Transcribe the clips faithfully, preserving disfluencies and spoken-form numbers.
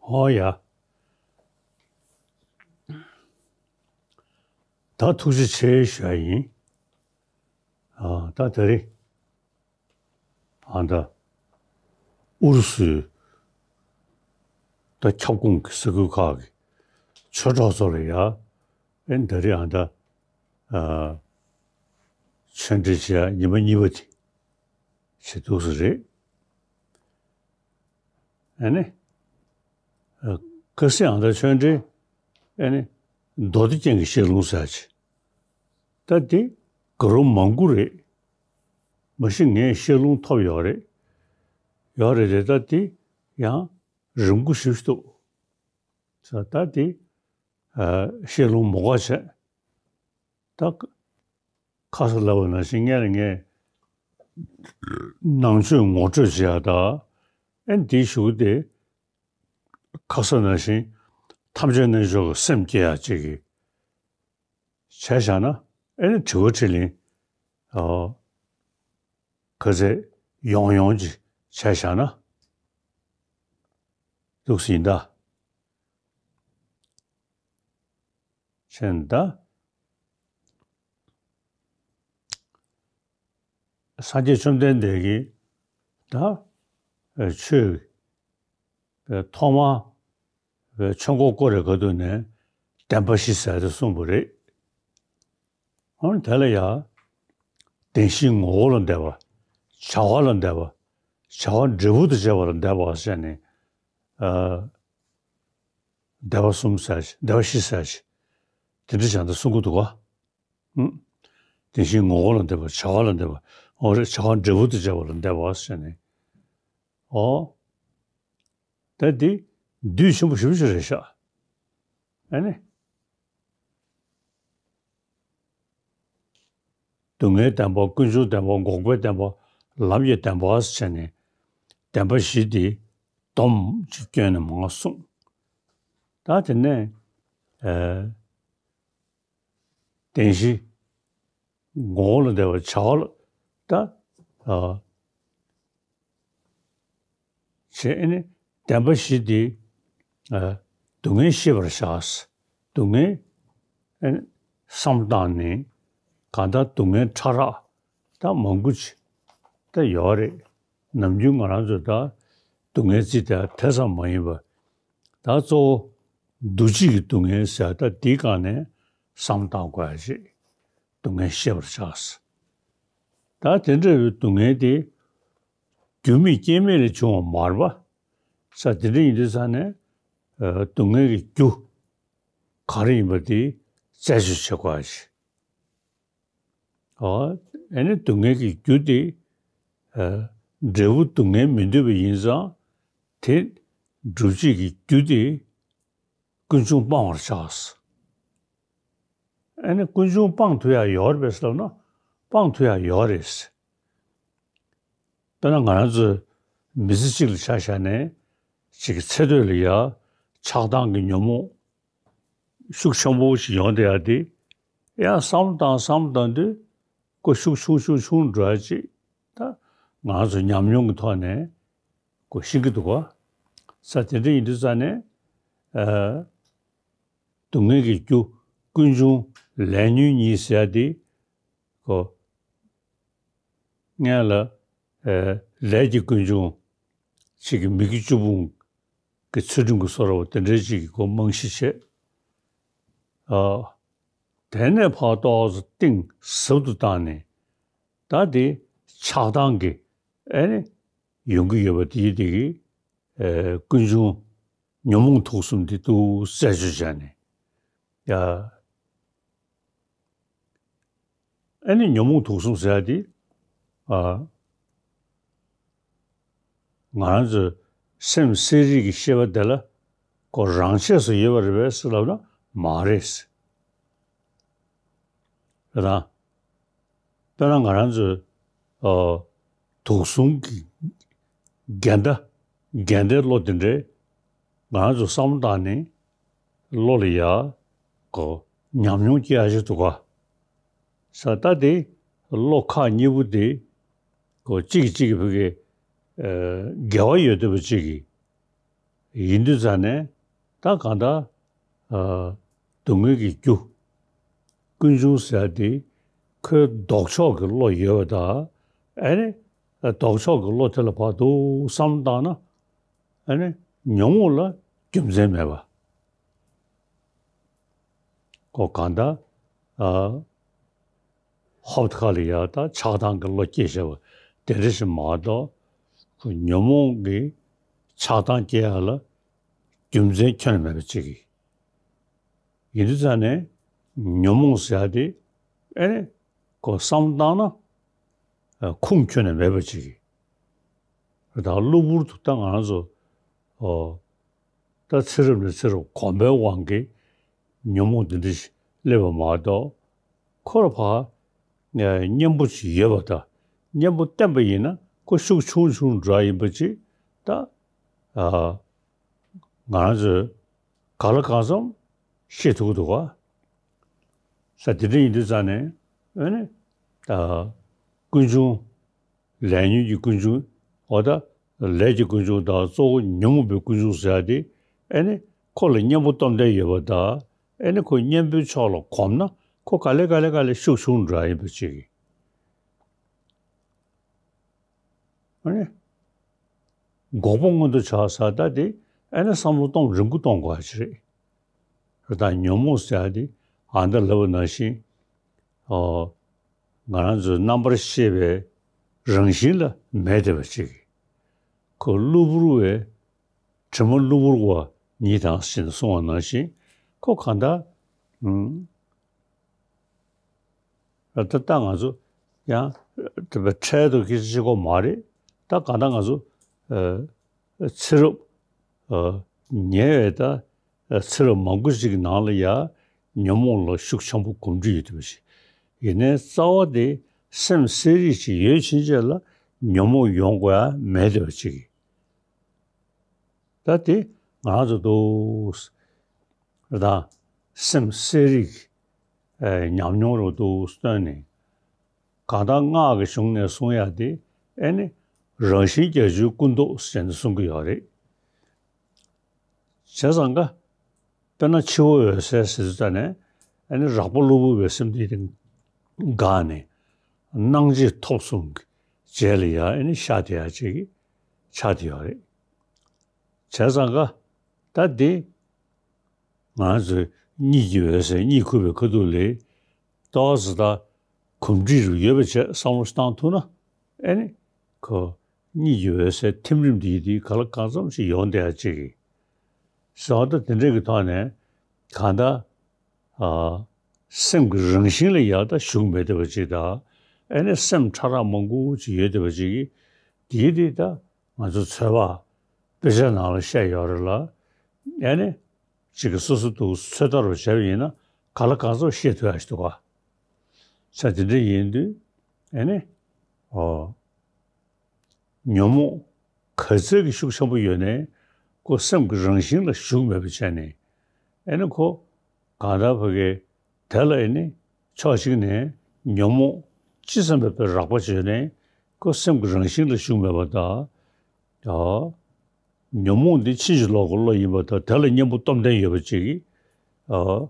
ཨོ་ཡ། ད་ཐུགས་རྗེ་ཆེ་ཞུ་ཡ་ཡིན། ཨ་ད་དེ་རིང་ཨ་ད་ཨུ་རུ་སུའི་ད་ཁྱབ་ཁོངས་ཀྱི་ས་ཁུལ་ཁག་གི་ཆོས་གྲོགས་ཚོ་ལ་ཡ་ཨེ་ད་རིང་ཨ་ད་ཨ་ཆོས་འབྲེལ་བྱེད་ཡ་ཉི་མ་གཉིས་པ་དེ་བྱེད་འདུག་ས་རེད། ཨ་ནི། ཨ་ཁ་སང་ཨ་ད་ཆོས་འབྲེལ་ཨ་ནི་མདོ་སྡེ་རྒྱན་གྱི་བཤད་ལུང་ཟེར་ཅིག་ད་དེ་ག་རོ་མང་པོ་རེད། མ་གཞི་ངས་བཤད་ལུང་ཐོབ་ཡོད་རེད། ཡོད་རེད་དེ་ད་དེ་ཡང་རིང་པོ་ཞིག་འདུག་ད་དེ་ཨ་བཤད་ལུང་མ་གོ་བྱས། ད་ཁ་སང་ལབ་པ་ནང་བཞིན་སྔོན་ལ་ངས་ནང་ཆོས་ངོ་སྤྲོད་བྱེད་ཡ་ད་ཨེ་འདིའི་གཞུག་དེ་ཁ་སང་ནང་བཞིན་ཐམས་ཅད་རྣལ་འབྱོར་གྱི་སེམས་བསྐྱེད་ཡ་ཅིག་གི་བྱས་བཞག་ན་ཨེ་ནི་དྲི་བ་དྲིས་ལན་ཨ་ག་ཚད་ཡོང་ཡོང་ཅིག་བྱས་བཞག་ན་འདུག་སེ་ཡིན་ད། བྱས་ན་ད། སངས་རྒྱས་བཅོམ་ལྡན་འདས་ཀྱིས་ད་ཨ་ཆོས་ཨ་ཐོག་མ་ཨ་ཆོས་འཁོར་བསྐོར་བའི་སྐབས་དུ་ནས་བདེན་པ་བཞི་ཟེར་ཏེ་གསུངས་པ་རེད། འོ་ན་དེ་ལ་ཡང་བདེན་བཞིའི་ངོ་བོ་ལ་བདེན་པ། བྱ་བ་ལ་བདེན་པ། བྱ་བ་འབྲས་བུ་དང་བཅས་པ་ལ་བདེན་པ་ཟེར་ནས་ཨ་བདེན་པ་གསུམ་ཟེར་ཞིག་བདེན་པ་བཞི་ཟེར་ཞིག་དེ་འདྲ་བྱས་ཏེ་གསུང་གི་འདུག་ག་ཨུམ། དེ་བཞིན་ངོ་བོ་ལ་བདེན་པ། བྱ་བ་ལ་བདེན་པ། འོ་རེད། བྱ་བ་འབྲས་བུ་དང་བཅས་པ་ལ་བདེན་པ་ཟེར་ནས། ཨོ། ད་འདི་བསྡུས་ཆེན་པོ་ཞེ་པོ་ཅིག་རེད་ཤག་ཨ་ནི། སྡུག་བསྔལ་བདེན་པ། ཀུན་འབྱུང་བདེན་པ། འགོག་པའི་བདེན་པ། ལམ་གྱི་བདེན་པ་ཟེར་ནས་བདེན་པ་བཞི་འདི་སྡོམ་གཅིག་བསྐྱོན་ནས་མར་གསུངས། ད་དེ་ནས་ཨ། བདེན་བཞི། ངོ་བོ་ལ་བདེན་པ། བྱ་བ་ལ་ད་ཨ་བྱས་ནས་བདེན་པ་བཞི་འདི་ཨ་སྡུག་བསྔལ་ཤེས་པར་བྱ། སྡུག་བསྔལ་ཨ་བསམ་བཏང་ནས་གང་ལྟར་སྡུག་བསྔལ་ཕྲ་རགས་ད་མང་པོ་ཅིག་ད་ཡོད་རེད། ནམ་རྒྱུན་ང་རང་ཚོ་ད་སྡུག་བསྔལ་བརྩི་བསྡད་དེ་ཙམ་མ་ཡིན་པ། ད་གཙོ་བོ་འདུ་བྱེད་ཀྱི་སྡུག་བསྔལ་ཟེར་ད་འདིའི་སྒང་ནས་བསམ་བཏང་དགོས་ཡ་ཅིག་སྡུག་བསྔལ་ཤེས་པར་བྱ། ད་དེ་འདྲ་བའི་སྡུག་བསྔལ་དེ་རྒྱུ་མེད་རྐྱེན་མེད་ལས་བྱུང་བ་མ་རེད་པ། ས་དེ་འདྲ་ཡིན་དུས་ཙང་ནས་ཨ་སྡུག་བསྔལ་གྱི་རྒྱུ་ག་རེ་ཡིན་པ་དེ་རྩད་གཅོད་བྱེད་དགོས་ཡ་ཅིག་ཨ་ནི་སྡུག་བསྔལ་གྱི་རྒྱུ་དེ་ཨ་འབྲས་བུ་སྡུག་བསྔལ་མི་འདོད་པ་ཡིན་ཙང་དེ་སྒྲུབ་བྱེད་ཀྱི་རྒྱུ་དེ་ཀུན་འབྱུང་སྤང་བར་བྱ། ཨ་ནི་ཀུན་འབྱུང་སྤང་ཐུབ་ཡ་ཡོད་རེད་པས་ཟེར་ལབ་ན་སྤང་ཐུབ་ཡ་ཡོད་རེད། དཔེར་ན་ང་རང་ཚོའི་མི་ཚེ་གཅིག་ལ་ཆ་བཞག་ནས་གཅིག་གི་ཚེ་སྟོད་ལ་ཡ་ཆགས་སྡང་གི་ཉོན་མོངས་ཤུགས་ཆེན་པོ་ཞིག་ཡོང་བསྡད་ཡ་དེ་ཡང་བསམ་བཏང་བསམ་བཏང་དུས་ཀོ་ཤུགས་ཆུང་ཆུང་ཆུང་འགྲོ་ཡ་ཅིག་ད་ང་ཚོ་ཉམས་མྱོང་གི་ཐོག་ནས་ཀོ་ཤེས་ཀྱི་འདུག་ག་ས་དེ་འདྲ་ཡིན་དུས་ཙང་ནས་ཨ་སྡུག་བསྔལ་གྱི་རྒྱུ་ཀུན་འབྱུང་ལས་ཉོན་གཉིས་ཟེར་ཡ་དེ་ཀོ་སྔོན་ལ་ཨ་ལས་ཀྱི་ཀུན་འབྱུང་ཅིག་གི་མིག་གི་བཅུ་སྤུན་གྱི་ཚུལ་ཁྲིམས་ཀྱི་སོ་ར་བ་དེ་འདྲའི་ཅིག་གི་ཀོ་རྨང་གཞི་བྱས། ཨ་དེ་ནས་ཕར་ཏོག་ཙམ་གཏིང་ཟབ་ཏུ་བཏང་ནས་ད་དེ་ཆགས་སྡང་གི་ཨ་ནི་ཡོང་གི་ཡོད་པ་དེ་དེ་གི་ཨ་ཀུན་འབྱུང་ཉོན་མོངས་དུག་གསུམ་དེ་ཏུ་རྩད་གཅོད་བྱས་ནས་ཡ། ཨ་ནི་ཉོན་མོངས་དུག་གསུམ་ཟེར་ཡ་དེ་ཨ་ང་རང་ཚོའི་སེམས་གསལ་རིག་གི་ཤེས་པ་དེ་ལ་ཁོ་རང་ཆས་སུ་ཡོད་པ་རེད་པས་ཟེར་ལབ་ན་མ་རེད། རེད་དང་། དཔེར་ན་ང་རང་ཚོའི་ཨ་དུག་གསུམ་གྱི་འགལ་ཟླ་འགལ་ཟླའི་བློ་དེ་འདྲའི་ང་རང་ཚོ་བསམ་བློ་བཏང་ནས་བློ་ལ་ཡ་གོ་ཉམས་མྱོང་སྐྱེ་ཡ་ཞིག་འདུག་ག་ས་ད་དེ་བློ་ཁག་གཉིས་པོ་དེ་གོ་གཅིག་གིས་གཅིག་གི་བུ་གའི་ཨ་འགལ་བ་ཡོད་བསྡད་པ་གཅིག་གིས་ ཡིན་དུས་ཙང་ནས་ད་གང་ལྟར་ཨ་སྡུག་བསྔལ་གྱི་རྒྱུ་ཀུན་འབྱུང་ཟེར་ཡ་དེ་ཁོའི་ལྡོག་ཕྱོགས་ཀྱི་བློ་ཡོད་པ་དང་ཨ་ནི་ལྡོག་ཕྱོགས་ཀྱི་བློ་དེ་ལ་བར་དུ་བསམ་བློ་བཏང་ན་ཨ་ནི་ཉོན་མོངས་ལ་རྒྱུ་མཚན་མེད་པ། ཁོ་གང་ལྟར་ཨ་ཧོབ་ཁ་ལ་ཡ་ད་ཆགས་སྡང་གི་བློ་སྐྱེས་བྱས་པ་དེ་འདྲ་ཞིག་མ་གཏོགས་ཁོ་ཉོན་མོངས་ཀྱི་ཆགས་སྡང་སྐྱེ་ཡ་ལ་རྒྱུ་མཚན་ཁྱོན་ནས་མེད་པ་ཅིག་གིས། ཡིན་དུས་ཙང་ནས་ཉོན་མོངས་ཟེར་ཡ་དེ་ཨེ་ནི་ཁོ་བསམ་བཏང་ན་ཨ་ཁུངས་ཁྱོན་ནས་མེད་པ་ཅིག་གིས། ད་གློ་བུར་དུ་ད་ང་རང་ཚོ་ཨོ། ད་ཚེ་རབས་ནས་ཚེ་རབས་གོམས་པའི་དབང་གིས་ཉོན་མོངས་འདི་འདྲ་ཞིག་སླེབས་པ་མ་གཏོགས་ཁོ་ལ་ཕར་གཉེན་པོ་ཅིག་ཡོད་པ་དང་གཉེན་པོ་བསྟེན་པ་ཡིན་ན་ཁོ་ཤུགས་ཆུང་ཆུང་འདྲ་ཡིན་པ་ཅིག་ད་ཨ་ང་རང་ཚོས་གང་ལ་གང་འཚམ་ཤེས་ཐུབ་ཀྱི་འདུག་ག་ས་དེ་འདྲ་ཡིན་དུས་ཙང་ནས་ཨ་ནི་ད་ཀུན་འབྱུང་ལས་ཉོན་གྱི་ཀུན་འབྱུང་། འོ་ད་ལས་ཀྱི་ཀུན་འབྱུང་དང་གཙོ་བོ་ཉོན་མོངས་པའི་ཀུན་འབྱུང་ཟེར་ཡ་དེ་ཨེ་ནི་ཁོ་ལ་གཉེན་པོ་སྟོབས་ལྡན་ཡོད་པ་དང་ཨེ་ནི་ཁོ་གཉེན་པོའི་ཕྱོགས་ལ་གོམས་ན་ཁོ་ག་ལེ་ག་ལེ་ག་ལེ་ཤུགས་ཆུང་འདྲ་ཡིན་པ་ཅིག་གིས། ཨེ་ནི་འགོག་པ་མངོན་དུ་བྱ་ཟེར་ད་དེ་ཨེ་ནི་བསམ་བློ་གཏོང་རིམ་གྱིས་གཏོང་དགོས་པ་ཅིག་རེད། ད་ཉོན་མོངས་ཟེར་ཡ་དེ་ཨ་ད་ལབ་པ་ནང་བཞིན། ཨོ། ང་རང་ཚོའི་རྣམ་པར་ཤེས་པའི་རང་བཞིན་ལ་མེད་བསྡད་པ་ཅིག་ཁོ་གློ་བུར་བའི་དྲི་མ་གློ་བུར་བ་ཉིད་དང་ཞེས་གསུངས་པ་ནང་བཞིན་ཁོ་གང་ལྟར་ཨུམ། ད་ལྟ་ང་ཚོ་ཡང་དེ་བས་འཕྲལ་དུ་སྐད་ཆ་བཤད་ཀྱི་ཡོད་མ་རེད། ད་གང་ལྟར་ང་ཚོ་ཨ། ཚེ་རབས་ཨ། ཉེ་བའི་ད་ཚེ་རབས་མང་པོ་ཞིག་གི་ནང་ལ་ཡང་ཉོན་མོངས་ལ་ཤུགས་ཆེན་པོ་གོམས་འདྲིས་ཡོད་བསྡད་པ་ཞིག་ཡིན་ནའི་རྩ་བ་དེ་སེམས་གསལ་རིག་ཅིག་ཡོད་ཕྱིན་ཆད་ལ་ཉོན་མོངས་ཡོང་དགོས་ཡ་མེད་བསྡད་པ་ཅིག་ད་དེ་ང་རང་ཚོ་འདུག་ད་སེམས་གསལ་རིག་ཨ། ཉམས་མྱོང་རུ་འདུག་བཏོན་ནས། གང་ལྟར་སྔགས་ཀྱི་གཞུང་ནས་གསུང་ཡ་དེ་ཨེ་ནི་རང་བཞིན་བརྒྱད་ཅུའི་ཀུན་རྟོག་ཟེར་ནས་གསུང་གི་ཡོད་རེད། བྱས་ཙང་ཀ་དཔེར་ན་འཆི་བ་འོད་གསལ་ཟེར་དུས་ཙ་ནས་ཨེ་ནི་རགས་པ་གློ་བུར་བའི་སེམས་དེ་དེ་འགགས་ནས་སྣང་མཆེད་ཐོབ་གསུམ་གྱི་རྗེས་ལ་ཡ་ཨེ་ནི་ཤར་བསྡད་ཡ་ཅིག་ཆགས་བསྡད་ཡོད་རེད། བྱས་ཙང་ཀ་ད་དེ་ང་ཚོས་གཉིད་ཀྱི་འོད་གསལ་གཉིད་ཁུག་པའི་ཁ་ཐུག་ལ་ཏོག་ཙམ་ད་གོམས་འདྲིས་རུ་ཡོད་པ་བྱས་བསམ་བློ་ཞིག་བཏང་ཐུབ་ན་ཨེ་ནི་ཁོ་གཉིད་ཀྱི་འོད་གསལ་ཐིམ་རིམ་དེ་ཡི་དེ་ག་ལ་གང་འཚམ་ཞིག་ཡོང་བསྡད་ཡ་ཅིག་གིས་ཟེར་བ་ད་དེ་འདྲ་གི་ཐོག་ནས་གང་ལྟར་ཨ། སེམས་ཀྱི་རང་བཞིན་ལ་ཡག་ད་ཞུགས་མེད་བསྡད་པ་ཅིག་དང་ཨེ་ནི་སེམས་ཕྲ་རགས་མང་པོ་ཅིག་ཡོད་བསྡད་པ་ཅིག་གིས་དེའི་དེ་ད་ང་ཚོ་ཚོད་དཔག་དཔེ་ཆ་ནང་ལ་བཤད་ཡོད་རེད་ལ། ཨེ་ནི་ཅིག་གི་སོ་སོ་འདུག་ཚོད་ལྟ་རུ་བྱས་པ་ཡིན་ན་ག་ལ་གང་འཚམ་ཤེས་ཐུབ་ཡ་ཞིག་འདུག་ག་ས་དེ་འདྲ་ཡིན་དུས་ཨེ་ནི་ཨོ། ཉོན་མོངས་ག་ཚད་ཀྱི་ཤུགས་ཆེན་པོ་ཡོད་ནའི་ཁོ་སེམས་ཀྱི་རང་བཞིན་ལ་ཞུགས་མེད་པ་བྱས་ནས་ཨེ་ནི་ཁོ་གང་ལྟར་ཕ་གི་དེ་ལ་ཨེ་ནི་ཕྱོགས་གཅིག་ནས་ཉོན་མོངས་ཅི་ཙམ་པའི་རགས་པ་བྱས་ནའི་ཁོ་སེམས་ཀྱི་རང་བཞིན་ལ་ཞུགས་མེད་པ་དང་། ཨ། ཉོན་མོངས་འདི་ཕྱིན་ཅི་ལོག་གི་བློ་ཡིན་པ་དང་དེ་ལ་གཉེན་པོ་སྟོབས་ལྡན་ཡོད་པ་ཅིག་གིས་ཨ།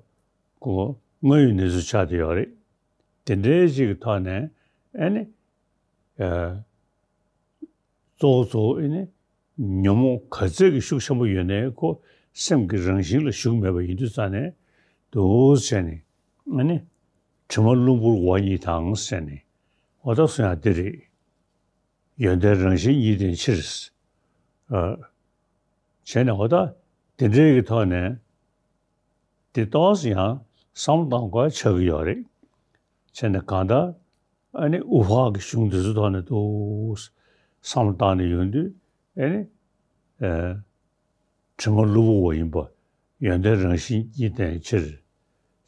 ཁོ་དངོས་ཡོད་གནས་ཚུལ་ཆགས་བསྡད་ཡོད་རེད། དེ་འདྲའི་ཅིག་གི་ཐོག་ནས་ཨེ་ནི། ཨ། གཙོ་བོ་གཙོ་བོ་ཨེ་ནི་ཉོན་མོངས་ག་ཚད་ཀྱི་ཤུགས་ཆེན་པོ་ཡོད་ནའི་ཁོ་སེམས་ཀྱི་རང་བཞིན་ལ་ཞུགས་མེད་པ་ཡིན་དུས་ཙང་ནས་འདུག་བྱས་ནས་ཨེ་ནི་དྲི་མ་གློ་བུར་བ་ཉིད་དང་ཟེར་ནས་འོ་ད་གསུང་ཡ་འདི་རེད། ཡོན་ཏན་རང་བཞིན་ཉིད་ལྡན་ཕྱིར། ཨ། བྱས་ནས་འོ་ད་དེ་འདྲའི་གི་ཐོག་ནས་དེ་ཏོག་ཙམ་ཡང་བསམ་བློ་གཏང་དགོས་ཆགས་ཀྱི་ཡོད་རེད། བྱས་ནས་གང་ལྟར། ཨ་ནི་དབུ་ཕར་གྱི་གཞུང་འདི་ཚོའི་ཐོག་ནས་འདུག་བསམ་བློ་བཏང་ནས་ཡོང་དུས་ཨ་ནི་ཨ། དྲི་མ་གློ་བུར་བ་ཡིན་པ་ཡོན་ཏན་རང་བཞིན་ཉིད་ལྡན་ཕྱིར་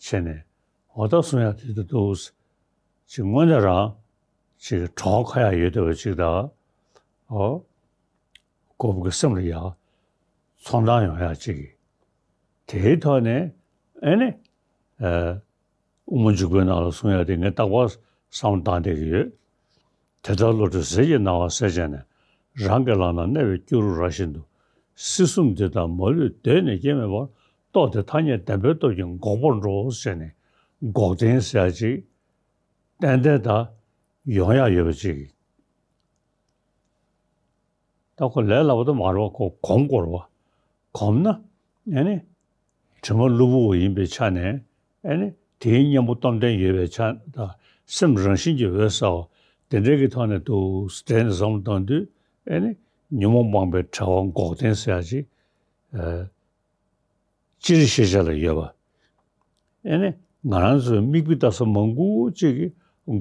བྱས་ནས་འོ་ད་གསུང་ཡག་དེ་འདུག་འདུག་ཅིག་དངོས་གནས་རང་ཅིག་གྲོགས་ཁ་ཡག་ཡོད་བསྡད་པ་ཅིག་དང་། ཨོ། ཁོ་བོ་གི་སེམས་ལ་ཡག་ཚོར་སྣང་ཡོང་ཡག་ཅིག་གིས། དེའི་ཐོག་ནས་ཨེ་ནི་ཨ། དབུ་མ་འཇུག་པའི་ནང་ལ་གསུང་ཡག་དེ་ངས་རྟག་པར་བསམ་བློ་བཏང་བསྡད་ཀྱི་ཡོད། དེ་ལྟར་བློ་གྲོས་ཟིལ་གྱིས་གནང་བ་གསལ་བྱས་ནས། རང་གི་ལག་ན་གནས་པའི་སྐྱུ་རུ་ར་བཞིན་དུ། སྲིད་གསུམ་འདི་དག་མ་ལུས་གདོད་ནས་སྐྱེ་མེད་པར། རྟོགས་དེ་ཐ་སྙད་བདེན་པའི་སྟོབས་ཀྱིས་འགོག་པར་འགྲོ་ཟེར་ནས་འགོག་བདེན་ཟེར་ཡ་ཅིག་ཏན་ཏན་ད་ཡོང་ཡ་ཡོད་པ་ཅིག་ད་ཁོ་ལས་སླ་པོ་ད་མ་རེད་བ། ཁོ་གོམས་དགོས་རེད་བ། གོམས་ན་ཨེ་ནི་དྲི་མ་གློ་བུར་བ་ཡིན་པའི་ཆ་ནས་ཨེ་ནི་དེའི་གཉེན་པོ་སྟོབས་ལྡན་ཡོད་པའི་ཆ་དང་སེམས་རང་བཞིན་གྱིས་འོད་གསལ་བ་དེ་འདྲའི་གི་ཐོག་ནས་འདུག་སེ་བསྡད་ནས་བསམ་བློ་བཏང་དུས་ཨེ་ནི་ཉོན་མོངས་སྤངས་པའི་བྲལ་བ་འགོག་བདེན་ཟེར་ཡ་ཅིག་ཨེ། སྤྱིར་ཤེས་བྱ་ལ་ཡོད་པ། ཨེ་ནི་ང་རང་ཚོའི་མིག་དཔེ་ལྟ་ས་མང་པོ་ཅིག་གིས་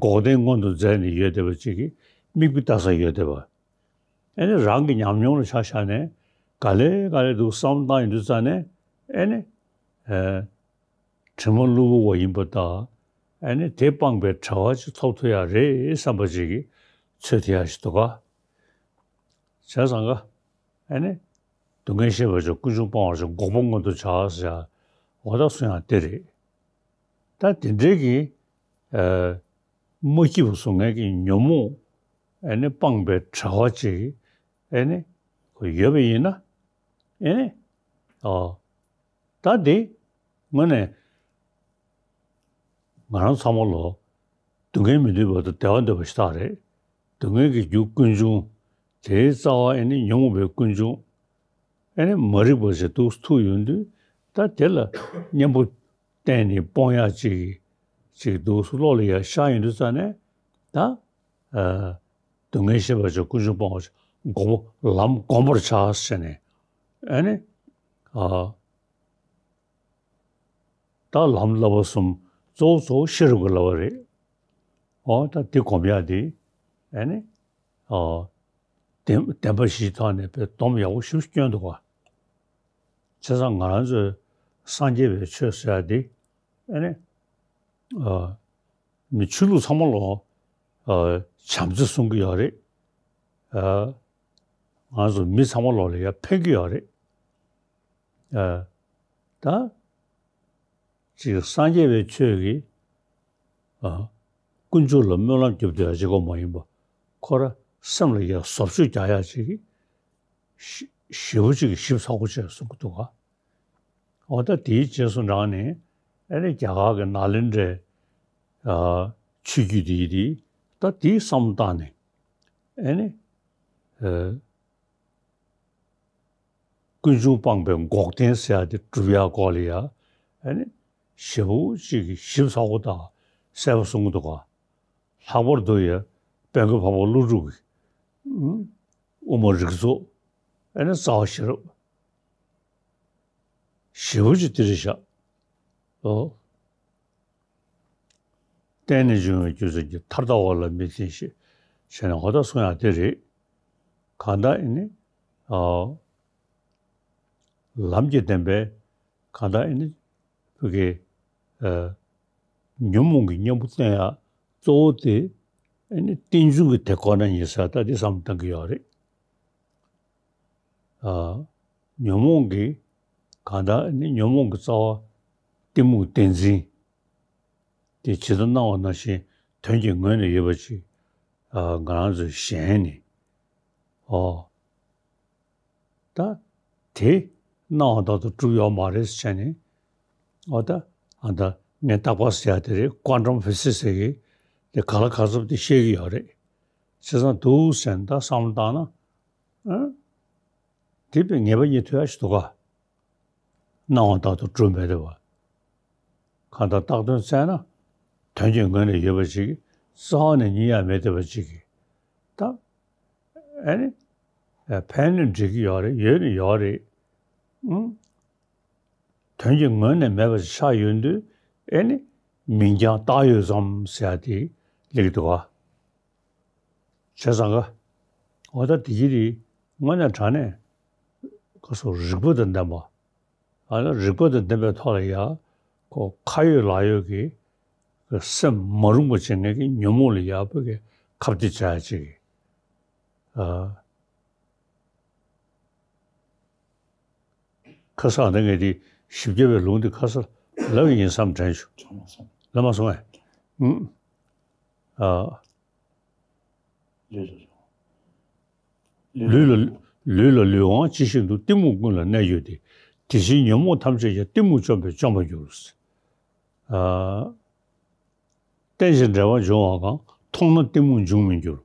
འགོག་བདེན་མངོན་དུ་མཛད་ནས་ཡོད་བསྡད་པ་ཅིག་གིས་མིག་དཔེ་ལྟ་ས་ཡོད་བསྡད་པ། ཨེ་ནི་རང་གི་ཉམས་མྱོང་ལ་ཆ་བཞག་ནས་ག་ལེ་ག་ལེ་འདུག་བསམ་བློ་བཏང་ཡོང་དུས་ཙ་ནས་ཨེ་ནི། ཨེ། དྲི་མ་གློ་བུར་བ་ཡིན་པ་དང་ཨེ་ནི་དེ་སྤངས་པའི་བྲལ་བ་ཅིག་ཐོབ་ཐུབ་ཡ་རེད་བསམ་པ་ཅིག་གིས་ཚོད་ཐིག་ཡ་ཞིག་འདུག་ག་བྱས་ཙང་ཀ་ཨེ་ནི་སྡུག་བསྔལ་ཤེས་པར་བྱ། ཀུན་འབྱུང་སྤང་བར་བྱ། འགོག་པ་མངོན་དུ་བྱ་ཟེར་ཡ་འོ་ད་གསུང་ཡ་དེ་རེད། ད་དེ་འདྲའི་གི་ཨེ། མ་སྐྱིད་པ་བཟོ་མཁན་གྱི་ཉོན་མོངས་ཨེ་ནི་སྤངས་པའི་བྲལ་བ་ཅིག་ཨེ་ནི་ཁོ་ཡོད་པ་ཡིན་ན་ཨེ་ནི་ཨ། ད་འདི་དངོས་གནས་ང་རང་ཚང་མ་ལོ་སྡུག་བསྔལ་མི་འདོད་པ་དང་བདེ་བ་འདོད་པ་ཞིག་རེད། སྡུག་བསྔལ་གྱི་རྒྱུ་ཀུན་འབྱུང་། དེའི་རྩ་བ་ཨེ་ནི་ཉོན་མོངས་པའི་ཀུན་འབྱུང་། ཨེ་ནི་མ་རིག་པ་ཞིག་འདུག་ཐུག་ཡོང་དུས་ད་དེ་ལ་གཉེན་པོ་བསྟེན་ནས་སྤོང་ཡག་ཅིག་ཅིག་འདུག་བློ་ལ་ཡ་ཤར་ཡོང་དུས་ཙ་ནས་ད་ཨ། སྡུག་བསྔལ་ཤེས་པར་བྱ། ཀུན་འབྱུང་སྤང་བར་བྱ། འགོག་པ་ལམ་བསྒོམ་པར་བྱ་ཟེར་ནས་ཨེ་ནི་ཨ། ད་ལམ་བསླབ་པ་གསུམ་གཙོ་བོ་གཙོ་བོ་ཤེས་རབ་ཀྱི་བསླབ་པ་རེད། འོ་ད་འདི་སྒོམ་ཡག་འདི་ཨེ་ནི་ཨ། བདེན་བདེན་པ་བཞིའི་ཐོག་ནས་དཔེ་སྡོམ་ཡག་པོ་ཞིག་བསྐྱོན་འདུག་ག་བྱས་ཙང་ང་རང་ཚོའི་སངས་རྒྱས་པའི་ཆོས་ཟེར་ཡག་འདི་ཨེ་ནི་ཨ། མི་ཆོས་ལུགས་ཚང་མ་ལོ། ཨ། བྱམས་བརྩེ་གསུང་གི་ཡོད་རེད། ཨ། ང་ཚོ་མི་ཚང་མ་ལོ་ལ་ཡ་ཕན་གྱི་ཡོད་རེད། ཨ། ད་ཅིག་སངས་རྒྱས་པའི་ཆོས་ཀྱིས། ཨ། ཀུན་སྤྱོད་ལ་སྨོན་ལམ་རྒྱབ་བསྡད་ཡ་ཅིག་གོ་མ་ཡིན་པ། ཁོ་ར་སེམས་ལ་ཡ་བཟོ་བཅོས་རྒྱག་ཡ་ཅིག་གི་ཞི་ཞི་བོ་ཅིག་གི་ཞིབ་ཚགས་པོ་བྱས་གསུང་གི་འདུག་ག་འོ་ད་དེའི་རྗེས་སུ་འབྲངས་ནས་ཨེ་ནི་རྒྱ་གར་གྱི་ནཱ་ལེནྡྲའི་ཨ་ཆོས་བརྒྱུད་འདིའི་དེ་ད་དེའི་བསམ་བློ་བཏང་ནས་ཨེ་ནི་ཨ་ཀུན་འབྱུང་སྤངས་པའི་འགོག་བདེན་ཟེར་ཡ་དེ་སྒྲུབ་ཡ་སྐོར་ལ་ཡ་ཨེ་ནི་ཞེ་པོ་ཅིག་གི་ཞིབ་ཚགས་པོ་དང་གསལ་པོ་གསུང་གི་འདུག་ག་ལྷག་པར་དུ་ཡ་དཔལ་མགོན་འཕགས་པ་ཀླུ་སྒྲུབ་ཀྱི་ཨུ་དབུ་མ་རིགས་ཚོགས་ཨེ་ནི་རྩ་བ་ཤེས་རབ། ཞེ་པོ་ཅིག་དེ་རེད་ཤག་ཨོ། བརྟེན་ནས་འབྱུང་བའི་རྒྱུ་མཚན་གྱིས། ཐར་ལྟ་བ་ལ་མི་བརྟེན་ཞེས། བྱས་ན་འོ་ད་གསུང་ཡག་དེ་རེད། གང་ལྟར་ཨེ་ནི་ཨ་ལམ་གྱི་བདེན་པས་གང་ལྟར་ཨེ་ནི་བུ་གའི་ཨ་ཉོན་མོངས་ཀྱི་གཉེན་པོ་བསྟེན་ཡག་གཙོ་བོ་དེ་ཨེ་ནི་རྟེན་འབྱུང་གི་དེ་ཁོ་ན་ཡིན་ས་ད་དེ་བསམ་བཏང་གི་ཡོད་རེད། ཨ། ཉོན་མོངས་ཀྱི་གང་ལྟར་ནི་ཉོན་མོངས་ཀྱི་རྩ་བ་གཏི་མུག་བདེན་འཛིན། དེ་ཇི་ལྟར་སྣང་བ་ནང་བཞིན་དོན་གྱི་ངོས་ནས་ཡོད་པ་ཅིག་ཨ། ང་རང་ཚོས་ཞེན་ནས། ཨོ། ད་དེ་སྣང་བ་ལྟར་དུ་གྲུབ་ཡོད་མ་རེད་ཟེར་བྱས་ནས། ཨོ་ད་ཨ་ད་ངས་རྟག་པར་ཟེར་ཡ་དེ་རེད། ཀོན་ཊམ་ཕི་སིག་སི་ཟེར་གི་དེ་ག་ལ་ག་ཚོད་དེ་བཤད་ཀྱི་ཡོད་རེད། བྱས་ཙང་འདུག་ཟེར་ནས་ད་བསམ་བློ་བཏང་ན། ཨ། དེ་དཔེ་ངེས་པ་རྙེད་ཐུབ་ཡ་ཞིག་འདུག་ག་སྣང་བ་ལྟར་དུ་གྲུབ་མེད་བསྡད་པ། གང་ལྟར་བཏགས་དོན་བཙལ་ན། དོན་གྱི་ངོས་ནས་ཡོད་པ་ཅིག་རྩ་བ་ནས་རྙེད་ཡ་མེད་བསྡད་པ་ཅིག་གིས། ད། ཨེ་ནི། ཨེ། ཕན་ནི་འགྲིག་གི་ཡོད་རེད། ཡོད་ནི་ཡོད་རེད། ཨང་། དོན་གྱི་ངོས་ནས་མེད་པ་ཞིག་ཆགས་ཡོང་དུས་ཨེ་ནི། མིང་རྐྱང་བཏགས་ཡོད་ཙམ་ཟེར་ཡ་དེ་སླེབས་ཀྱི་འདུག་ག་བྱས་ཙང་ཀ་འོ་ད་དེ་གྱིས་དེ་དངོས་གནས་དྲང་གནས་ཁོ་སོ་རིག་པ་དང་ལྡན་པ། ཨ་ནི་རིག་པ་དང་ལྡན་པའི་ཐོག་ལ་ཡ་ཁོ་ཁ་ཡོད་ལག་ཡོད་ཀྱི་སེམས་མ་རུངས་པ་བྱེད་མཁན་གྱི་ཉོན་མོངས་ལ་ཡག་པོ་གི་ཁ་གཏད་བྱ་ཡ་ཅིག་ཨ། ཁ་སང་ད་ངས་དེ་བཞི་བརྒྱ་པའི་ལུང་དེ་ཁ་སང་ལབ་ཡིན་བསམ་དྲན་བྱུང་། ཚང་མ་སོང་། ལབ་མ་སོང་ངས། ཨུམ། ཨ། ལུས་ལ། ལུས་ལ། ལུས་ལ་ལུས་དབང་ཇི་བཞིན་དུ། གཏི་མུག་ཀུན་ལ་གནས་གྱུར་ཏེ། དེ་བཞིན་ཉོན་མོངས་ཐམས་ཅད་ཀྱང་། གཏི་མུག་བཅོམ་པས་བཅོམ་པར་འགྱུར། ཨ། རྟེན་ཅིང་འབྲེལ་བར་འབྱུང་བ་གང་། མཐོང་ན་གཏི་མུག་འབྱུང་མི་འགྱུར།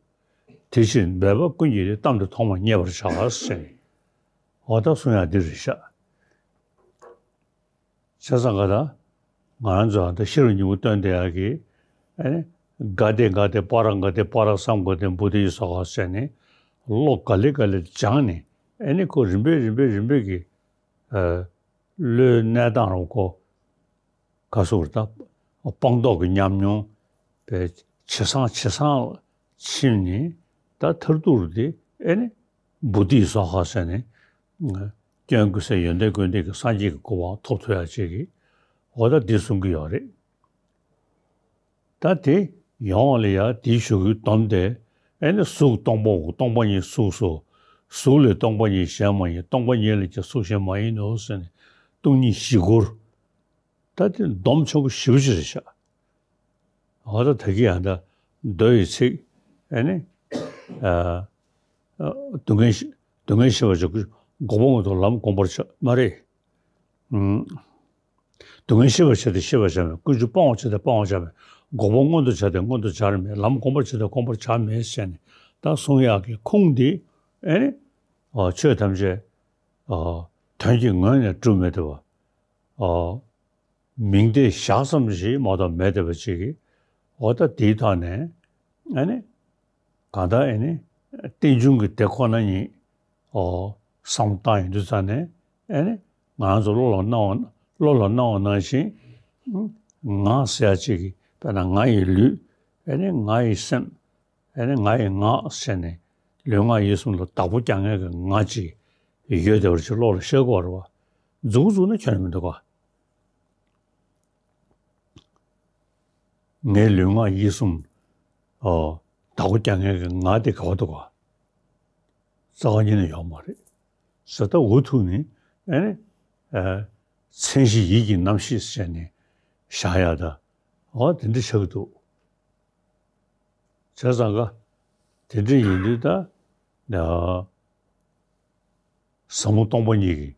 དེ་ཕྱིར་འབད་པ་ཀུན་གྱིས་ནི། གཏམ་དེ་ཐོག་མར་མཉེས་པར་བྱ། ཟེར་ནས། འོ་ད་གསུང་ཡག་འདི་རེད་ཤག་བྱས་ཙང་ག་ད་ང་རང་ཚོ་ཨ་ད་ཤེས་རབ་སྙིང་པོ་སྟོན་བསྡད་ཡག་གི་ཨ་ནི་ག་ཏེ་ག་ཏེ་པ་ར་ག་ཏེ་པ་ར་སཾ་ག་ཏེ་བོ་དྷི་སྭཱ་ཧཱ་ཟེར་ནས་བློ་ག་ལེ་ག་ལེ་སྦྱངས་ནས་ཨ་ནི་ཁོ་རིམ་པས་རིམ་པས་རིམ་པས་ཀྱི་ཨ་བློའི་གནས་སྟངས་རུ་ཁོ་ག་སོགས་ད་སྤངས་རྟོགས་ཀྱི་ཉམས་མྱོང་དཔེ་ཇེ་བཟང་ཇེ་བཟང་ཕྱིན་ནས་ད་མཐར་ཐུག་དེ་ཨེ་ནི་བོ་དྷི་སྭཱ་ཧཱ་ཟེར་ནས་སྐྱོན་ཀུན་ཟད་ཡོན་ཏན་ཀུན་ལྡན་གྱི་སངས་རྒྱས་ཀྱི་གོ་འཕང་ཐོབ་ཐུབ་ཡག་ཅིག་གི་འོ་ད་འདི་གསུང་གི་ཡོད་རེད། ད་དེ་ཡོང་བ་ལ་ཡ་དེའི་གཞུག་གུའི་སྡོམ་དེ་ཨེ་ནི་གཟུགས་སྟོང་པའོ། སྟོང་པ་ཉིད་གཟུགས་སོ། གཟུགས་ལས་སྟོང་པ་ཉིད་གཞན་མ་ཡིན། སྟོང་པ་ཉིད་ལས་ཀྱང་གཟུགས་གཞན་མ་ཡིན་ནོ་ཟེར་ནས་སྟོང་ཉིད་བཞི་སྐོར། ད་དེ་སྡོམ་ཆེན་པོ་ཞེ་པོ་ཅིག་རེད་ཤག་འོ་ད་ད་གི་ཡང་ད་མདོ་ཡི་ཚིག་ཨེ་ནི་ཨ་ཨ་སྡུག་བསྔལ་ཤེས་སྡུག་བསྔལ་ཤེས་པར་བྱ། འགོག་པ་མངོན་དུ་ལམ་བསྒོམ་པར་བྱ། མ་རེད། ཨུམ། སྡུག་བསྔལ་ཤེས་པར་བྱ་སྟེ་ཤེས་པར་བྱ་མེད། ཀུན་འབྱུང་སྤང་བར་བྱ་སྟེ་སྤང་བར་བྱ་མེད། འགོག་པ་མངོན་དུ་བྱ་སྟེ་མངོན་དུ་བྱར་མེད། ལམ་བསྒོམ་པར་བྱ་སྟེ་བསྒོམ་པར་བྱ་མེད་ཟེར་ནས་ད་གསུང་ཡག་གི་ཁུངས་འདི་ཨེ་ནི་ཨ་ཆོས་ཐམས་ཅད་ཨ་དོན་གྱི་ངོས་ནས་གྲུབ་མི་ཐུབ་པ། ཨ་མིང་དེ་བཞག་ཙམ་ཞིག་མ་གཏོགས་མེད་བསྡད་པ་ཅིག་གིས་འོ་ད་དེའི་ཐོག་ནས་ཨ་ནི་གང་ལྟར་ཨ་ནི་རྟེན་འབྱུང་གི་དེ་ཁོ་ན་ཉིད་ཨོ་བསམ་བློ་བཏང་ཡོང་དུས་ཙ་ནས་ཨ་ནི་ང་ཚོ་བློ་ལ་སྣང་བ་བློ་ལ་སྣང་བ་ནང་བཞིན་ང་ཟེར་ཡག་ཅིག་གིས་དཔེར་ན་ང་ཡི་ལུས་ཨ་ནི་ང་ཡི་སེམས། ཨེ་ནི་ང་ཡི་ངག་ཟེར་ནས་ལུས་ངག་ཡིད་གསུམ་ལ་བདག་པོ་རྒྱག་མཁན་གྱི་ང་ཅིག་ཡོད་བསྡད་པ་ཅིག་བློ་ལ་ཤར་གྱི་ཡོད་རེད་བ། མཇུག་བསྡུ་ན་ཁྱོན་ནས་མི་འདུག་ག་ངའི་ལུས་ངག་ཡིད་གསུམ་ཨོ་བདག་པོ་རྒྱག་མཁན་གྱི་ང་དེ་ག་པར་འདུག་ག་རྩ་བ་ཉིད་ནས་ཡོད་མ་རེད། ཟེར་ད་འུ་ཐུག་ནས་ཨེ་ནི་ཨ་མཚན་གཞི་ཡིད་ཀྱི་རྣམ་ཤེས་ཟེར་ནས་བཞག་ཡག་ད་ཨོ་དེ་འདྲ་ཆགས་ཀྱི་འདུག་བྱས་ཙང་ཀ་དེ་འདྲ་ཡིན་དུས་ད་ཡ་ཟབ་མོ་སྟོང་པ་ཉིད་ཀྱི་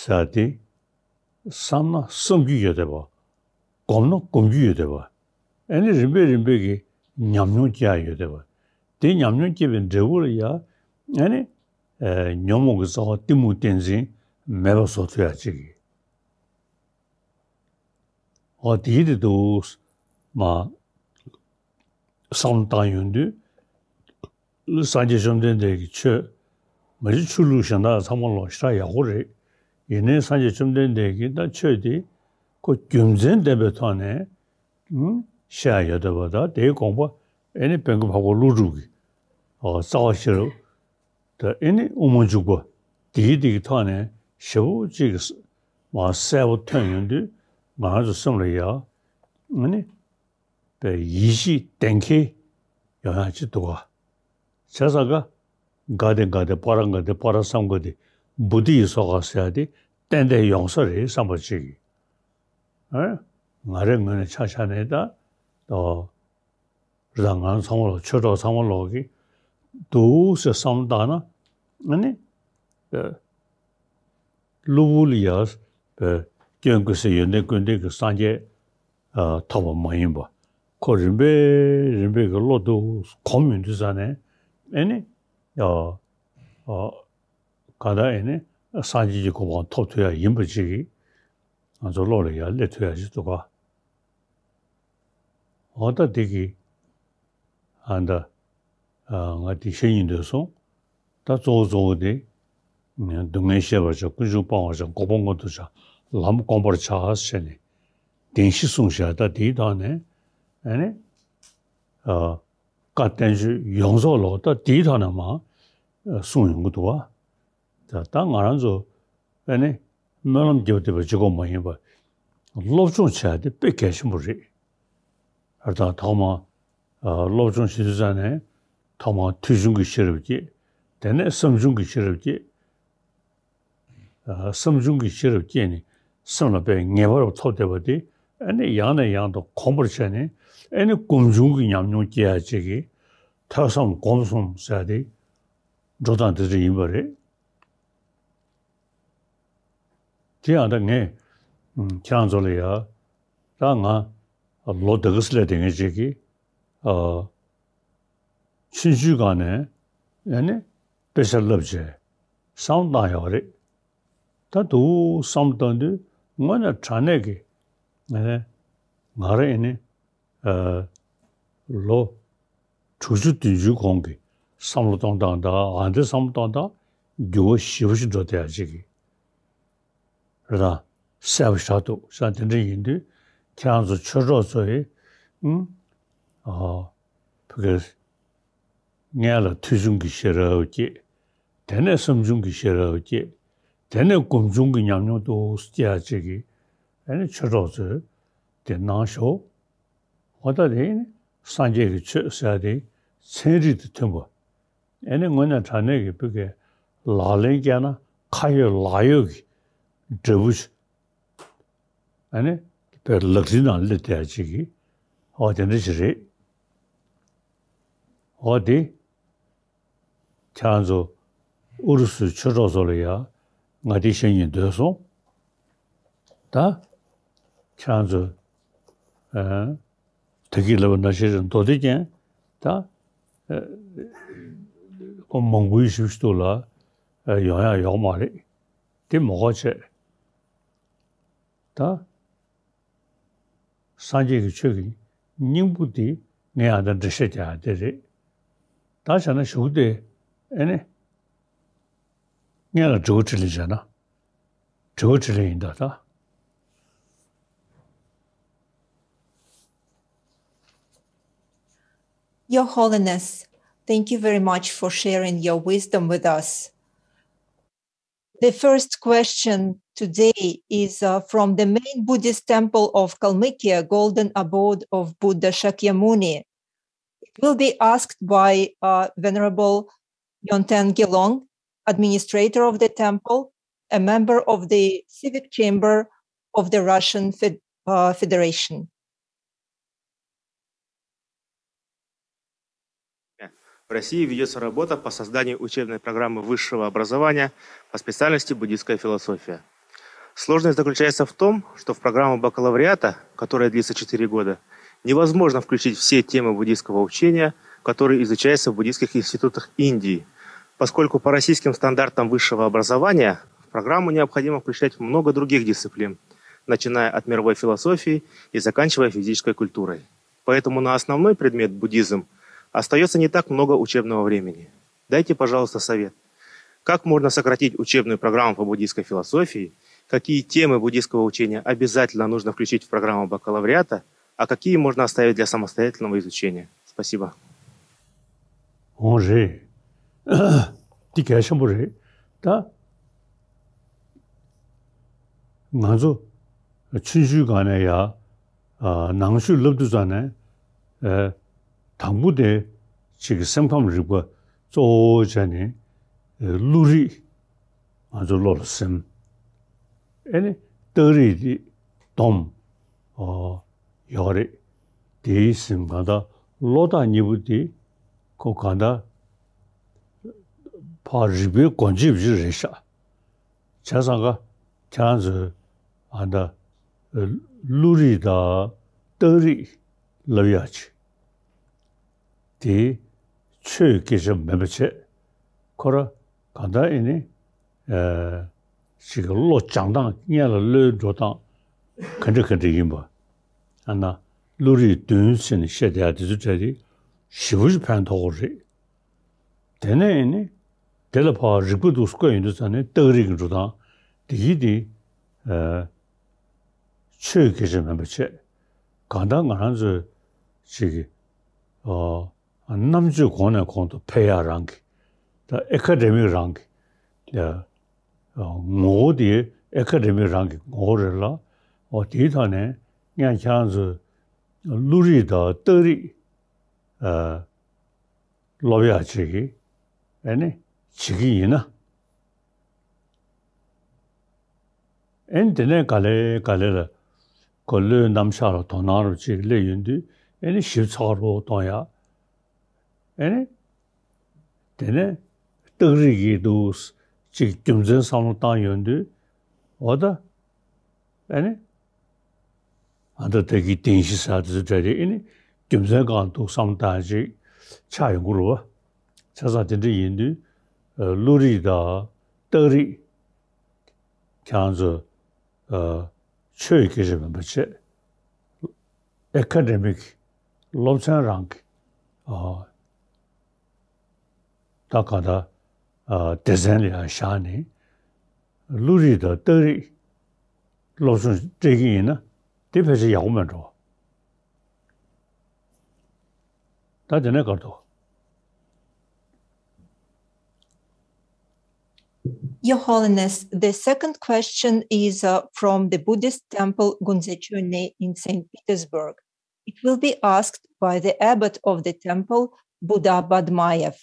ཟེར་དེ་བསམ་ན་བསམ་རྒྱུ་ཡོད་བསྡད་པ། སྒོམ་ན་སྒོམ་རྒྱུ་ཡོད་བསྡད་པ། ཨ་ནི་རིམ་པས་རིམ་པས་ཀྱི་ཉམས་མྱོང་སྐྱེ་ཡག་ཡོད་བསྡད་པ། དེ་ཉམས་མྱོང་སྐྱེས་པའི་འབྲས་བུ་ལ་ཡ་ཨ་ནི་ཨ་ཉོན་མོངས་ཀྱི་རྩ་བ་གཏི་མུག་ཏིང་འཛིན་མེད་པ་བཟོ་ཐུབ་ཡག་ཅིག་གི་འོ་དེའི་དེ་འདུག་མ། བསམ་བློ་བཏང་ཡོང་དུས། སངས་རྒྱས་བཅོམ་ལྡན་འདས་ཀྱི་ཆོས། མ་གཞི་ཆོས་ལུགས་གཞན་དག་ཚང་མ་ལོག་ཞེ་དྲག་ཡག་པོ་རེད། ཡིན་ནའི་སངས་རྒྱས་བཅོམ་ལྡན་འདས་ཀྱིས་ད་ཆོས་དེ་ཁོ་རྒྱུ་མཚན་ལྡན་པའི་ཐོག་ནས་ཨུམ་བཤད་ཡ་ཡོད་བསྡད་པ་དང་དེའི་དགོངས་པ་ཨེ་ནི་བོན་གྱི་འཕགས་པ་ཀླུ་སྒྲུབ་ཀྱི་འོ་རྩ་བ་ཤེས་རབ། ད་ཨེ་ནི་དབུ་མ་འཇུག་པ་དེའི་དེ་གི་ཐོག་ནས་ཞེ་པོ་ཅིག་གི་མ་གསལ་པོ་ཐོན་ཡོང་དུས་ང་རང་ཚོ་སེམས་ལ་ཡ་ཨེ་ནི་པའི་ཡིད་ཆེས་གཏན་འཁེལ་ཡོང་ཡག་ཅིག་འདུག་ག་བྱས་ཙང་ཀ་ག་དེ་ག་དེ་པ་ར་ག་དེ་པ་ར་སཾ་ག་དེ་བོ་དྷི་ཡི་སྭཱ་ཧཱ་ཟེར་ཡག་དེ་ཏན་ཏན་ཡོང་ས་རེད་བསམ་པ་ཅིག་གིས་ཨེ་ང་རའི་ངོས་ནས་ཆ་བཞག་ནས་ད་ཨོ། རེད་ད་ང་ཚང་མ་ལོག་ཆོས་གྲོགས་ཚང་མ་ལོག་གིས་འདུག་ཟེར་བསམ་བློ་བཏང་ན་ཨ་ནི་ཨེ་གློ་བུར་ལ་ཡ་ཨེ་སྐྱོན་ཀུན་ཟད་ཡོན་ཏན་ཀུན་ལྡན་གྱི་སངས་རྒྱས་ཨ་ཐོབ་པ་མ་ཡིན་པ་ཁོ་རིམ་པས་རིམ་པས་ཀྱི་བློ་འདུག་གོམས་ཡོང་དུས་ཙ་ནས་ཨ་ནི་ཨ་ཨ་ག་ད་ཨ་ནི་སངས་རྒྱས་ཀྱི་གོ་འཕང་ཐོབ་ཐུབ་ཡག་ཡིན་པ་ཅིག་གིས་ང་ཚོ་བློ་ལ་ཡ་སླེབས་ཐུབ་ཡག་ཅིག་འདུག་ག་འོ་ད་འདི་གི་ཨ་ད་ཨ་ང་འདི་བཤད་སྙིང་འདོད་སོང་། ད་གཙོ་བོ་གཙོ་བོ་དེ་སྡུག་བསྔལ་ཤེས་པར་བྱ། ཀུན་འབྱུང་སྤང་བར་བྱ། འགོག་པ་མངོན་དུ་བྱ། ལམ་བསྒོམ་པར་བྱ་ཟེར་ནས་བདེན་བཞི་གསུངས་བཞག་ད་དེའི་ཐོག་ནས་ཨ་ནི་ཨ་བཀའ་བསྟན་བཅོས་ཡོངས་རྫོགས་ལོག་ད་དེའི་ཐོག་ནས་མར་གསུངས་ཡོང་གི་འདུག་བ། ད་ད་ང་རང་ཚོ་ཨ་ནི་སྨོན་ལམ་རྒྱབ་བསྡད་པ་གཅིག་པོ་མ་ཡིན་པར་སློབ་སྦྱོང་བྱེད་ཡ་དེ་དཔེ་གལ་ཆེན་པོ་རེད། ཨ་ད་ཐོག་མར་ཨ་སློབ་སྦྱོང་བྱེད་དུས་ཙ་ནས་ཐོག་མར་ཐོས་བྱུང་གི་ཤེས་རབ་སྐྱེ། དེ་ནས་བསམ་བྱུང་གི་ཤེས་རབ་སྐྱེ། ཨ་བསམ་བྱུང་གི་ཤེས་རབ་སྐྱེས་ནས་སེམས་ལ་དཔེ་ངེས་པ་རབ་ཐོབ་བསྡད་པ་དེ་ཨ་ནི་ཡང་ནས་ཡང་དུ་གོམས་པར་བྱས་ནས་ཨ་ནི་སྒོམ་བྱུང་གི་ཉམས་མྱོང་སྐྱེ་ཡ་ཅིག་གིས་ཐོས་བསམ་སྒོམ་གསུམ་ཟེར་ཡ་དེ། འགྲོ་སྟངས་དེ་འདྲ་ཡིན་པ་རེད། དེ་ཡང་ད་ངས་ཨུམ་ཁྱེད་རང་ཚོ་ལ་ཡ་ད་ང་ལོ་དེ་ག་ཙམ་སླེབས་བསྡད་མཁན་ཅིག་གིས་ཨ་ཆུང་ཆུང་སྒང་ནས་ཨ་ནི་དཔེ་ཆ་བསླབ་བྱས་བསམ་བློ་བཏང་ཡོད་རེད། ད་དུང་བསམ་བློ་བཏང་དུས་དངོས་གནས་དྲང་གནས་ཀྱི་ཨ་ནི་ང་རང་ཨ་ནི་ཨ་ལོ་དྲུག་ཅུ་བདུན་ཅུའི་གོང་གི་བསམ་བློ་གཏོང་སྟངས་དང་ཨ་འདི་བསམ་བློ་གཏོང་སྟངས་འགྱུར་བ་ཞེ་པོ་ཞིག་འགྲོ་བསྡད་ཡ་ཅིག་གི་རེད་དང་གསལ་པོ་ཞིག་འདུག་ས་དེ་འདྲ་ཡིན་དུས་ཁྱེད་རང་ཚོ་ཆོས་གྲོགས་ཚོ་ཡིས་ཨུམ་ཨ་ཕ་གི་སྔོན་ལ་ཐོས་བྱུང་གི་ཤེས་རབ་སྐྱེས། དེ་ནས་བསམ་བྱུང་གི་ཤེས་རབ་སྐྱེས། དེ་ནས་སྒོམ་བྱུང་གི་ཉམས་མྱོང་དུ་སྐྱེ་ཡ་ཅིག་གི་ཨ་ནི་ཆོས་གྲོགས་ཚོས་དེ་གནང་ཤོག་འོ་ད་དེ་ནི་སངས་རྒྱས་ཀྱི་ཆོས་ཟེར་ཡ་དེ་ཚན་རིག་དང་མཐུན་པ། ཨ་ནི་དངོས་གནས་དྲང་གནས་ཀྱི་བོད་སྐད་ལག་ལེན་བསྐྱལ་ན་ཁ་ཡོད་ལག་ཡོད་ཀྱི་འབྲས་བུ་ཞིག་ཨ་ནི་བོད་ལག་ལེན་ནང་སླེབས་བསྡད་ཡ་ཅིག་གི་འོ་དེ་འདྲ་ཞིག་རེད། འོ་དེ། ཁྱེད་རང་ཚོ་ཨུ་རུ་སུའི་ཆོས་གྲོགས་ཚོ་ལ་ཡ་ང་དེ་བཤད་སྙིང་འདོད་སོང་། ད་ཁྱེད་རང་ཚོ་ཨ་ད་གིན་ལབ་པ་ནང་བཞིན་མདོ་སྡེ་རྒན་ད་ཨ་ཁོ་མང་པོའི་ཞིབ་ཞིབ་ཏུ་ལ་ཨ་ཡོང་ཡ་ཡོག་མ་རེད། དེ་མ་གོ་བྱས་ད། སངས་རྒྱས་ཀྱི་ཆོས་ཀྱི་སྙིང་པོ་འདི་ངས་ཨ་ད་འགྲེལ་བཤད་རྒྱག་ཡ་དེ་རེད། ད་བྱས་ན་གཞུག་དེ་ཨེ་ནི། སྔོན་ལ་དྲི་བ་དྲིས་ལན་བྱས་ན། དྲི་བ་དྲིས་ལན་ཡིན་ད་ད། Your Holiness, thank you very much for sharing your wisdom with us. The first question today is uh, from the main Buddhist temple of Kalmykia, Golden Abode of Buddha Shakyamuni. It will be asked by uh, Venerable Yonten Gelong, administrator of the temple, a member of the Civic Chamber of the Russian Fed- uh, Federation. В России ведется работа по созданию учебной программы высшего образования по специальности буддийская философия. Сложность заключается в том, что в программу бакалавриата, которая длится четыре года, невозможно включить все темы буддийского учения, которые изучаются в буддийских институтах Индии, поскольку по российским стандартам высшего образования в программу необходимо включать много других дисциплин, начиная от мировой философии и заканчивая физической культурой. Поэтому на основной предмет буддизм остается не так много учебного времени. Дайте, пожалуйста, совет. Как можно сократить учебную программу по буддийской философии, какие темы буддийского учения обязательно нужно включить в программу бакалавриата, а какие можно оставить для самостоятельного изучения? Спасибо. འོང་རེད། འདི་གལ་ཆེན་པོ་རེད། ད་ང་ཚོ་ཆུང་ཆུང་སྒང་ནས་ཡ་ནང་ཆོས་བསླབ་དུས་ཙང་ནས་དང་པོ་དེ་ཅིག་གི་སེམས་ཁམས་རིག་པ་གཙོ་བོ་བྱས་ནས་བློ་རིག་ང་ཚོ་བློ་ལ་སིམ། ཨེ་ནི་རྟགས་རིགས་དེ་སྡོམ་ཡོད་རེད། དེའི་སེམས་གང་ལྟར་བློ་ཐག་གཉིས་པོ་དེ་ཁོ་གང་ལྟར་ཕར་རིག་པའི་སྒོ་འབྱེད་ཅིག་རེད་ཤག་བྱས་ཙང་ཀ་ཁྱེད་རང་ཚོས་ཨ་ད་བློ་རིག་དང་རྟགས་རིགས་བསླབ་ཡག་ཅིག་དེ་ཆོས་སྐད་ཆ་མིན་པ་བྱས། ཁོ་ར་གང་ལྟར་ཨེ་ནི་ཨ་ཅིག་གི་བློ་སྦྱང་སྟངས་སྔོན་ལ་བློའི་འགྲོ་སྟངས་ག་འདྲ་ག་འདྲ་ཡིན་པ། ཨ་ན་བློ་རིག་བདུན་ཟེར་ནས་བཤད་བསྡད་ཡ་དེ་ཚོ་གྲས་དེ་ཞེ་པོ་ཞིག་ཕན་ཐོགས་པ་རེད། དེ་ནས་ཨེ་ནི་དེ་ལ་ཕར་རིག་པ་འདུག་བཀོད་ཡོང་དུས་ཙང་ནས་རྟགས་རིགས་ཀྱི་འགྲོ་སྟངས་དེ་གི་དེ་ཨ་ཆོས་སྐད་ཆ་མིན་པ་བྱས། གང་ལྟར་ང་རང་ཚོའི་ཅིག་གི་ཨ་རྣམ་དཔྱོད་གོང་ནས་གོང་དུ་འཕེལ་ཡག་རང་གི་ད་ཨེ་ཀ་ཌེ་མིག་རང་གི་ཨ་ངོ་བོ་དེ་ཨེ་ཀ་ཌེ་མིག་རང་གི་ངོ་བོ་རེད་ལ། འོ་དེའི་ཐོག་ནས་ངས་ཁྱེད་རང་ཚོའི་བློ་རིག་དང་རྟགས་རིགས་ཨ་སློབ་ཡག་ཅིག་གི་ཨེ་ནི་བྱེད་ཀྱི་ཡིན་ན། ཨེ་ནི་དེ་ནས་ག་ལེ་ག་ལེ་ལ་ཁོ་བློའི་རྣམ་གཞག་ལ་དོ་སྣང་རུ་ཅིག་སླེབས་ཡོང་དུས་ཨེ་ནི་ཞིབ་ཚགས་རུ་གཏོང་ཡག་ཨེ་ནི་དེ་ནས་ རྟགས་རིགས་ཀྱི་འདུག་ཅིག་རྒྱུ་མཚན་བསམ་བློ་བཏང་ཡོང་དུས། འོ་ད། ཨ་ནི། ཨ་ད་ད་གི་བདེན་བཞི་ཟེར་དེ་ཚོ་འདྲ་དེ་ཨ་ནི། རྒྱུ་མཚན་གང་འདུག་བསམ་བཏང་ཅིག་ཆགས་ཡོང་གི་རེད་བ། བྱས་ཙང་དེ་འདྲ་ཡིན་དུས། ཨ། བློ་རིག་དང་རྟགས་རིགས། ཁྱེད་རང་ཚོ། ཨ། ཆོས་ཀྱི་རིགས་མིན་པ་བྱས། ཨེ་ཁ་ཌེ་མིག་སློབ་ཚན་རང་གི། ཨ། ད་ག་ད། ཨ། སྡེ་ཚན་ལ་ཡང་བཞག་ནས། བློ་རིག་དང་རྟགས་རིགས་སློབ་སྦྱོང་སྤྲད་ཀྱི་ཡིན་ན། དེ་ཕལ་ཆེར་ཡག་པོ་མེད་འགྲོ། ད་དེ་ནས་གར་འདུག Your Holiness, the second question is uh, from the Buddhist temple Gundzechone in Saint Petersburg. It will be asked by the abbot of the temple, Buddha Badmaev.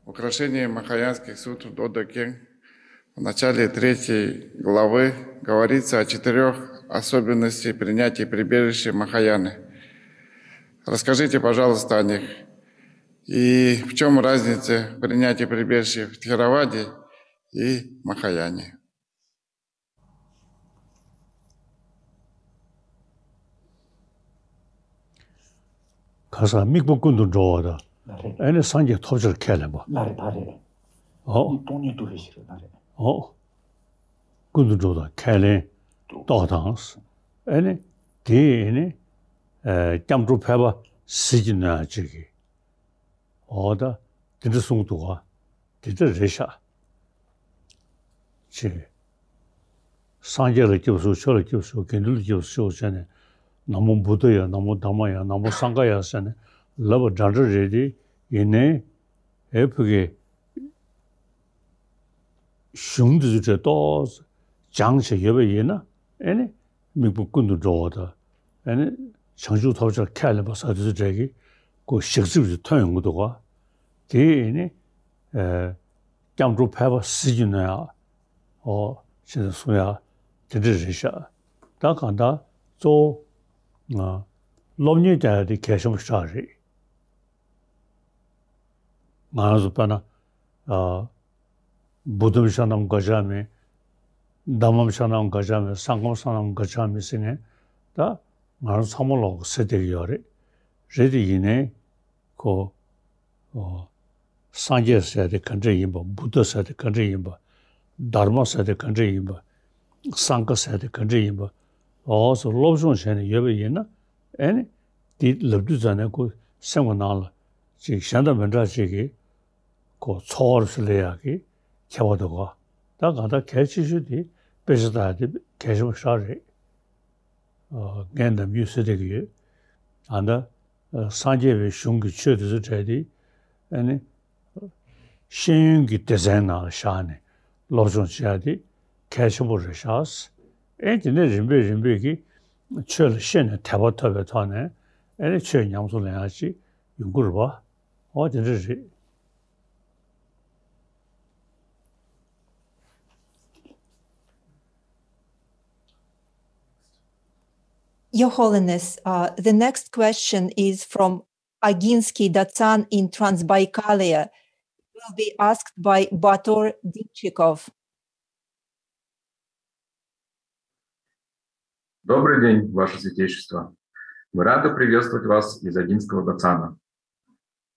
Украшение махаянских сутр Додо Кен. В начале третьей главы говорится о четырех особенностях принятия прибежища Махаяны. Расскажите, пожалуйста, о них. И в чем разница принятия прибежища в Тхераваде и Махаяне? ཁ་སང་དམིགས་པ་ཀུན་ཏུ་འགྲོ་བ་དང་། ལགས་རེད། ཨ་ནི་སངས་རྒྱས་ཐོབ་ཕྱིར་ཁས་ལེན་པ། ལགས་རེད། ད་རེད། ཨོ། སྟོང་ཉིད་རྟོགས་པའི་ཕྱིར། ལགས་རེད། ཨོ། ཀུན་ཏུ་འགྲོ་དང་ཁས་ལེན། རྟོགས། རྟོགས་དང་། ཨ་ནི། དེ་ནི། ཨ། སྐྱབས་འགྲོ་ཕལ་པ་ཟིལ་གྱིས་གནོན་ཡག་ཅིག་གི། འོ་ད། དེ་འདྲ་གསུངས་འདུག་ག་དེ་འདྲ་རེད་ཤག་ཅེས། སངས་རྒྱས་ལ་སྐྱབས་སུ་མཆིའོ། ཆོས་ལ་སྐྱབས་སུ་མཆིའོ། དགེ་འདུན་ལ་སྐྱབས་སུ་མཆིའོ་བྱས་ནས། ན་མོ་བུདྡྷ་ཡ། ན་མོ་དྷརྨ་ཡ། ན་མོ་སངྒྷ་ཡ་ཟེར་ནས་ལབ་པ་འདྲ་འདྲ་རེད་དེ། ཡིན་ནའི། ཨེ། ཕ་གི་གཞུང་འདི་ཚོ་འདྲ་ཏོག་ཙམ་སྦྱངས་བྱས་ཡོད་པ་ཡིན་ན། ཨེ་ནི། དམིགས་པ་ཀུན་ཏུ་འགྲོ་བ་དང་། ཨ་ནི། བྱང་ཆུབ་ཐོབ་བྱར་ཁས་ལེན་པ་ཟེར་དེ་ཚོ་འདྲ་གི་ཁོ་ཞག་ཚིལ་ཅིག་ཐོན་ཡོང་གི་འདུག་ག་དེ་ནི། ཨ། སྐྱབས་འགྲོ་ཕལ་པ་ཟིལ་གྱིས་གནོན་ཡག་འོ། ཅེས་གསུང་ཡག་དེ་འདྲ་རེད་ཤག་ད་གང་ལྟར་གཙོ་བོ། ང་། སློབ་གཉེར་རྒྱག་ཡག་དེ་གལ་ཆེན་པོ་ཞིག་རེད། ང་རང་ཚོ་དཔེར་ན། ཨ། བུདྡྷམ་ཤ་ནམ་ག་ཅ་མི། དྷརྨམ་ཤ་ནམ་ག་ཅ་མི། སངྒྷམ་ཤ་ནམ་ག་ཅ་མི་ཟེར་ནས། ད་ང་རང་ཚང་མ་ལོག་ཟེར་བསྡད་ཀྱི་ཡོད་རེད། རེད་དེ་ཡིན་ནའི། ཁོ། ཨོ། སངས་རྒྱས་ཟེར་དེ་ག་འདྲ་ཡིན་པ། བུདྡྷ་ཟེར་དེ་ག་འདྲ་ཡིན་པ། དྷརྨ་ཟེར་དེ་ག་འདྲ་ཡིན་པ། སངྒྷ་ཟེར་དེ་ག་འདྲ་ཡིན་པ། འོ་ཙམ་སློབ་སྦྱོང་བྱས་ནས་ཡོད་པ་ཡིན་ན། ཨེ་ནི། དེ་ལབ་དུས་ཙམ་ནས་ཁོ་སེམས་ཀྱི་ནང་ལ་ཅིག་གཞན་དང་མི་འདྲ་ཅིག་གི་ཁོ་ཚོར་བ་སླེབས་ཡག་གི་ཁྱད་པར་འདུག་ག་ད་གང་ལྟར་གལ་ཆེ་ཤོས་དེ་དཔེ་ཆ་ལྟ་ཡག་དེ་གལ་ཆེན་པོ་ཞིག་རེད། ཨ། ངས་ནམ་རྒྱུན་ཟེར་བསྡད་ཀྱི་ཡོད། ཨ། ད། ཨ། སངས་རྒྱས་པའི་གཞུང་གི་ཆོས་དེ་ཚོ་འདྲ་དེ། ཨ་ནི། ཤེས་ཡོན་གྱི་སྡེ་ཚན་ནང་ལ་བཞག་ནས་སློབ་སྦྱོང་བྱེད་ཡག་དེ་གལ་ཆེན་པོ་རེད་ཤག་ཨེ། དེ་ནས་རིམ་པས་རིམ་པས་ཀྱིས་ཆོས་ལ་ཤེས་ནས་དད་པ་ཐོབ་པའི་ཐོག་ནས། ཨེ་ནི། ཆོས་ཉམས་སུ་ལེན་ཡག་ཅིག་ཡོང་གི་རེད་པ། འོ། དེ་འདྲ་རེད། Your Holiness, uh, the next question is from Aginsky Datsan in Transbaikalia. It will be asked by Bator Dimchikov. Добрый день, Ваше Святейшество. Мы рады приветствовать вас из Агинского Дацана.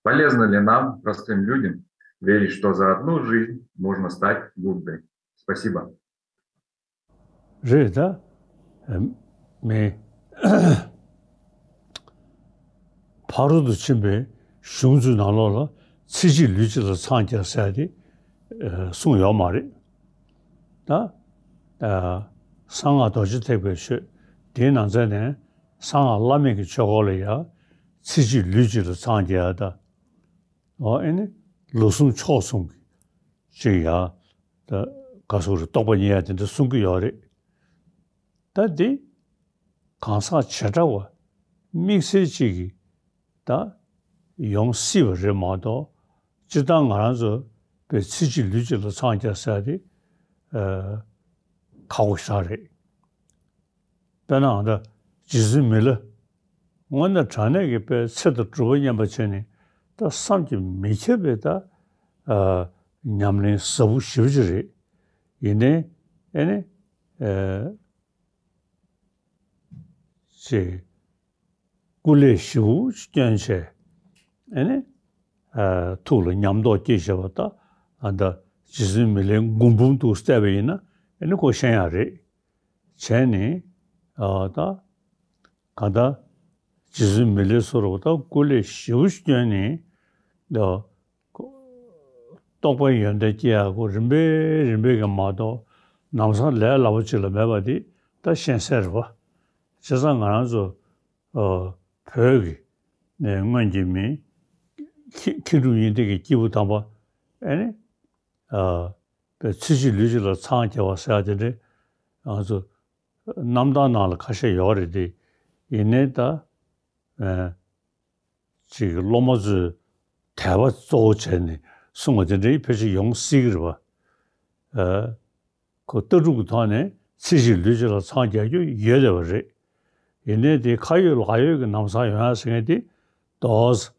Полезно ли нам, простым людям, верить, что за одну жизнь можно стать Буддой? Спасибо. རེད་ད། མི། ཕ་རོལ་ཏུ་ཕྱིན་པའི་གཞུང་ཚོའི་ནང་ལོགས་ལ་ཚེ་གཅིག་ལུས་གཅིག་ལ་འཚང་རྒྱ་ཟེར་ཏེ་གསུངས་ཡོད་མ་རེད། ད། གསང་སྔགས་རྡོ་རྗེ་ཐེག་པའི་ཆོས་དེའི་ནང་ཚན་ནས། གསང་སྔགས་བླ་མེད་ཀྱི་ཆོས་སྐོར་ལ་ཡ། ཚེ་གཅིག་ལུས་གཅིག་ལ་འཚང་རྒྱ་ད། འོ། ཨེ་ནི། ལུས་གསུམ་ཕྱོགས་གསུམ་གྱི་ཅིག་ཡ། ད་ག་སོགས་རེད། རྟོགས་པ་རྙེད་ཡ་དེ་འདྲ་གསུང་གི་ཡོད་རེད། ད་འདི་གང་ཟག་བྱེ་བྲག་པ་དམིགས་བསལ་ཅིག་གིས་ད་ཡོང་སྲིད་པ་རེད་མ་གཏོགས། སྤྱིར་བཏང་ང་རང་ཚོ་པའི་ཚེ་གཅིག་ལུས་གཅིག་ལ་འཚང་རྒྱ་ཟེར་དེ། ཨ། ཁག་པོ་ཞེ་དྲག་རེད། དཔེར་ན་ཨ་ད་རྗེ་བཙུན་མི་ལ་དངོས་གནས་དྲང་གནས་ཀྱི་དཔེ་ཚེ་དང་སྒྲུབ་པ་མཉམ་པ་བྱས་ནས་ད་བསམ་གྱིས་མི་ཁྱབ་པའི་ད་ཨ་ཉམས་ལེན་ཟབ་པོ་ཞེ་པོ་ཅིག་རེད། ཡིན་ནའི་ཨེ་ནི་ཨེ་ཅེས་སྐུ་ལས་ཞེ་པོ་ཅིག་བསྐྱོན་བྱས་ཨེ་ནི་ཨ་ཐུགས་ལ་ཉམས་རྟོགས་སྐྱེས་བྱས་པ་ད་ཨ་ད་རྗེ་བཙུན་མི་ལའི་མགུར་འབུམ་དུ་བལྟས་པ་ཡིན་ན་ཨེ་ནི་ཁོ་ཤེས་ཡག་རེད། བྱས་ནས་ཨ་ད་གང་ལྟར་རྗེ་བཙུན་མི་ལའི་བཟོ་འདྲ་ད་སྐུ་ལས་ཞེ་པོ་ཅིག་བསྐྱོན་ནས་ད་རྟོགས་པའི་ཡོན་ཏན་སྐྱེ་ཡག་གོ་རིམ་པས་རིམ་པས་ཀྱི་མ་གཏོགས་ལམ་སང་ལས་སླ་པོ་ཅིག་ལ་མེད་པ་འདི་ད་ཤེས་གསལ་རེད་པ། བྱས་ཙང་ང་རང་ཚོ་ཨ་བོད་ཀྱི་ནས་སྔོན་གྱི་མི་མཁས་མཁས་གྲུབ་གཉིས་ལྡན་གྱི་སྐྱེས་བུ་དམ་པ་ཨེ་ནི་ཨ་པའི་ཚེ་གཅིག་ལུས་གཅིག་ལ་འཚང་རྒྱ་བ་ཟེར་ཡག་དེ་འདྲའི་ང་ཚོ་རྣམ་ཐར་ནང་ལ་ཁ་ཤས་ཡོད་རེད་དེ། ཡིན་ནའི་ད་ཨེ་ཅིག་སློབ་མ་ཚོས་དད་པ་གཙོ་བོ་བྱས་ནས་གསུང་བ་དེ་འདྲའི་ཕལ་ཆེར་ཡོང་སྲིད་ཀྱི་རེད་པ། ཨེ་ཁོ་ལྟ་གྲུབ་ཀྱི་ཐོག་ནས་ཚེ་གཅིག་ལུས་གཅིག་ལ་འཚང་རྒྱ་རྒྱུ་ཡོད་བསྡད་པ་རེད། ཡིན་ནའི་དེ་ཁ་ཡོད་ལག་ཡོད་ཀྱི་ལམ་སང་ཡོང་ཡག་ཟེར་མཁན་དེ་ཏོག་ཙམ་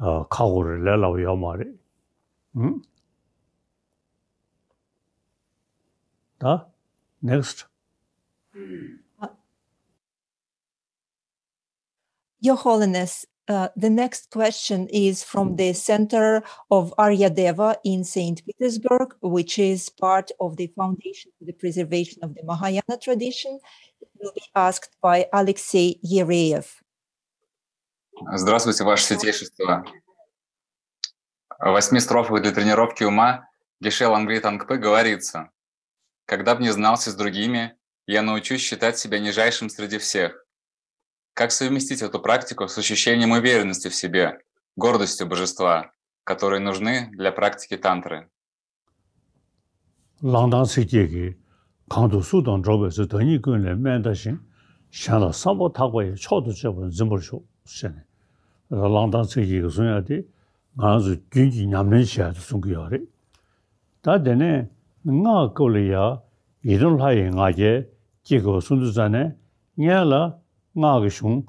ཨ་ཁག་པོ་རེད། ལས་སླ་པོ་ཡོད་མ་རེད། ཨང་། ད་next. Your Holiness, uh, the next question is from the Center of Arya Deva in Saint Petersburg, which is part of the Foundation for the Preservation of the Mahayana Tradition. It will be asked by Alexei Yereev. Здравствуйте, Ваше Святейшество. В восьми строфах для тренировки ума Геше Лангри Тангпы говорится: «Когда б не знался с другими, я научусь считать себя нижайшим среди всех». Как совместить эту практику с ощущением уверенности в себе, гордостью божества, которые нужны для практики тантры? གླང་དར་ཚིགས་བརྒྱད་ཀྱིས། གང་དུ་སུ་དང་འགྲོགས་པའི་ཚེ། བདག་ཉིད་ཀུན་ལས་དམན་ལྟ་ཞིང་། གཞན་ལ་བསམ་པ་ཐག་པ་ཡིས། མཆོག་ཏུ་གཅེས་པར་འཛིན་པར་ཤོག་ཟེར་ནས། གླང་དར་ཚིགས་བརྒྱད་ཀྱིས་གསུང་ཡག་དེ་ང་རང་ཚོ་རྒྱུན་གྱི་ཉམས་ལེན་བྱེད་ཡག་དེ་གསུང་གི་ཡོད་རེད། ད་དེ་ནས་སྔགས་སྐབས་ལ་ཡ། ཡི་དམ་ལྷ་ཡི་ང་རྒྱལ་སྐྱེ་དགོས་གསུང་དུས་ཙ་ནས་སྔོན་ལ་སྔགས་ཀྱི་གཞུང་།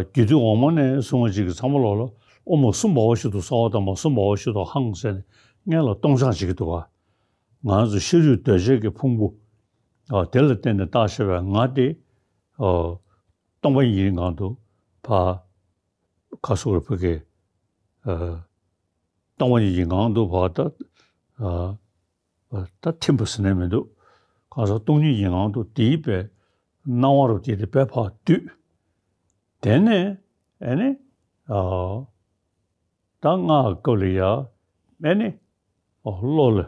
རྒྱུད་སྡེ་འོག་མ་ནས་གསུང་བ་ཅིག་གི་ཚང་མ་ལོག་ལ་དབུ་མ་གསུམ་པའོ་ཞིག་ཏུ་གསོལ་བ་བཏབ་པ། གསུམ་པའོ་ཞིག་ཏུ་ཧང་ཟེར་ནས་སྔོན་ལ་སྟོང་སྦྱང་བྱེད་ཀྱི་འདུག་ག་ང་ཚོ་ཤ་རུས་གདོས་བཅས་ཀྱི་ཕུང་པོ། དེ་ལ་བརྟེན་ནས་བཏགས་བྱས་པའི་ང་དེ། སྟོང་པ་ཉིད་ཀྱི་ངང་དུ་ཕར། ཁ་སོགས་རེ་ཕུ་གེ། སྟོང་པ་ཉིད་ཀྱི་ངང་དུ་བ་ད། ད་ཐིམ་པ་ཟེར་ནས་མི་འདུག་གང་ཟག་སྟོང་ཉིད་ཀྱི་ངང་དུ་དེའི་པའི་སྣང་བ་རུ་དེ་དེ་པའི་ཕར་བསྡུས། དེ་ནས་ཨེ་ནི། ད་སྔགས་སྐབས་ལ་ཡ། ཨེ་ནི། བློ་ལ།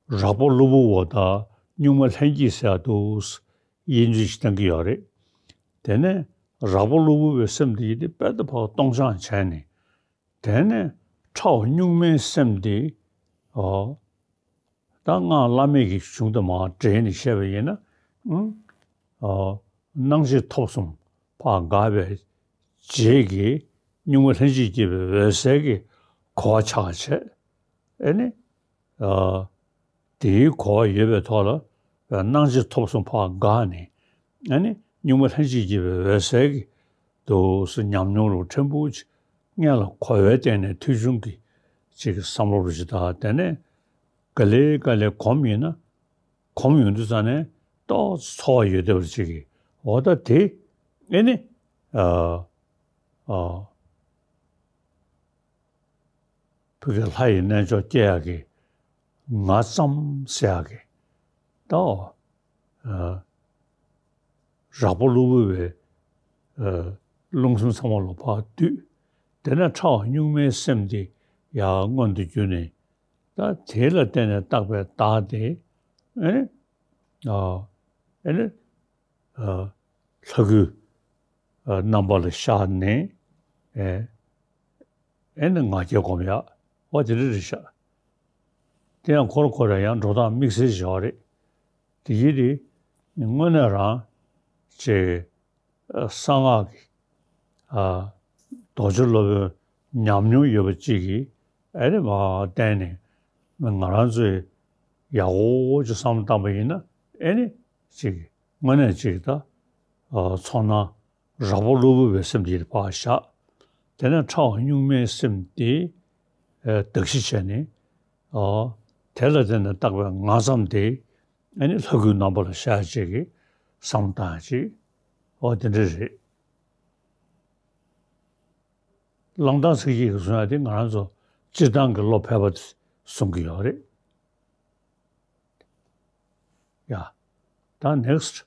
རགས་པ་གློ་བུར་བ་དང་གཉུག་མ་ལྷན་སྐྱེས་ཟེར་ཡག་འདུག་དབྱེ་འབྱེད་ཅིག་བཏང་གི་ཡོད་རེད། དེ་ནས་རགས་པ་གློ་བུར་བའི་སེམས་དེ་ཡིན་ཏེ་དཔལ་དུ་ཕར་སྟོང་སྦྱང་བྱས་ནས། དེ་ནས་ཕྲ་བ་གཉུག་མའི་སེམས་དེ། ཨོ། ད་སྔགས་བླ་མེད་ཀྱི་གཞུང་དུ་མར་འགྲེལ་ནས་བཤད་པ་ཡིན་ན། ཨོ། སྣང་མཆེད་ཐོབ་གསུམ་ཕར་འགགས་པའི་རྗེས་ཀྱི་གཉུག་མ་ལྷན་ཅིག་སྐྱེས་པའི་འོད་གསལ་གྱི་གོ་བ་ཆགས་བྱས། ཨེ་ནི། དེའི་གོ་བ་ཡོད་པའི་ཐོག་ལ་སྣང་མཆེད་ཐོབ་གསུམ་ཕར་འགགས་ནས། ཨེ་ནི་གཉུག་མ་ལྷན་ཅིག་སྐྱེས་པའི་འོད་གསལ་གྱི་འདུག་སེ་ཉམས་མྱོང་རུ་ཕྲན་བུ་ཅིག་སྔོན་ལ་གོ་བའི་སྟེང་ནས་ཐོས་བྱུང་གི་ཅིག་བསམ་བློ་རུ་ཅིག་དང་། དེ་ནས་ག་ལེ་ག་ལེ་གོམས་ཡིན་ན། གོམས་ཡོང་དུས་ཙ་ནས་ཏོག་ཙམ་ཚོར་བ་ཡོད་བསྡད་པ་ཅིག་གིས། འོ་ད་དེ་ཨེ་ནི། ཨ། ཨ། ཕ་གི་ལྷ་ཡི་རྣལ་འབྱོར་སྐྱེ་ཡག་གི་ང་ཙམ་ཟེར་ཡག་གི་ད། ཨ། རགས་པ་གློ་བུར་བའི། ཨ། རླུང་སེམས་ཚང་མ་ལ་ཕར་བསྡུས། དེ་ནས་ཕྲ་བ་གཉུག་མའི་སེམས་དེ་ཡར་མངོན་དུ་གྱུར་ནས། ད་དེ་ལ་བརྟེན་ནས་བཏགས་པའི་བདག་དེ། ཨེ་ནི། ཨ། ཨེ་ནི། ལྷ་སྐུའི་རྣམ་པ་ལ་ཤར་ནས། ཨེ་ནི་ང་རྒྱལ་སྒོམ་ཡག་བ་དེ་འདྲ་རེད་ཤག་དེ་ཡང་ཁོ་རང་ཁོ་རང་ཡང་འགྲོ་སྟངས་དམིགས་བསལ་ཞིག་ཡོད་རེད། དེ་ཡིན་དེ་དངོས་གནས་རང་ཅིག་གསང་སྔགས་ཀྱི་རྡོ་རྗེ་སློབ་དཔོན་ཉམས་མྱོང་ཡོད་པ་ཅིག་གིས་ཨེ་ནི་མར་བསྟན་ནས་ང་རང་ཚོས་ཡག་པོ་ཅིག་བསམ་བློ་བཏང་པ་ཡིན་ན་ ཨེ་ནི་ཅིག་དངོས་གནས་ཅིག་ད་ཨ་ཚོར་སྣང་རགས་པ་གློ་བུར་བའི་སེམས་དེ་ཕར་བཞག་དེ་ནས་ཕྲ་བ་གཉུག་མའི་སེམས་དེ་ཨ་གདགས་གཞི་བྱས་ནས་ཨ་དེ་ལ་བརྟེན་ནས་བཏགས་པའི་ངང་ཙམ་དེ་ཨེ་ནི་ལྷ་སྐུའི་རྣམ་པ་ལ་ཤར་བྱེད་ཀྱི་བསམ་བློ་བཏང་ཡ་ཅིག་འོ་དེ་འདྲ་རེད། གླང་དར་ཚིག་གཅིག་གིས་གསུང་ཡ་དེ་ང་རང་ཚོ་སྤྱིར་བཏང་གི་བློ་ཕལ་པ་དེ་གསུང་གི་ཡོད་རེད། ཡ། ད་next.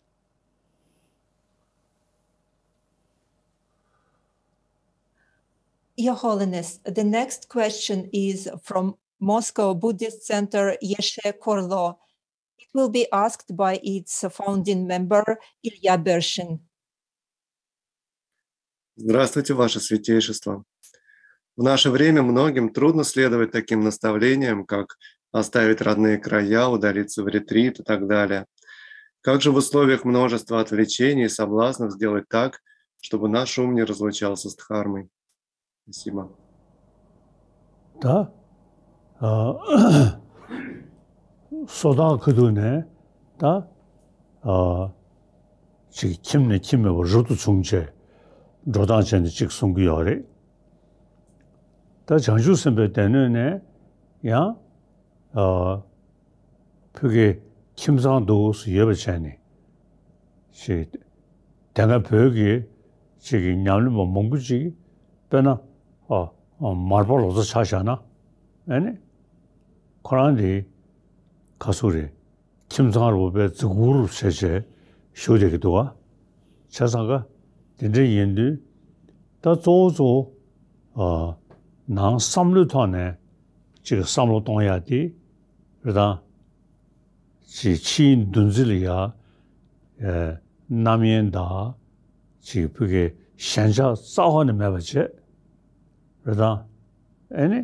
Your Holiness, the next question is from Moscow Buddhist Center Yeshe Korlo. It will be asked by its founding member Ilya Bershin. Здравствуйте, Ваше Святейшество. В наше время многим трудно следовать таким наставлениям, как оставить родные края, удалиться в ретрит и так далее. Как же в условиях множества отвлечений и соблазнов сделать так, чтобы наш ум не разлучался с Дхармой? Спасибо. ད་ཨ་སོ་ཐར་ཁ་ཐུག་ནས་ད་ཨ་ཅིག་ཁྱིམ་ནས་ཁྱིམ་མེད་པར་རབ་ཏུ་བྱུང་བྱས་འགྲོ་སྟངས་བྱས་ནས་ཅིག་གསུང་གི་ཡོད་རེད། ད་བྱང་ཆུབ་སེམས་དཔའི་སྡེ་སྣོད་ནས་ཡང་ཨ་ཕ་གིའི་ཁྱིམ་ཚང་འདུག་སེ་ཡོད་པ་བྱས་ནས་ཅིག་དེ་སྔ་བོད་ཀྱི་ཅིག་གི་ཉམས་ལེན་པ་མང་པོ་ཅིག་དཔེར་ན་ཨ་ཨ་མར་པ་ལོ་ཙཱ་ཆ་བཞག་ན་ཨ་ནི་ཁོ་རང་དེ་ག་ཚོད་རེད། ཁྱིམ་ཚང་རུ་བའི་རྫི་གུར་བྱས་བྱས་བཞུགས་བསྡད་ཀྱི་འདུག་ག་བྱས་ཙང་ག་དེ་འདྲ་ཡིན་དུས་ད་གཙོ་བོ་གཙོ་བོ་ཨ་ནང་བསམ་བློའི་ཐོག་ནས་ཅིག་བསམ་བློ་གཏོང་ཡ་དེ་རེད་དང་། ཅིག་ཕྱིའི་འདུ་འཛི་ལ་ཡ་ཨ་རྣམ་གཡེང་དང་ཅིག་ཕ་གིའི་ཞེན་ཆགས་རྩ་བ་ནས་མེད་པ་བྱས་རེད་དང་། ཨེ་ནི་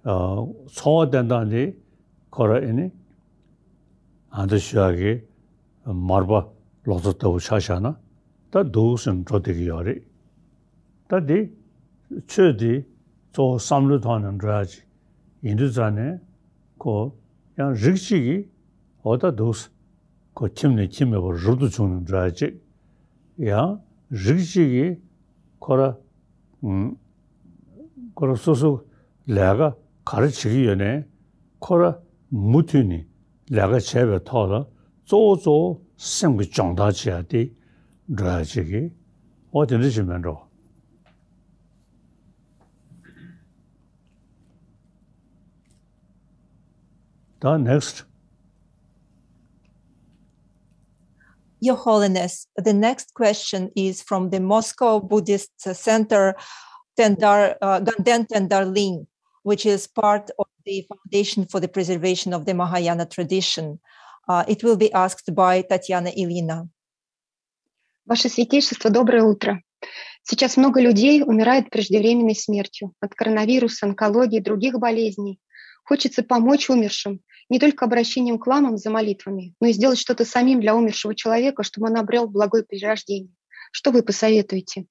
ཨ་འཚོ་བ་བསྟེན་སྟངས་དེ་ཁོ་ར་ཨེ་ནི་ཨ་ད་ཞུ་ཡག་གི་མར་པ་ལོ་ཙཱ་ལྟ་བུ་ཆ་བཞག་ན་ད་འདུག་སེ་འགྲོ་བསྡད་ཀྱི་ཡོད་རེད། ད་འདི་ཆོས་འདི་གཙོ་བོ་བསམ་བློའི་ཐོག་ནས་འགྲོ་ཡག་ཅིག་ཡིན་དུས་ཙང་ནས་ཁོ་ཡང་རིགས་གཅིག་གིས་འོ་ད་འདུག་སེ་ཁོ་ཁྱིམ་ནས་ཁྱིམ་མེད་པར་རབ་ཏུ་བྱུང་ནས་འགྲོ་ཡག་ཅིག་ཡང་རིགས་གཅིག་གིས་ཁོ་ར་ཨུམ། ཁོ་ར་སོ་སོ་ལས་ཀ་ག་རེ་བྱེད་ཀྱི་ཡོད་ནའི་ཁོ་ར་མུ་མཐུད་ནས་ལས་ཀ་བྱས་པའི་ཐོག་ལ་གཙོ་བོ་གཙོ་བོ་སེམས་ཀྱི་སྦྱོང་བརྡར་བྱེད་ཡ་དེ་འགྲོ་ཡ་ཅིག་གི་འོ་དེ་འདྲ་ཞིག་མེད་འགྲོ། ད་next. Your Holiness, the next question is from the Moscow Buddhist Center, Tendar, uh, Ganden Tendar Ling, which is part of the Foundation for the Preservation of the Mahayana Tradition. Uh, it will be asked by Tatiana Ilina. Ваше Святейшество, доброе утро. Сейчас много людей умирают преждевременной смертью от коронавируса, онкологии и других болезней. Хочется помочь умершим не только обращением к ламам за молитвами, но и сделать что-то самим для умершего человека, чтобы он обрел благое перерождение. Что вы посоветуете?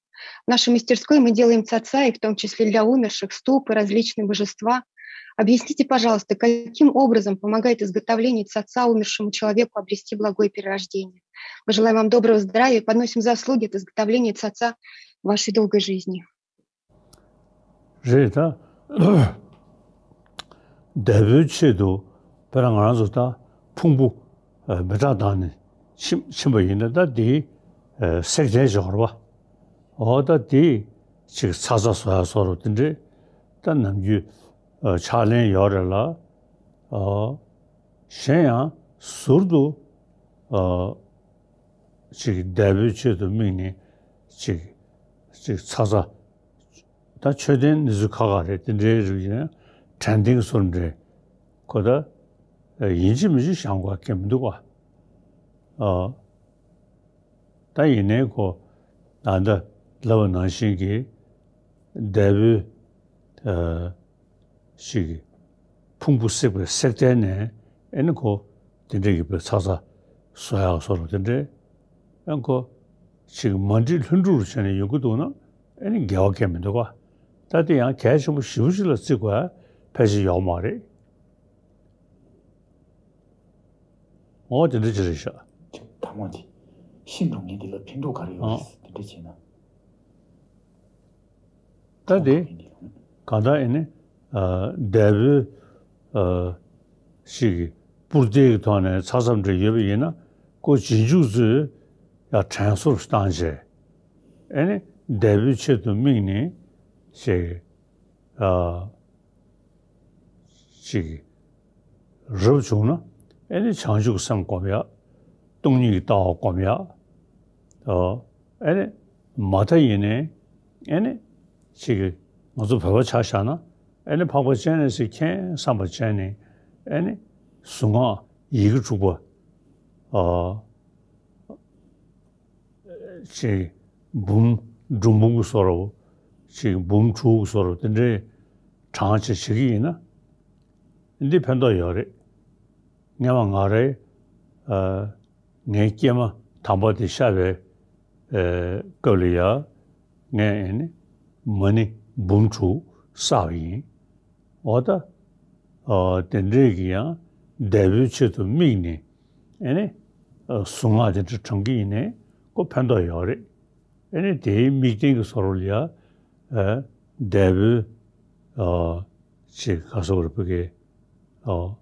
В нашей мастерской мы делаем цацаи, в том числе для умерших, ступы, различные божества. Объясните, пожалуйста, каким образом помогает изготовление цаца умершему человеку обрести благое перерождение? Мы желаем вам доброго здравия и подносим заслуги от изготовления цаца вашей долгой жизни. རེད་ད། འདས་པོའི་ཆེད་དུ་དཔེར་ན་ང་རང་ཚོ་ད་ཕུང་པོ་མེ་སྲེག་བཏང་ནས་ཕྱིན་ཕྱིན་པ་ཡིན་ན་ད་དེ་བསྲེག་བྲལ་བྱེད་དགོས་རེད་པ། འོ་ད་དེ་ཅིག་ཚ་ཚ་བཟོ་ཡ་བཟོ་འདྲ་དེ་འདྲས་ད་ནམ་རྒྱུན་ཕྱག་ལེན་ཡོད་རེད་ལ། གཞན་ཡང་ཟུར་དུ་ཅིག་འདས་པོའི་ཆེད་དུ་དམིགས་ནས་ཅིག་ཅིག་ཚ་ཚ། ད་མཆོད་རྟེན་ནི་ཚུལ་ཁག་ཁག་རེད། དེ་འདྲའི་རིགས་ཡིན་ན་དྲན་རྟེན་སོགས་འདྲ་ཁོ་ད་ཡིན་གཅིག་མིན་གཅིག་བཞེངས་དགོས་ཀྱི་མི་འདུག་ག་ཨ་ད་ཡིན་ནའི་ཁོ་ད་ལྟ་ལབ་པ་ནང་བཞིན་གྱི་འདས་པོའི་ཨ་ཞིག་གི་ཕུང་པོ་བསྲེགས་པའི་བསྲེག་ཐལ་ནས་ཨེ་ནི་ཁོ་དེ་འདྲའི་གི་བའི་ཚ་ཚ་བཟོ་ཡག་བཟོ་རོགས་དེ་འདྲའི་ཨེ་ཁོ་ཅིག་མ་འགྲིག་ལྷུན་གྲུབ་བྱས་ནས་ཡོང་གི་འདུག་ན་ཨེ་ནི་འགལ་བ་གང་མི་འདུག་ག་ད་དེ་ཡང་གལ་ཆེན་པོ་ཞེ་པོ་ཅིག་ལ་བརྩི་དགོས་ཡ་ཕལ་ཆེར་ཡོད་མ་རེད། འོ་དེ་འདྲ་ཅིག་རེད་ཤག་དང་པོ་དེ། ཤིན་ཏུ་ངས་འདི་ལ་ཕན་ཐོགས་ག་རེ་ཡོད་རེད། དེ་འདྲ་བྱས་ན། ད་དེ་གང་ལྟར་ཨེ་ནི་འདས་པོའི་ཞིག་གི་པུར་རྟའི་གི་ཐོག་ནས་ཚ་ཚ་འདྲ་ཡོད་པ་ཡིན་ན། ཁོ་རྗེས་འཇུག་ཚོས་ཡང་དྲན་གསོ་བཏང་བྱས། ཨེ་ནི་འདས་པོའི་ཆེད་དུ་དམིགས་ནས་ཞིག་ཅིག་རབ་བྱུང་ན། ཨེ་ནི་བྱང་ཆུབ་སེམས་སྒོམ་ཡག་སྟོང་ཉིད་ཀྱི་ལྟ་བ་སྒོམ་ཡག་ཨེ་ནི་མ་མཐའ་ཡིན་ནའི། ཨེ་ནི་ཅིག་ང་ཚོ་བོད་པ་ཆ་བཞག་ན། ཨེ་ནི་འཕགས་པ་སྤྱན་རས་གཟིགས་མཁྱེན་བསམ་པ་བྱས་ནས། ཨེ་ནི་གཟུངས་སྔགས་ཡི་གེ་དྲུག་པ། ཅིག་འབུམ་འབྲུ་འབུམ་གྱི་བཟོ་འདྲ་བོ། ཅིག་འབུམ་དྲུག་གི་བཟོ་འདྲ་བོ་དེ་འདྲའི་བགྲང་བྱ་བྱེད་ཀྱི་ཡིན་ན། འདི་ཕན་ཐོགས་ཡོད་རེད། སྔན་མ་ང་རའི་ངའི་སྐྱེས་མ་དམ་པ་དེ་ཤི་བའི་སྐབས་ལ་ཡ། ངས་ཨེ་ནི་མ་ཎི་འབུམ་དྲུག་བསགས་པ་ཡིན། འོ་ད། ཨ། དེ་འདྲས་ཀྱི་ཡང་འདས་པོའི་ཆེད་དུ་དམིགས་ནས། ཨེ་ནི། ཨ། གཟུངས་སྔགས་དེ་འདྲ་བགྲང་གི་ཡིན་ནའི་ཁོ་ཕན་ཐོགས་ཡོད་རེད། ཨེ་ནི་དེའི་དམིགས་རྟེན་གྱི་བཟོ་འདྲ་ལ་ཡ། ཨ། འདས་པོའི། ཨ། ཅིག་ག་ཟེར་དགོས་རེད། ཕ་གི། ཨ།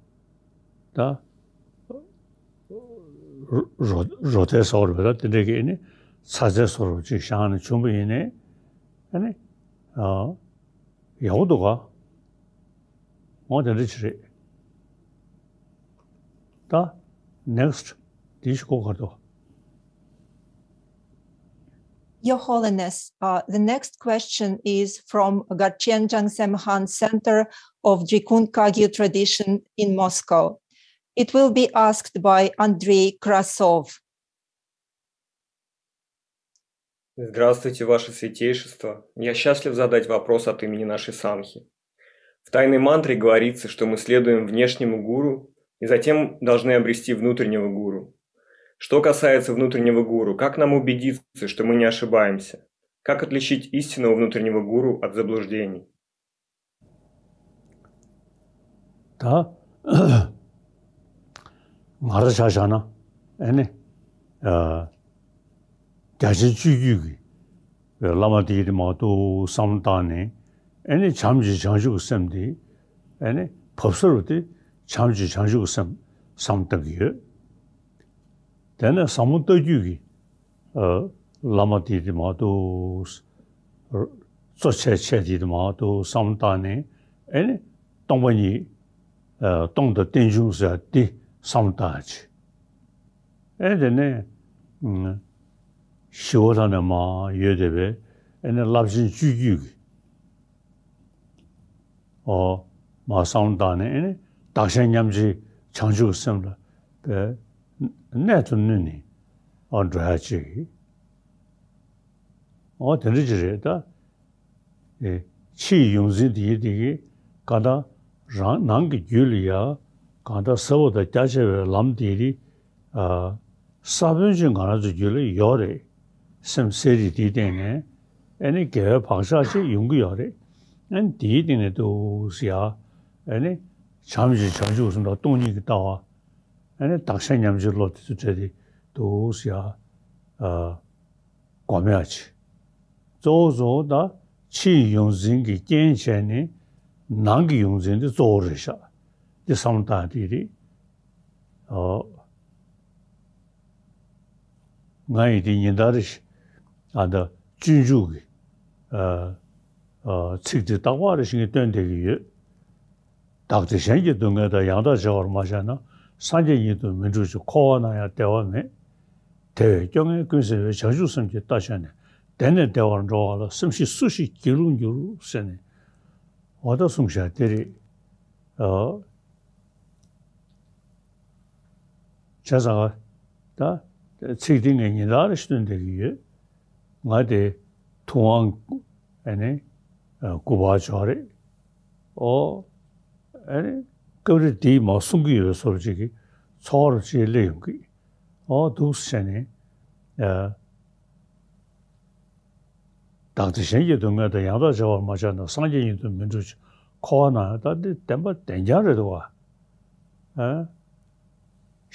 ད། རོ། རོ། རོ་ཐལ་ཟེར་དགོས་རེད་པ། ད་དེ་འདྲས་ཀྱི་ཨེ་ནི་ཚ་ཚལ་བཟོ་འདྲ་ཅིག་བཞག་ནས་བྱུང་པ་ཡིན་ནའི། ཨེ་ནི། ཨ། ཡག་པོ་འདུག་ག་འོ་དེ་འདྲ་ཅིག་རེད། ད་next དེ་ཞིག་གོ་གར་དོ། Your Holiness, uh, the next question is from Garchen Jangsemhan Center of Drikun Kagyu Tradition in Moscow. It will be asked by Andrei Krasov. Здравствуйте, Ваше Святейшество. Я счастлив задать вопрос от имени нашей Самхи. В тайной мантре говорится, что мы следуем внешнему гуру и затем должны обрести внутреннего гуру. Что касается внутреннего гуру, как нам убедиться, что мы не ошибаемся? Как отличить истинного внутреннего гуру от заблуждений? ད་ང་རང་ཆ་བཞག་ན། ཨེ་ནི། ཨ། རྒྱ་ཆེན་སྤྱོད་བརྒྱུད་ཀྱི་བླ་མ་དེ་ཡིན་དེ་མ་གཏོགས་བསམ་བློ་བཏང་ནས། ཨེ་ནི་བྱམས་ཀྱི་བྱང་ཆུབ་ཀྱི་སེམས་དེ། ཨེ་ནི་བབས་ས་རུ་དེ་བྱམས་ཀྱི་བྱང་ཆུབ་ཀྱི་སེམས་བསམ་བཏང་གི་ཡོད། དེ་ནས་ཟབ་མོ་ལྟ་བརྒྱུད་ཀྱི། ཨ། བླ་མ་དེ་དེ་མ་གཏོགས། གཙོ་ཆེ་ཆེ་དེ་དེ་མ་གཏོགས་བསམ་བློ་བཏང་ནས། ཨེ་ནི་སྟོང་པ་ཉིད། ཨ། སྟོང་དང་རྟེན་འབྱུང་ཟེར་དེ་བསམ་བློ་བཏང་ཡ་ཅིག་ཨེ་དེ་ནས། ཨ། ཞི་བ་ལྷ་ནས་མར་ཡོད་བསྡད་པའི། ཨེ་ནི་རླབས་ཆེན་སྤྱོད་བརྒྱུད་ཀྱི། ཨོ། མར་བསམ་བློ་བཏང་ནས། ཨེ་ནི་བདག་གཞན་མཉམ་བརྗེའི་བྱང་ཆུབ་སེམས་ལ་པའི་གནད་དུ་བསྣུན་ནས། ཨོ། འགྲོ་ཡ་ཅིག་ཨོ། དེ་འདྲ་ཅིག་རེད་ད། ཨེ། ཕྱིའི་ཡོངས་འཛིན་དེ་ཡི་དེ་གི་གང་ལྟར་རང་ནང་གི་རྒྱུད་ལ་ཡ། གང་ལྟར་ཟབ་པ་དང་རྒྱ་ཆེ་བའི་ལམ་དེ་རིགས། ཨ། ས་བོན་ཅིག་ང་རང་ཚོའི་རྒྱུད་ལ་ཡོད་རེད། སེམས་གསལ་རིག་དེའི་སྟེང་ནས། ཨེ་ནི་དགེ་བའི་བག་ཆགས་ཅིག་ཡོང་གི་ཡོད་རེད། ཨེ་ནི་དེའི་སྟེང་ནས་འདུག་སེ་ཡ། ཨེ་ནི་བྱམས་ཀྱི་བྱང་ཆུབ་སེམས་དང་སྟོང་ཉིད་ཀྱི་ལྟ་བ། ཨེ་ནི་བདག་གཞན་མཉམ་བརྗེའི་བློ་དེ་ཚོ་བྲལ་ཏེ་འདུག་སེ་ཡ། ཨ། སྒོམ་ཡ་ཅིག་གཙོ་བོ་གཙོ་བོ་ད་ཕྱིའི་ཡོངས་འཛིན་གྱི་རྐྱེན་བྱས་ནས་ནང་གི་ཡོངས་འཛིན་དེ་གཙོ་བོ་རེད་ཤག་འདི་བསམ་བློ་བཏང་དེ་རེད། ཨོ། ང་ཡིས་དེ་ཉིན་ལྟར་རེ་བཞིན། ཨ། ད་སྤྱོད་འཇུག་གི། ཨ། ཨ། ཚིག་དེ་རྟག་པར་རེ་བཞིན་གྱི་བཏོན་བསྡད་ཀྱི་ཡོད། བདག་བདེ་གཞན་གྱི་སྡུག་བསྔལ་དང་། ཡང་དག་བྱ་བར་མ་བྱས་ན། སངས་རྒྱས་ཉིད་དུ་མི་འགྲུབ་ཅིང་། འཁོར་བ་ན་ཡང་བདེ་བ་མེད། དེ་བས་སྐྱོ་ངལ་ཀུན་སེལ་བའི། བྱང་ཆུབ་སེམས་ཀྱི་རྟ་ཞོན་ནས། བདེ་ནས་བདེ་བར་འགྲོ་བ་ལ། སེམས་ཤེས་སུ་ཞིག་སྒྱིད་ལུག་འགྱུར། ཟེར་ནས། འོ་ད་གསུངས་བཞག་དེ་རེད། ཨོ། བྱས་ཙང་ད་ཚིག་དེ་ངས་ཉིན་ལྟར་རེ་བཞིན་བཏོན་བསྡད་ཀྱི་ཡོད། ང་དེ་ཐུབ་དབང་ཨ་ནི་སྐུ་པར་ཅིག་རེད། ཨོ། ཨ་ནི་སྐབས་རེ་དེའི་མར་གསུང་གི་ཡོད་བཟོ་འདྲ་ཅིག་གི་ཚོར་བ་ཅིག་སླེབས་ཡོང་གི། ཨོ། འདུག་སེ་བྱས་ནས། ཨ། བདག་བདེ་གཞན་གྱི་སྡུག་བསྔལ་དང་། ཡང་དག་བྱ་བར་མ་བྱས་ན། སངས་རྒྱས་ཉིད་དུ་མི་འགྲུབ་ཅིང་། འཁོར་བ་ན་ཡང་། ད་འདི་བདེན་པ་བདེན་རྐྱང་རེད་འདུག་ག་ཨ།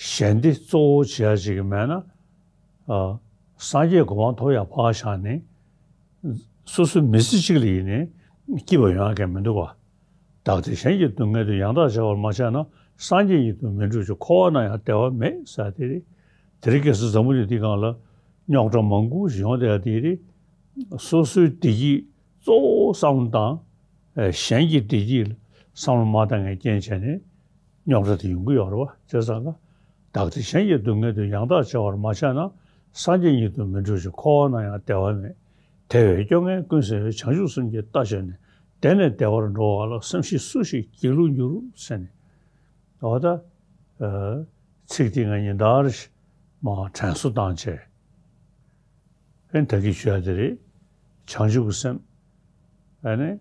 གཞན་སྡེ་གཙོ་བོ་བྱེད་ཡ་ཅིག་མེད་ན། ཨ། སངས་རྒྱས་གོ་འཕང་ཐོབ་ཡ་ཕར་བཞག་ནས། སོ་སོའི་མི་ཚེ་གཅིག་ལ་ཡིན་ནའི་སྐྱིད་པ་ཡོང་ཡ་གང་མི་འདུག་བ། བདག་དེ་གཞན་གྱི་སྡུག་བསྔལ་དུ་ཡང་དག་བྱེད་པར་མ་བྱས་ན། སངས་རྒྱས་ཉིད་དུ་མི་འགྲུབ་ཅིང་། འཁོར་བ་ན་ཡང་བདེ་བ་མེད་ཟེར་དེ་རེད། དེ་རིང་ཁ་སང་འཛམ་བུ་གླིང་འདིའི་སྒང་ལ་རྙོག་དྲ་མང་པོ་ཞིག་ཡོང་བསྡད་ཡ་དེ་རེད། སོ་སོའི་བདེ་སྐྱིད་གཙོ་བོ་བསམ་བློ་བཏང་། ཨེ། གཞན་གྱི་བདེ་སྐྱིད་ལ་བསམ་བློ་མ་བཏང་མཁན་རྐྱེན་བྱས་ནས་རྙོག་དྲ་དེ་ཡོང་གི་ཡོད་རེད་བ། བྱས་ཙང་ཀ། བདག་དེ་གཞན་གྱི་སྡུག་བསྔལ་དུ་ཡང་དག་བྱེད་པར་མ་བྱས་ན། སངས་རྒྱས་ཉིད་དུ་མི་འགྲུབ་ཅིང་། འཁོར་བ་ན་ཡང་བདེ་བ་མེད། དེ་བས་སྐྱོ་ངལ་ཀུན་སེལ་བའི། བྱང་ཆུབ་སེམས་ཀྱིས་བལྟ་བྱས་ནས། དེ་ནས་བདེ་བར་འགྲོ་བ་ལ། སེམས་ཤེས་སུ་ཞིག་སྒྱིད་ལུག་འགྱུར་ཟེར་ནས། འོ་ད། ཨ། ཚིག་དེ་ང་ཉིན་ལྟར་མར་དྲན་གསོ་བཏང་བྱས། ཨེ། ད་གིན་ཞུ་ཡ་དེ་རེད། བྱང་ཆུབ་ཀྱི་སེམས། ཨ་ནི།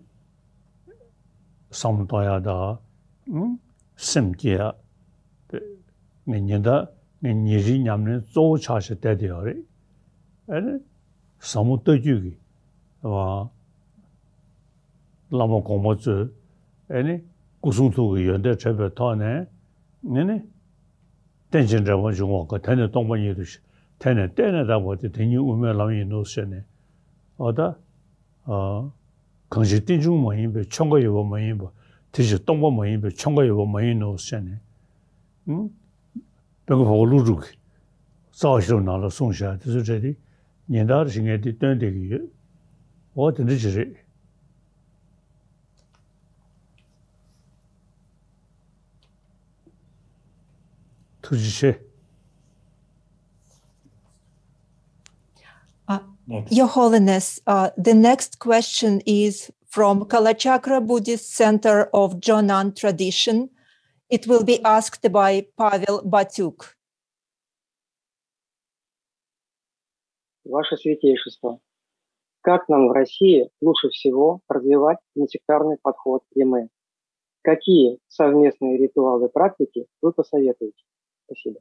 བསམ་བློ་གཏོང་ཡ་དང་། ཨང་། སེམས་བསྐྱེད་ཡ། དེ་ངས་ཉིན་ལྟར་ངས་ཉིན་རེའི་ཉམས་ལེན་གཙོ་བོ་ཆགས་བྱས་བསྡད་དེ་ཡོད་རེད། ཨ་ནི། ཟབ་མོ་ལྟ་རྒྱུད་ཀྱི། ཨ། བླ་མ་གོང་མ་ཚོས། ཨ་ནི། སྐུ་གསུང་ཐུགས་ཀྱི་ཡོན་ཏན་དྲན་པའི་ཐོག་ནས། ཨ་ནི། རྟེན་ཅིང་འབྲེལ་བར་འབྱུང་བ་དགའ། དེ་ནི་སྟོང་པ་ཉིད་དུ་ཤེས། དེ་ནི་བལྟས་ནས་བདག་པོ་སྟེ། དེ་ཉིད་དབུ་མའི་ལམ་ཡིན་ནོ་ཟེར་ནས། འོ་ད། ཨ། གང་ཞིག་རྟེན་འབྱུང་མ་ཡིན་པའི། ཆོས་འགའ་ཡོད་པ་མ་ཡིན་པ། དེ་ཕྱིར་སྟོང་པ་མ་ཡིན་པའི། ཆོས་འགའ་ཡོད་པ་མ་ཡིན་ནོ་ཟེར་ནས། ཨང་། དཔལ་མགོན་འཕགས་པ་ཀླུ་སྒྲུབ་ཀྱིས་རྩ་བ་ཤེས་རབ་ནང་ལ་གསུངས་བཞག་དེ་ཚོ་འདྲ་དེ་ཉིན་ལྟར་ཞིག་ངས་འདི་སྟོན་བསྡད་ཀྱི་ཡོད། འོ་དེ་འདྲ་ཅིག་རེད། ཐུགས་རྗེ་ཆེ། Uh, Next. Your Holiness, uh, the next question is from Kalachakra Buddhist Center of Jonan Tradition. It will be asked by Pavel Batyuk. Ваше Святейшество, как нам в России лучше всего развивать несектарный подход к Е М? Какие совместные ритуалы, практики вы посоветуете? Спасибо.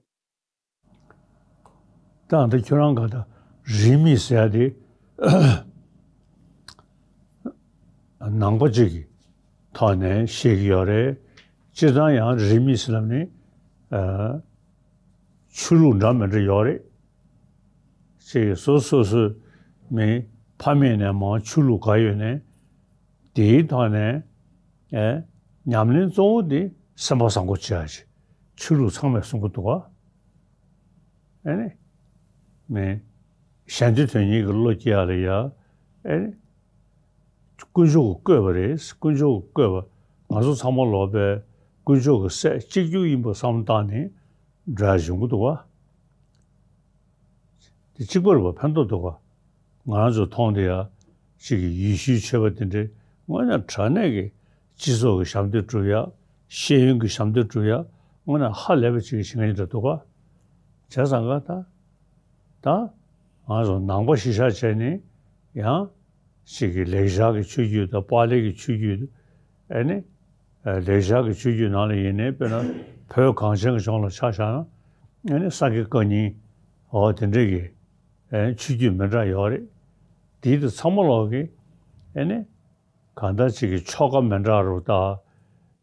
ད་ལྟ་ཁྱོད་རང་ག་ད་རིས་མེད་ཟེར་ཡ་དེ། ནང་པ་གཅིག་གི་ཐོག་ནས་བཤད་ཀྱི་ཡོད་རེད། སྤྱིར་བཏང་ཡང་རིས་མེད་ཟེར་ལབ་ནས། ཨ། ཆོས་ལུགས་འདྲ་མི་འདྲ་ཡོད་རེད། ཅེས་སོ་སོ་སོའི་མི་ཕ་མེས་ནས་མར་ཆོས་ལུགས་ག་ཡོད་ནས། དེའི་ཐོག་ནས། ཨེ། ཉམས་ལེན་གཙོ་བོ་དེ་སེམས་པ་བཟང་པོ་བྱེད་ཡ་ཅིག་ཆོས་ལུགས་ཚང་མས་གསུང་གི་འདུག་ག་ཨེ་ནི། མི། གཞན་དོན་དོན་གཉེར་གྱི་བློ་སྐྱེ་ཡ་ལ་ཡ། ཨེ་ནི། དཀོན་མཆོག་གིས་བཀོད་པ་རེད། དཀོན་མཆོག་གིས་བཀོད་པ། ང་ཚོ་ཚང་མ་ལོག་པའི་དཀོན་མཆོག་གི་སྲས་གཅིག་གྱུར་ཡིན་པ་བསམ་བློ་བཏང་ནས་འགྲོ་ཡ་ཡོང་གི་འདུག་ག་དེ་གཅིག་པ་རེད་པ། ཕན་ཐོགས་འདུག་ག་ང་རང་ཚོ་མཐོང་དེ་ཡ། གཅིག་གི་ཡེ་ཤུའི་ཆོས་པ་དེ་འདྲའི་དངོས་གནས་དྲང་གནས་ཀྱི་སྤྱི་ཚོགས་ཀྱི་ཞབས་འདེགས་སྒྲུབ་ཡ། ཤེས་ཡོན་གྱི་ཞབས་འདེགས་སྒྲུབ་ཡ། དངོས་གནས་ཧ་ལས་པ་ཅིག་གི་བྱེད་མཁན་ཅིག་འདྲ་འདུག་ག་བྱས་ཙང་ཀ་ད། ད། ང་ཚོ་ནང་པ་གཞིར་བཞག་བྱས་ནས་ཡང་། གཅིག་གི་ལེགས་སྦྱར་གྱི་ཆོས་བརྒྱུད་དང་པཱ་ལི་གི་ཆོས་བརྒྱུད། ཨེ་ནི། ཨ། ལེགས་སྦྱར་གྱི་ཆོས་བརྒྱུད་ནང་ལ་ཡིན་ནའི་དཔེར་ན་བོད་གངས་ཅན་གྱི་ལྗོངས་ལ་ཆ་བཞག་ན། ཨེ་ནི་ས་དགེ་བཀའ་རྙིང་། འོ་དེ་འདྲས་ཀྱི། ཨེ། ཆོས་བརྒྱུད་མི་འདྲ་ཡོད་རེད། དེའི་དུ་ཚང་མ་ལོག་གི། ཨེ་ནི། གང་ལྟར་གཅིག་གི་ཆོ་ག་མི་འདྲ་རུ་དང་།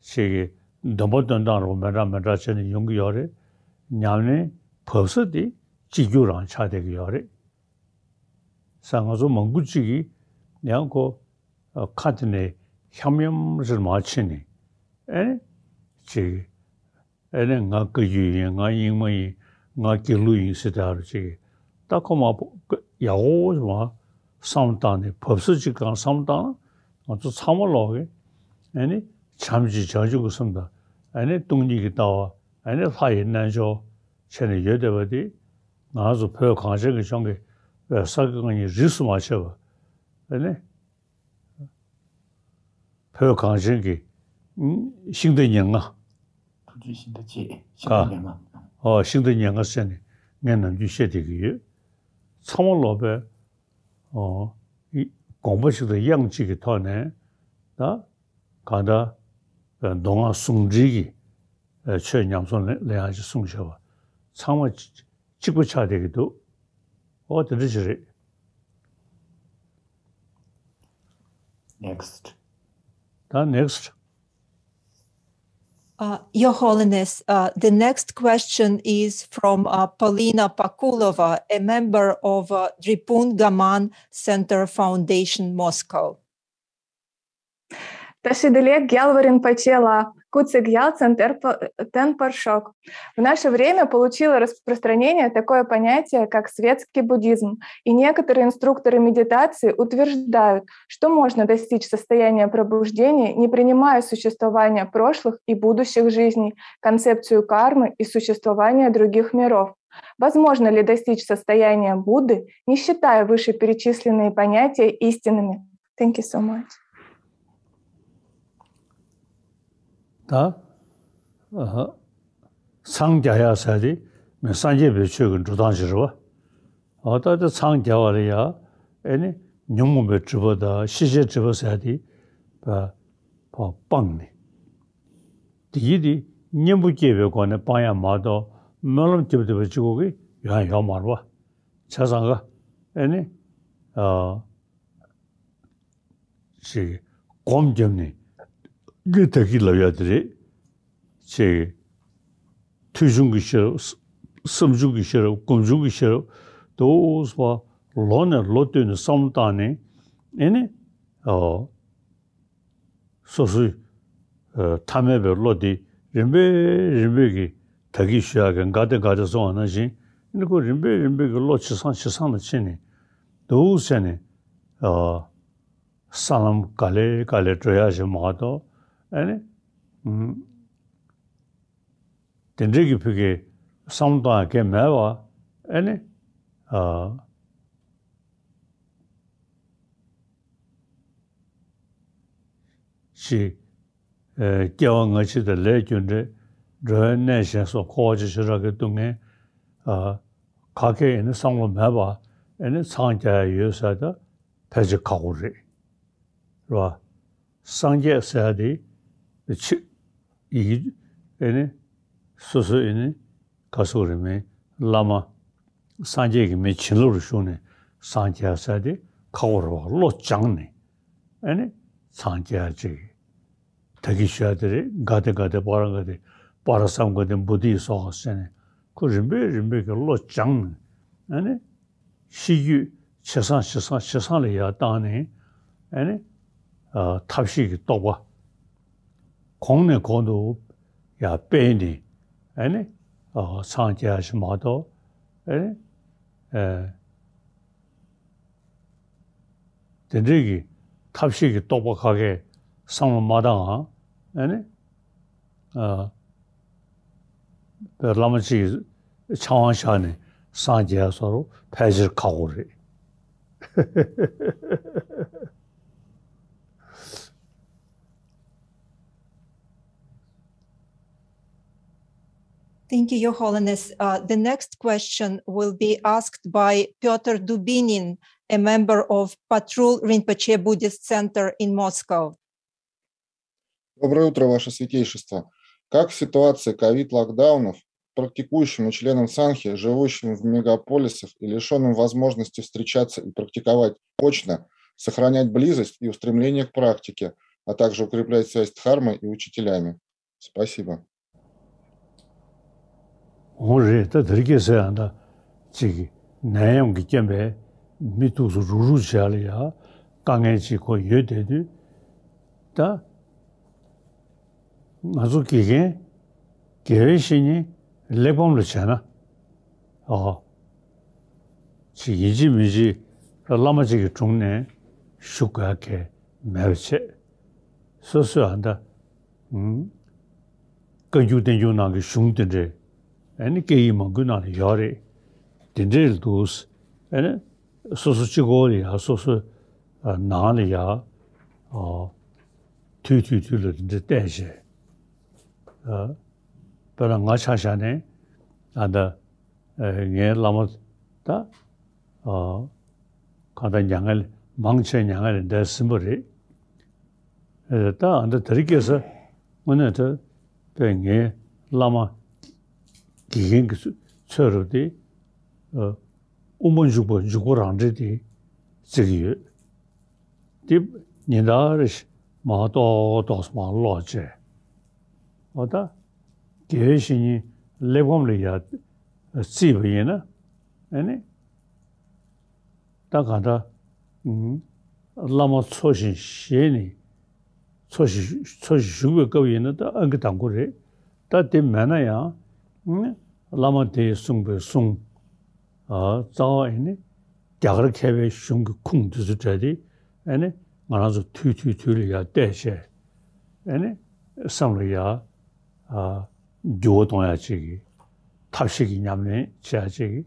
གཅིག་གི་འདུན་པ་སྟོན་སྟངས་རུ་མི་འདྲ་མི་འདྲ་བྱས་ནས་ཡོང་གི་ཡོད་རེད། ཉམས་ལེན་བབས་ས་དེ་གཅིག་གྱུར་རང་ཆགས་བསྡད་ཀྱི་ཡོད་རེད། ས་ང་ཚོ་མང་པོ་ཅིག་གིས་ཡང་ཁོ། ཨ། ཁ་དེ་ནས་ཤམ་ཡམ་རེར་མར་ཕྱིན་ནས། ཨེ་ནི། ཅིག་ཨེ་ནི་ང་བཀའ་བརྒྱུད་ཡིན། ང་རྙིང་མ་ཡིན། ང་དགེ་ལུགས་ཡིན་ཟེར་དེ་ཨ་རུ་ཅིག་ད་ཁོ་མ་ཡག་པོ་མར་བསམ་བཏང་ནས་བབས་ས་ཅིག་གང་བསམ་བཏང་ན། ང་ཚོ་ཚང་མ་ལོག་གི། ཨེ་ནི། བྱམས་ཀྱིས་བྱང་ཆུབ་ཀྱི་སེམས་དང་། ཨེ་ནི། སྟོང་ཉིད་ཀྱི་ལྟ་བ། ཨེ་ནི། ལྷ་ཡི་རྣལ་འབྱོར་བྱས་ནས་ཡོད་བསྡད་པ་དེ། ང་ཚོ་བོད་གངས་ཅན་གྱི་ལྗོངས་ཀྱི་ས་དགེ་བཀའ་རྙིང་རིས་སུ་མ་ཆད་པ། ཨེ་ནི། བོད་གངས་ཅན་གྱི་ཤིང་རྟ་ཉེར་ལྔ། ཐུགས་རྗེ་ཤིང་རྟ་གཅིག་ཤིང་རྟ་ཉེར་ལྔ། ཨོ། ཤིང་རྟ་ཉེར་ལྔ་ཟེར་ནས་ངས་ནམ་རྒྱུན་བཤད་བསྡད་ཀྱི་ཡོད། ཚང་མ་ལོག་པའི། ཨོ། དགོངས་པ་གཅིག་དང་དབྱངས་གཅིག་གི་ཐོག་ནས། ད། གང་ལྟར། མདོ་སྔགས་ཟུང་འབྲེལ་གྱི་ཆོས་ཉམས་སུ་ལེན་ཡག་ཅིག་གསུངས་བཞག་པ། ཚང་མ་གཅིག་པ་ཆགས་བསྡད་ཀྱི་འདུག་ཨོ་དེ་འདྲ་ཞིག་རེད། Next. ད་next. Uh, Your Holiness, uh, the next question is from uh, Polina Pakulova, a member of uh, Dripun Gaman Center Foundation, Moscow. Tashi dilek gyalva Rinpoche la, kutsik gyal center pa-, ten parshok. В наше время получило распространение такое понятие, как светский буддизм, и некоторые инструкторы медитации утверждают, что можно достичь состояния пробуждения, не принимая существование прошлых и будущих жизней, концепцию кармы и существования других миров. Возможно ли достичь состояния Будды, не считая вышеперечисленные понятия истинными? Thank you so much. ད་ཨ་འཚང་རྒྱ་ཡག་ཟེར་དེ་མི་སངས་རྒྱས་པའི་ཆོས་ཀྱི་འགྲོ་སྟངས་ཤིག་རེད་བ། ཨ་ད་དེ་འཚང་རྒྱ་བ་ལ་ཡ་ཨེ་ནི་ཉོན་མོངས་པའི་སྒྲིབ་པ་དང་ཤེས་བྱའི་སྒྲིབ་པ་ཟེར་དེ་བ་བ་སྤངས་ནས། དེ་ཡིད་དེ་གཉེན་པོ་སྐྱེས་པའི་སྒོ་ནས་སྤང་ཡ་མ་གཏོགས་སྨོན་ལམ་རྒྱབ་བསྡད་པ་གཅིག་པོ་གིས་ཡོང་ཡ་ཡོད་མ་རེད་བ། བྱས་ཙང་ག་ཨེ་ནི་ཨ། ཅིག་སྒོམ་བརྒྱབ་ནས་འདི་ད་གི་ལབ་ཡ་དེ་རེད། ཅིག་ཐོས་བྱུང་གི་ཤེས་རབ། བསམ་བྱུང་གི་ཤེས་རབ། སྒོམ་བྱུང་གི་ཤེས་རབ་དུ་བ་ལོ་ནས་ལོ་བསྟུད་ནས་བསམ་བློ་བཏང་ནས་ཨེ་ནི་ཨོ། སོ་སོའི་ཨ་ཐ་མལ་པའི་བློ་དེ་རིམ་པས་རིམ་པས་ཀྱིས་ད་གི་ཞུ་ཡག་གི་འགའ་དེ་འགའ་དེ་སོང་བ་ནང་བཞིན་ཨེ་ནི་ཁོ་རིམ་པས་རིམ་པས་ཀྱིས་བློ་ཇེ་བཟང་ཇེ་བཟང་ལ་ཕྱིན་ནས་འདུག་ཟེར་ནས་ཨ། ས་ལམ་ག་ལེ་ག་ལེ་འགྲོ་ཡག་ཞིག་མ་གཏོགས་ཨེ་ནི། ཨུམ། དེ་འདྲའི་གི་ཕི་གི་བསམ་བློ་གཏོང་ཡག་གི་མེད་པ་ཨེ་ནི། ཨ། ཅིག་ཨེ་སྐྱེ་བ་སྔ་ཕྱི་དང་ལས་རྒྱུ་འབྲས། འགྲོ་བའི་གནས་གཞན་སོགས་འཁོར་བ་ཅན་ཞེ་དྲག་གི་སྡུག་བསྔལ། ཨ། ག་གེ་ཨེ་ནི་བསམ་བློ་མེད་པ་ཨེ་ནི་འཚང་རྒྱ་ཡག་ཡོད་ཟེར་ད་ཕལ་ཆེར་ཁག་པོ་རེད། རེད་བ། སངས་རྒྱས་ཟེར་ཡག་དེ་ཆི་ཡི་ཨེ་ནི་སོ་སོ་ཨེ་ནི་ག་སོ་རེད་མིན་བླ་མ་སངས་རྒྱས་ཀྱི་མི་བྱིན་རླབས་རུ་ཞུགས་ནས་སངས་རྒྱས་ཟེར་ཡག་དེ་ཁག་པོ་རེད་བ། བློ་སྦྱངས་ནས་ཨེ་ནི་འཚང་རྒྱ་ཡག་ཅིག་ད་གི་ཞུ་ཡག་དེ་རེད། ག་དེ་ག་དེ་པ་ར་ག་དེ་པ་ར་སཾ་ག་དེ་བོ་དྷི་སྭཱ་ཧཱ་ཟེར་ནས་ཁོ་རིམ་པས་རིམ་པས་ཀྱི་བློ་སྦྱངས་ནས་ཨེ་ནི། ཤེས་རྒྱུད་ཇེ་བཟང་ཇེ་བཟང་ཇེ་བཟང་ལ་ཡར་བཏང་ནས་ཨ་ནི་ཨ་ཐབས་ཤེས་ཀྱི་རྟོགས་པ་གོང་ནས་གོང་དུ་ཡར་སྤེལ་ནས་ཨ་ནི་ཨ་འཚང་རྒྱ་ཡག་ཞིག་མ་གཏོགས་ཨ་ནི་ཨ་དེ་འདྲའི་གི་ཐབས་ཤེས་ཀྱི་རྟོགས་པ་ག་གེ་བསམ་བློ་མ་བཏང་ཨ་ནི་ཨ། བླ་མ་གཅིག་གིས་ཆང་བ་བཞག་ནས་སངས་རྒྱས་སོགས་ཕལ་ཆེར་ཁག་པོ་རེད། Thank you, Your Holiness. Uh, the next question will be asked by Pyotr Dubinin, a member of Patrul Rinpoche Buddhist Center in Moscow. Доброе утро, Ваше Святейшество. Как в ситуации ковид-локдаунов практикующим и членам Санхи, живущим в мегаполисах и лишённым возможности встречаться и практиковать очно, сохранять близость и устремление к практике, а также укреплять связь с Дхармой и учителями? Спасибо. འོང་རེད། ད་དེ་རིང་ཁ་སང་ཡང་ད་ཅིག་ནད་ཡམས་ཀྱི་རྐྱེན་པས་མི་ཐུགས་སུ་རུག་རུག་བྱས་ལ་ཡ་དཀའ་ངལ་ཅིག་ཁོ་ཡོད་བསྡད་དུས་ད་ང་ཚོ་དགེ་རྒན་དགེ་བའི་བཤེས་གཉེན་གླེགས་བམ་ལ་བྱས་ན་ཨོ་ཅིག་ཡིན་གཅིག་མིན་གཅིག་བླ་མ་ཅིག་གི་དྲུང་ནས་བཞུགས་དགོས་ཡ་གལ་མེད་པ་བྱས། སོ་སོའི་ཨ་ད་བཀའ་འགྱུར་བསྟན་འགྱུར་ནང་གི་གཞུང་དེ་འདྲས་ཨ་ནི་སྐད་ཡིག་མང་པོའི་ནང་ལ་ཡོད་རེད། དེ་འདྲས་ལ་འདུག་ཨ་ནི་སོ་སོ་གཅིག་པོ་ལ་ཡ་སོ་སོའི་ནང་ལ་ཡ་དུས་དུས་དུས་ལ་དེ་འདྲས་བལྟས་བྱས། དཔེར་ན་ང་ཆ་བཞག་ནས་ཨ་ད་ངའི་བླ་མ་ད་གང་ལྟར་མྱ་ངན་ལས་མང་ཆེ་མྱ་ངན་ལས་འདས་ཟིན་པ་རེད། ད་ཨ་ད་དེ་རིང་ཁ་སང་དངོས་གནས་ད་དཔེ་ངའི་བླ་མ་དགེ་རྒན་གྱི་ཚོད་རུ་དེ་དབུ་མ་འཇུག་པ་འཇུག་པ་རང་འགྲེལ་དེ་བརྩི་གི་ཡོད། དེ་ཉིན་ལྟར་རེ་བཞིན་མར་ཏོག་ཏོག་མར་ཀློག་བྱས། འོ་ད་དགེ་བའི་བཤེས་གཉེན་གླེགས་བམ་ལ་ཡར་བརྩིས་པ་ཡིན་ན། ཨ་ནི་ད་གང་ལྟར་ཨུམ་བླ་མ་འཚོ་ཞིང་གཞེས་ནས་འཚོ་ཞིང་འཚོ་ཞིང་བཞུགས་པའི་སྐབས་ཡིན་ན་ད་ཨང་ཀི་དང་པོ་རེད། ད་དེ་མེད་ན་ཡང་ཨུམ་བླ་མ་དེས་གསུངས་པའི་གསུང་ཨ་རྩ་བ་ཡིན་ནི་རྒྱ་གར་མཁས་པའི་གཞུང་གི་ཁུངས་འདི་ཚོ་བྲལ་ཏེ། ཨ་ནི་ང་རང་ཚོ་དུས་དུས་དུས་ལ་ཡར་བལྟས་བྱས། ཨ་ནི་བསམ་ལ་ཡར་ཨ་འགྱུར་བ་གཏོང་ཡག་ཅིག་གི་ཐབས་ཤེས་ཀྱི་ཉམས་ལེན་བྱེད་ཡག་ཅིག་གི་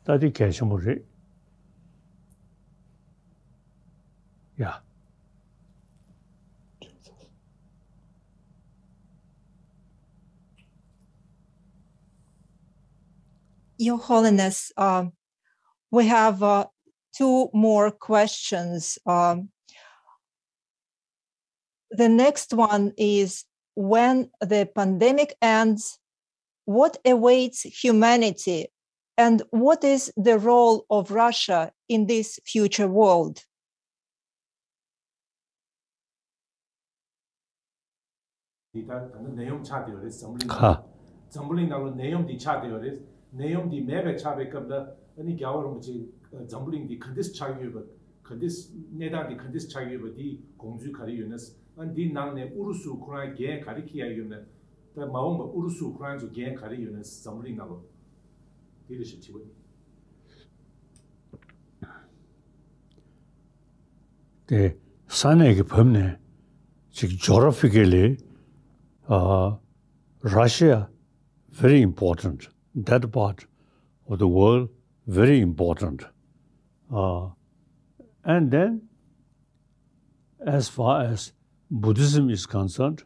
ད་དེ་གལ་ཆེན་པོ་རེད་ཡ། Your Holiness, uh, we have uh, two more questions. Um, the next one is, when the pandemic ends, what awaits humanity, and what is the role of Russia in this future world? འདི་ལྟར་ད་ལྟ་ནད་ཡམས་ཆགས་བསྡད་ཡོད་རེད། འཛམ་བུ་གླིང་ཁ། འཛམ་བུ་གླིང་ནང་ལ་ནད་ཡམས་འདི་ཆགས་བསྡད་ཡོད་རེད། ནད་ཡམས་འདི་མེད་པའི་ཆགས་པའི་སྐབས་ལ་ཨ་ནི་རྒྱལ་བ་རིན་པོ་ཆེ་འཛམ་བུ་གླིང་འདི་ག་འདྲས་ཆགས་ཡོད་པ། ག་འདྲས་གནས་སྟངས་འདི་ག་འདྲས་ཆགས་ཡོད་པ་འདི་དགོངས་ཚུལ་ག་རེ་ཡོད་ན། ཨ་འདི་ནང་ནས་ཨུ་རུ་སུ་ཁོ་རང་འགན་ག་རེ་འཁྱེར་ཡ་ཡོད་ན། ད་མ་འོངས་པ་ཨུ་རུ་སུ་ཁོ་རང་ཚོ་འགན་ག་རེ་ཡོད་ན་འཛམ་བུ་གླིང་ནང་ལ། འདི་རེད་ཞེས་དྲི་བ་ཡིན། དེ་ས་གནས་ཀྱི་བབ་ནས་ཅིག་geographically ཨ་Russia very important, that part of the world very important. Uh, and then, as far as Buddhism is concerned,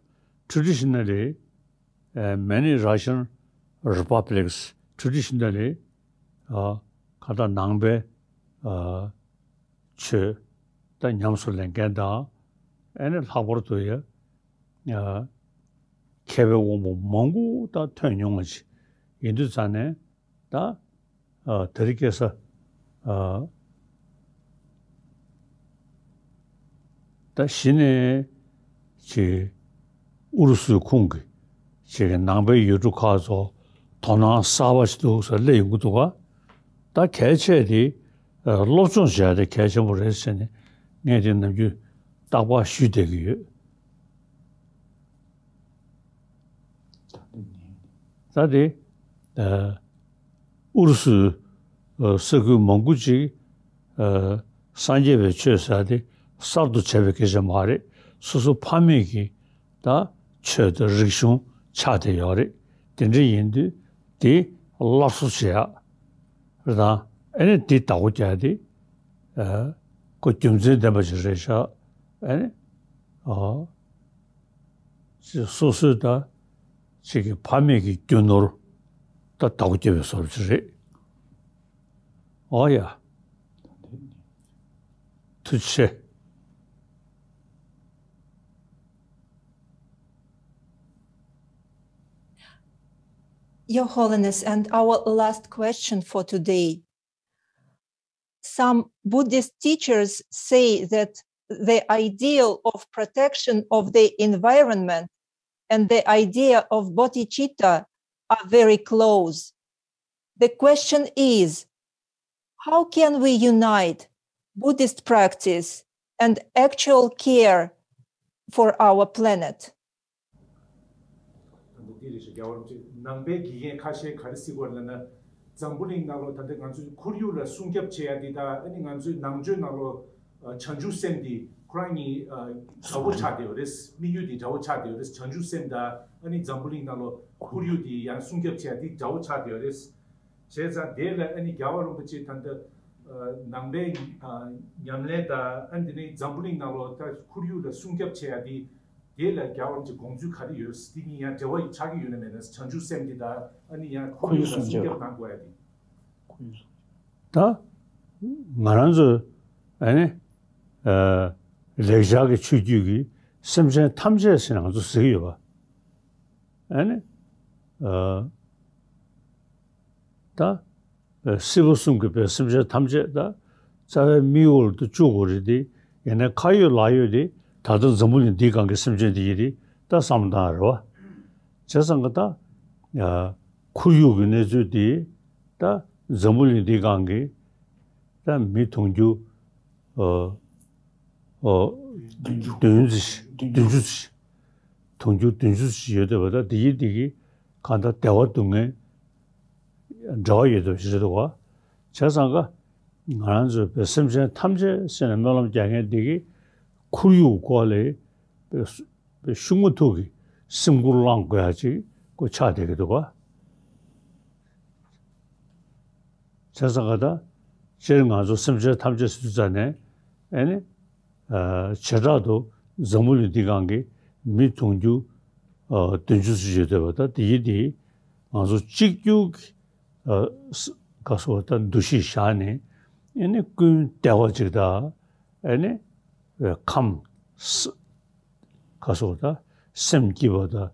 traditionally, uh, many Russian republics traditionally ཨ་ཁ་ད་ནང་པའི་ཨ་ཆོས་ད་ཉམས་སུ་ལེན་མཁན་དང་། ཨ་ནི་ལྷག་པར་དུ་ཡ་ཨ་མཁས་པའི་དབང་པོ་མང་པོ་ད་ཐོན་མྱོང་བ་ཅིག་ཡིན་དུས་ཙང་ནས། ད་ཨ་དེ་རིང་ཁ་སང་ཨ་ད་གཞི་ནས་ཅིག་ཨུ་རུ་སུའི་ཁོངས་ཀྱི་ཅིག་གི་ནང་པའི་ཡུལ་གྲུ་ཁག་ཚོ་དོ་སྣང་གསར་པ་ཞིག་འདུག་ཟེར་སླེབས་ཡོང་གི་འདུག་ག་ད་གལ་ཆེ་དེ་ཨ་སློབ་སྦྱོང་བྱས་ཏེ་གལ་ཆེན་པོ་རེད་ཟེར་ནས་ངས་དེ་ནམ་རྒྱུན་རྟག་པར་ཞུས་བསྡད་ཀྱི་ཡོད། ད་དེ་ཨ་ཨུ་རུ་སུའི་ཨ་ས་ཁུལ་མང་པོ་ཅིག་ཨ་སངས་རྒྱས་པའི་ཆོས་ཟེར་དེ་གསར་དུ་བྱས་པའི་སྐད་ཆ་མ་རེད། སོ་སོ་ཕ་མེས་ཀྱི་ད་ཆོས་དང་རིག་གཞུང་ཆགས་བསྡད་ཡོད་རེད། དེ་འདྲ་ཡིན་དུས་དེ་སླར་གསོ་བྱེད་ཡག་རེད། དང་ཨ་ནི་དེ་བདག་པོ་རྒྱག་དེ་ཨ་ཁོ་རྒྱུ་མཚན་ལྡན་པ་ཞིག་རེད་ཤག་ཨ་ནི་ཨ་སོ་སོའི་ད་ཅིག་གི་ཕ་མེས་ཀྱི་རྒྱུ་ནོར་ད་བདག་པོ་རྒྱབ་པའི་བཟོ་འདྲ་ཅིག་རེད། ཨོ་ཡ། ཐུགས་རྗེ་ཆེ། Your Holiness, and our last question for today. Some Buddhist teachers say that the ideal of protection of the environment and the idea of bodhicitta are very close. The question is, how can we unite Buddhist practice and actual care for our planet? ད་ལྟ་འདི་རེད་ཤག་རྒྱལ་བ་རིན་པོ་ཆེ། ནང་པའི་དགེ་རྒན་ཁ་ཤས་ག་རེ་ཟེར་གྱི་ཡོད་ལབ་ན། འཛམ་བུ་གླིང་ནང་ལོགས་ད་ལྟ་ང་ཚོའི་ཁོར་ཡུག་ལ་སྲུང་སྐྱོབ་བྱེད་ཡ་འདི་དང་། ཨ་ནི་ང་ཚོའི་ནང་ཆོས་ནང་ལོགས་བྱང་ཆུབ་སེམས་འདི་ཁོ་རང་གཉིས་འདྲ་བོ་ཆགས་བསྡད་ཡོད་རེད། དམིགས་ཡུལ་འདི་འདྲ་བོ་ཆགས་བསྡད་ཡོད་རེད། བྱང་ཆུབ་སེམས་དང་ཨ་ནི་འཛམ་བུ་གླིང་ནང་ལོགས་ཁོར་ཡུག་འདི་ཡང་སྲུང་སྐྱོབ་བྱེད་ཡ་འདི་འདྲ་བོ་ཆགས་བསྡད་ཡོད་རེད། བྱས་ཙང་དེ་ལ་ཨ་ནི་རྒྱལ་བ་རིན་པོ་ཆེ་ད་ལྟ་ནང་པའི་ཉམས་ལེན་དང་། ཨ་ནི་དེ་ནས་འཛམ་བུ་གླིང་ནང་ལོགས་ད་ཁོར་ཡུག་ལ་སྲུང་སྐྱོབ་བྱེད་ཡ་འདི། དེ་ལ་རྒྱལ་བ་རིན་པོ་ཆེ་དགོངས་ཚུལ་ག་རེ་ཡོད། དེ་གཉིས་ཡང་འབྲེལ་བ་ཆགས་ཀྱི་ཡོད་ན་མེད་ན། བྱང་ཆུབ་སེམས་དེ་དང་ཨ་ནི་ཡང་ཁོར་ཡུག་ལ་སྲུང་སྐྱོབ་གནང་དགོས་ཡ་དེ། ཁོར་ཡུག་སྲུང་སྐྱོབ། ད་ང་རང་ཚོ་ཨ་ནི་ཨ་ལེགས་སྦྱར་གྱི་ཆོས་བརྒྱུད་ཀྱི་སེམས་ཅན་ཐམས་ཅད་ཟེར་ང་ཚོ་ཟེར་གྱི་ཡོད་པ། ཨ་ནི་ཨ་ད། སྲིད་པ་གསུམ་གྱི་བའི་སེམས་ཅན་ཐམས་ཅད་ད་རྩ་བའི་དམིགས་ཡུལ་དུ་བཅུག་དགོས་རེད་དེ། ཡིན་ནའི་ཁ་ཡོད་ལག་ཡོད་དེ་ད་ལྟ་འཛམ་བུ་གླིང་འདིའི་སྒང་གི་སེམས་ཅན་དེ་ཡིན་དེ་ད་བསམ་བློ་བཏང་ཡ་རེད་བ། བྱས་ཙང་ག་ད་ཡ་ཁོར་ཡུག་གི་གནས་ཚུལ་འདི་ད་འཛམ་བུ་གླིང་འདིའི་སྒང་གི་ད་མི་དུང་ཕྱུར་ཨ་ཨ་བདུན་ཙམ་ཞིག་བདུན་ཅུ་ཙམ་ཞིག་དུང་ཕྱུར་བདུན་ཅུ་ཙམ་ཞིག་ཡོད་བསྡད་པ་ད་འདི་ཡི་འདི་གི་གང་ལྟར་བདེ་བ་སྡུག་བསྔལ་འབྲེལ་བ་ཡོད་བསྡད་པ་ཞིག་རེད་འདུག་ག་བྱས་ཙང་ག་ང་རང་ཚོའི་བོད་སེམས་ཅན་ཐམས་ཅད་ཟེར་ནས་སྨོན་ལམ་རྒྱག་མཁན་འདི་གི་ཁོར་ཡུག་སྐོར་ལ་ཤུགས་མ་ཐུག་གི་སེམས་ཁུར་བླང་དགོས་ཡ་ཅིག་ཁོ་ཆགས་བསྡད་ཀྱི་འདུག་ག་བྱས་ཙང་ག་ད་སྤྱིར་ང་ཚོ་སེམས་ཅན་ཐམས་ཅད་ཟེར་དུས་ཙ་ནས་ཨེ་ནི་བྱེ་བྲག་ཏུ་འཛམ་བུ་གླིང་འདི་སྒང་གི་མི་དུང་ཕྱུར་བདུན་ཅུ་ཙམ་ཡོད་བསྡད་པ་ད་དེ་ཡི་དེ་ང་ཚོ་གཅིག་གྱུར་གྱི་ག་སོགས་ད་འདུ་ཤེས་བཞག་ནས་ཨེ་ནི་ཀུན་བདེ་བ་ཅིག་དང་ཨེ་ནི་ཁམས་ག་སོགས་ད་སེམས་སྐྱིད་པ་དང་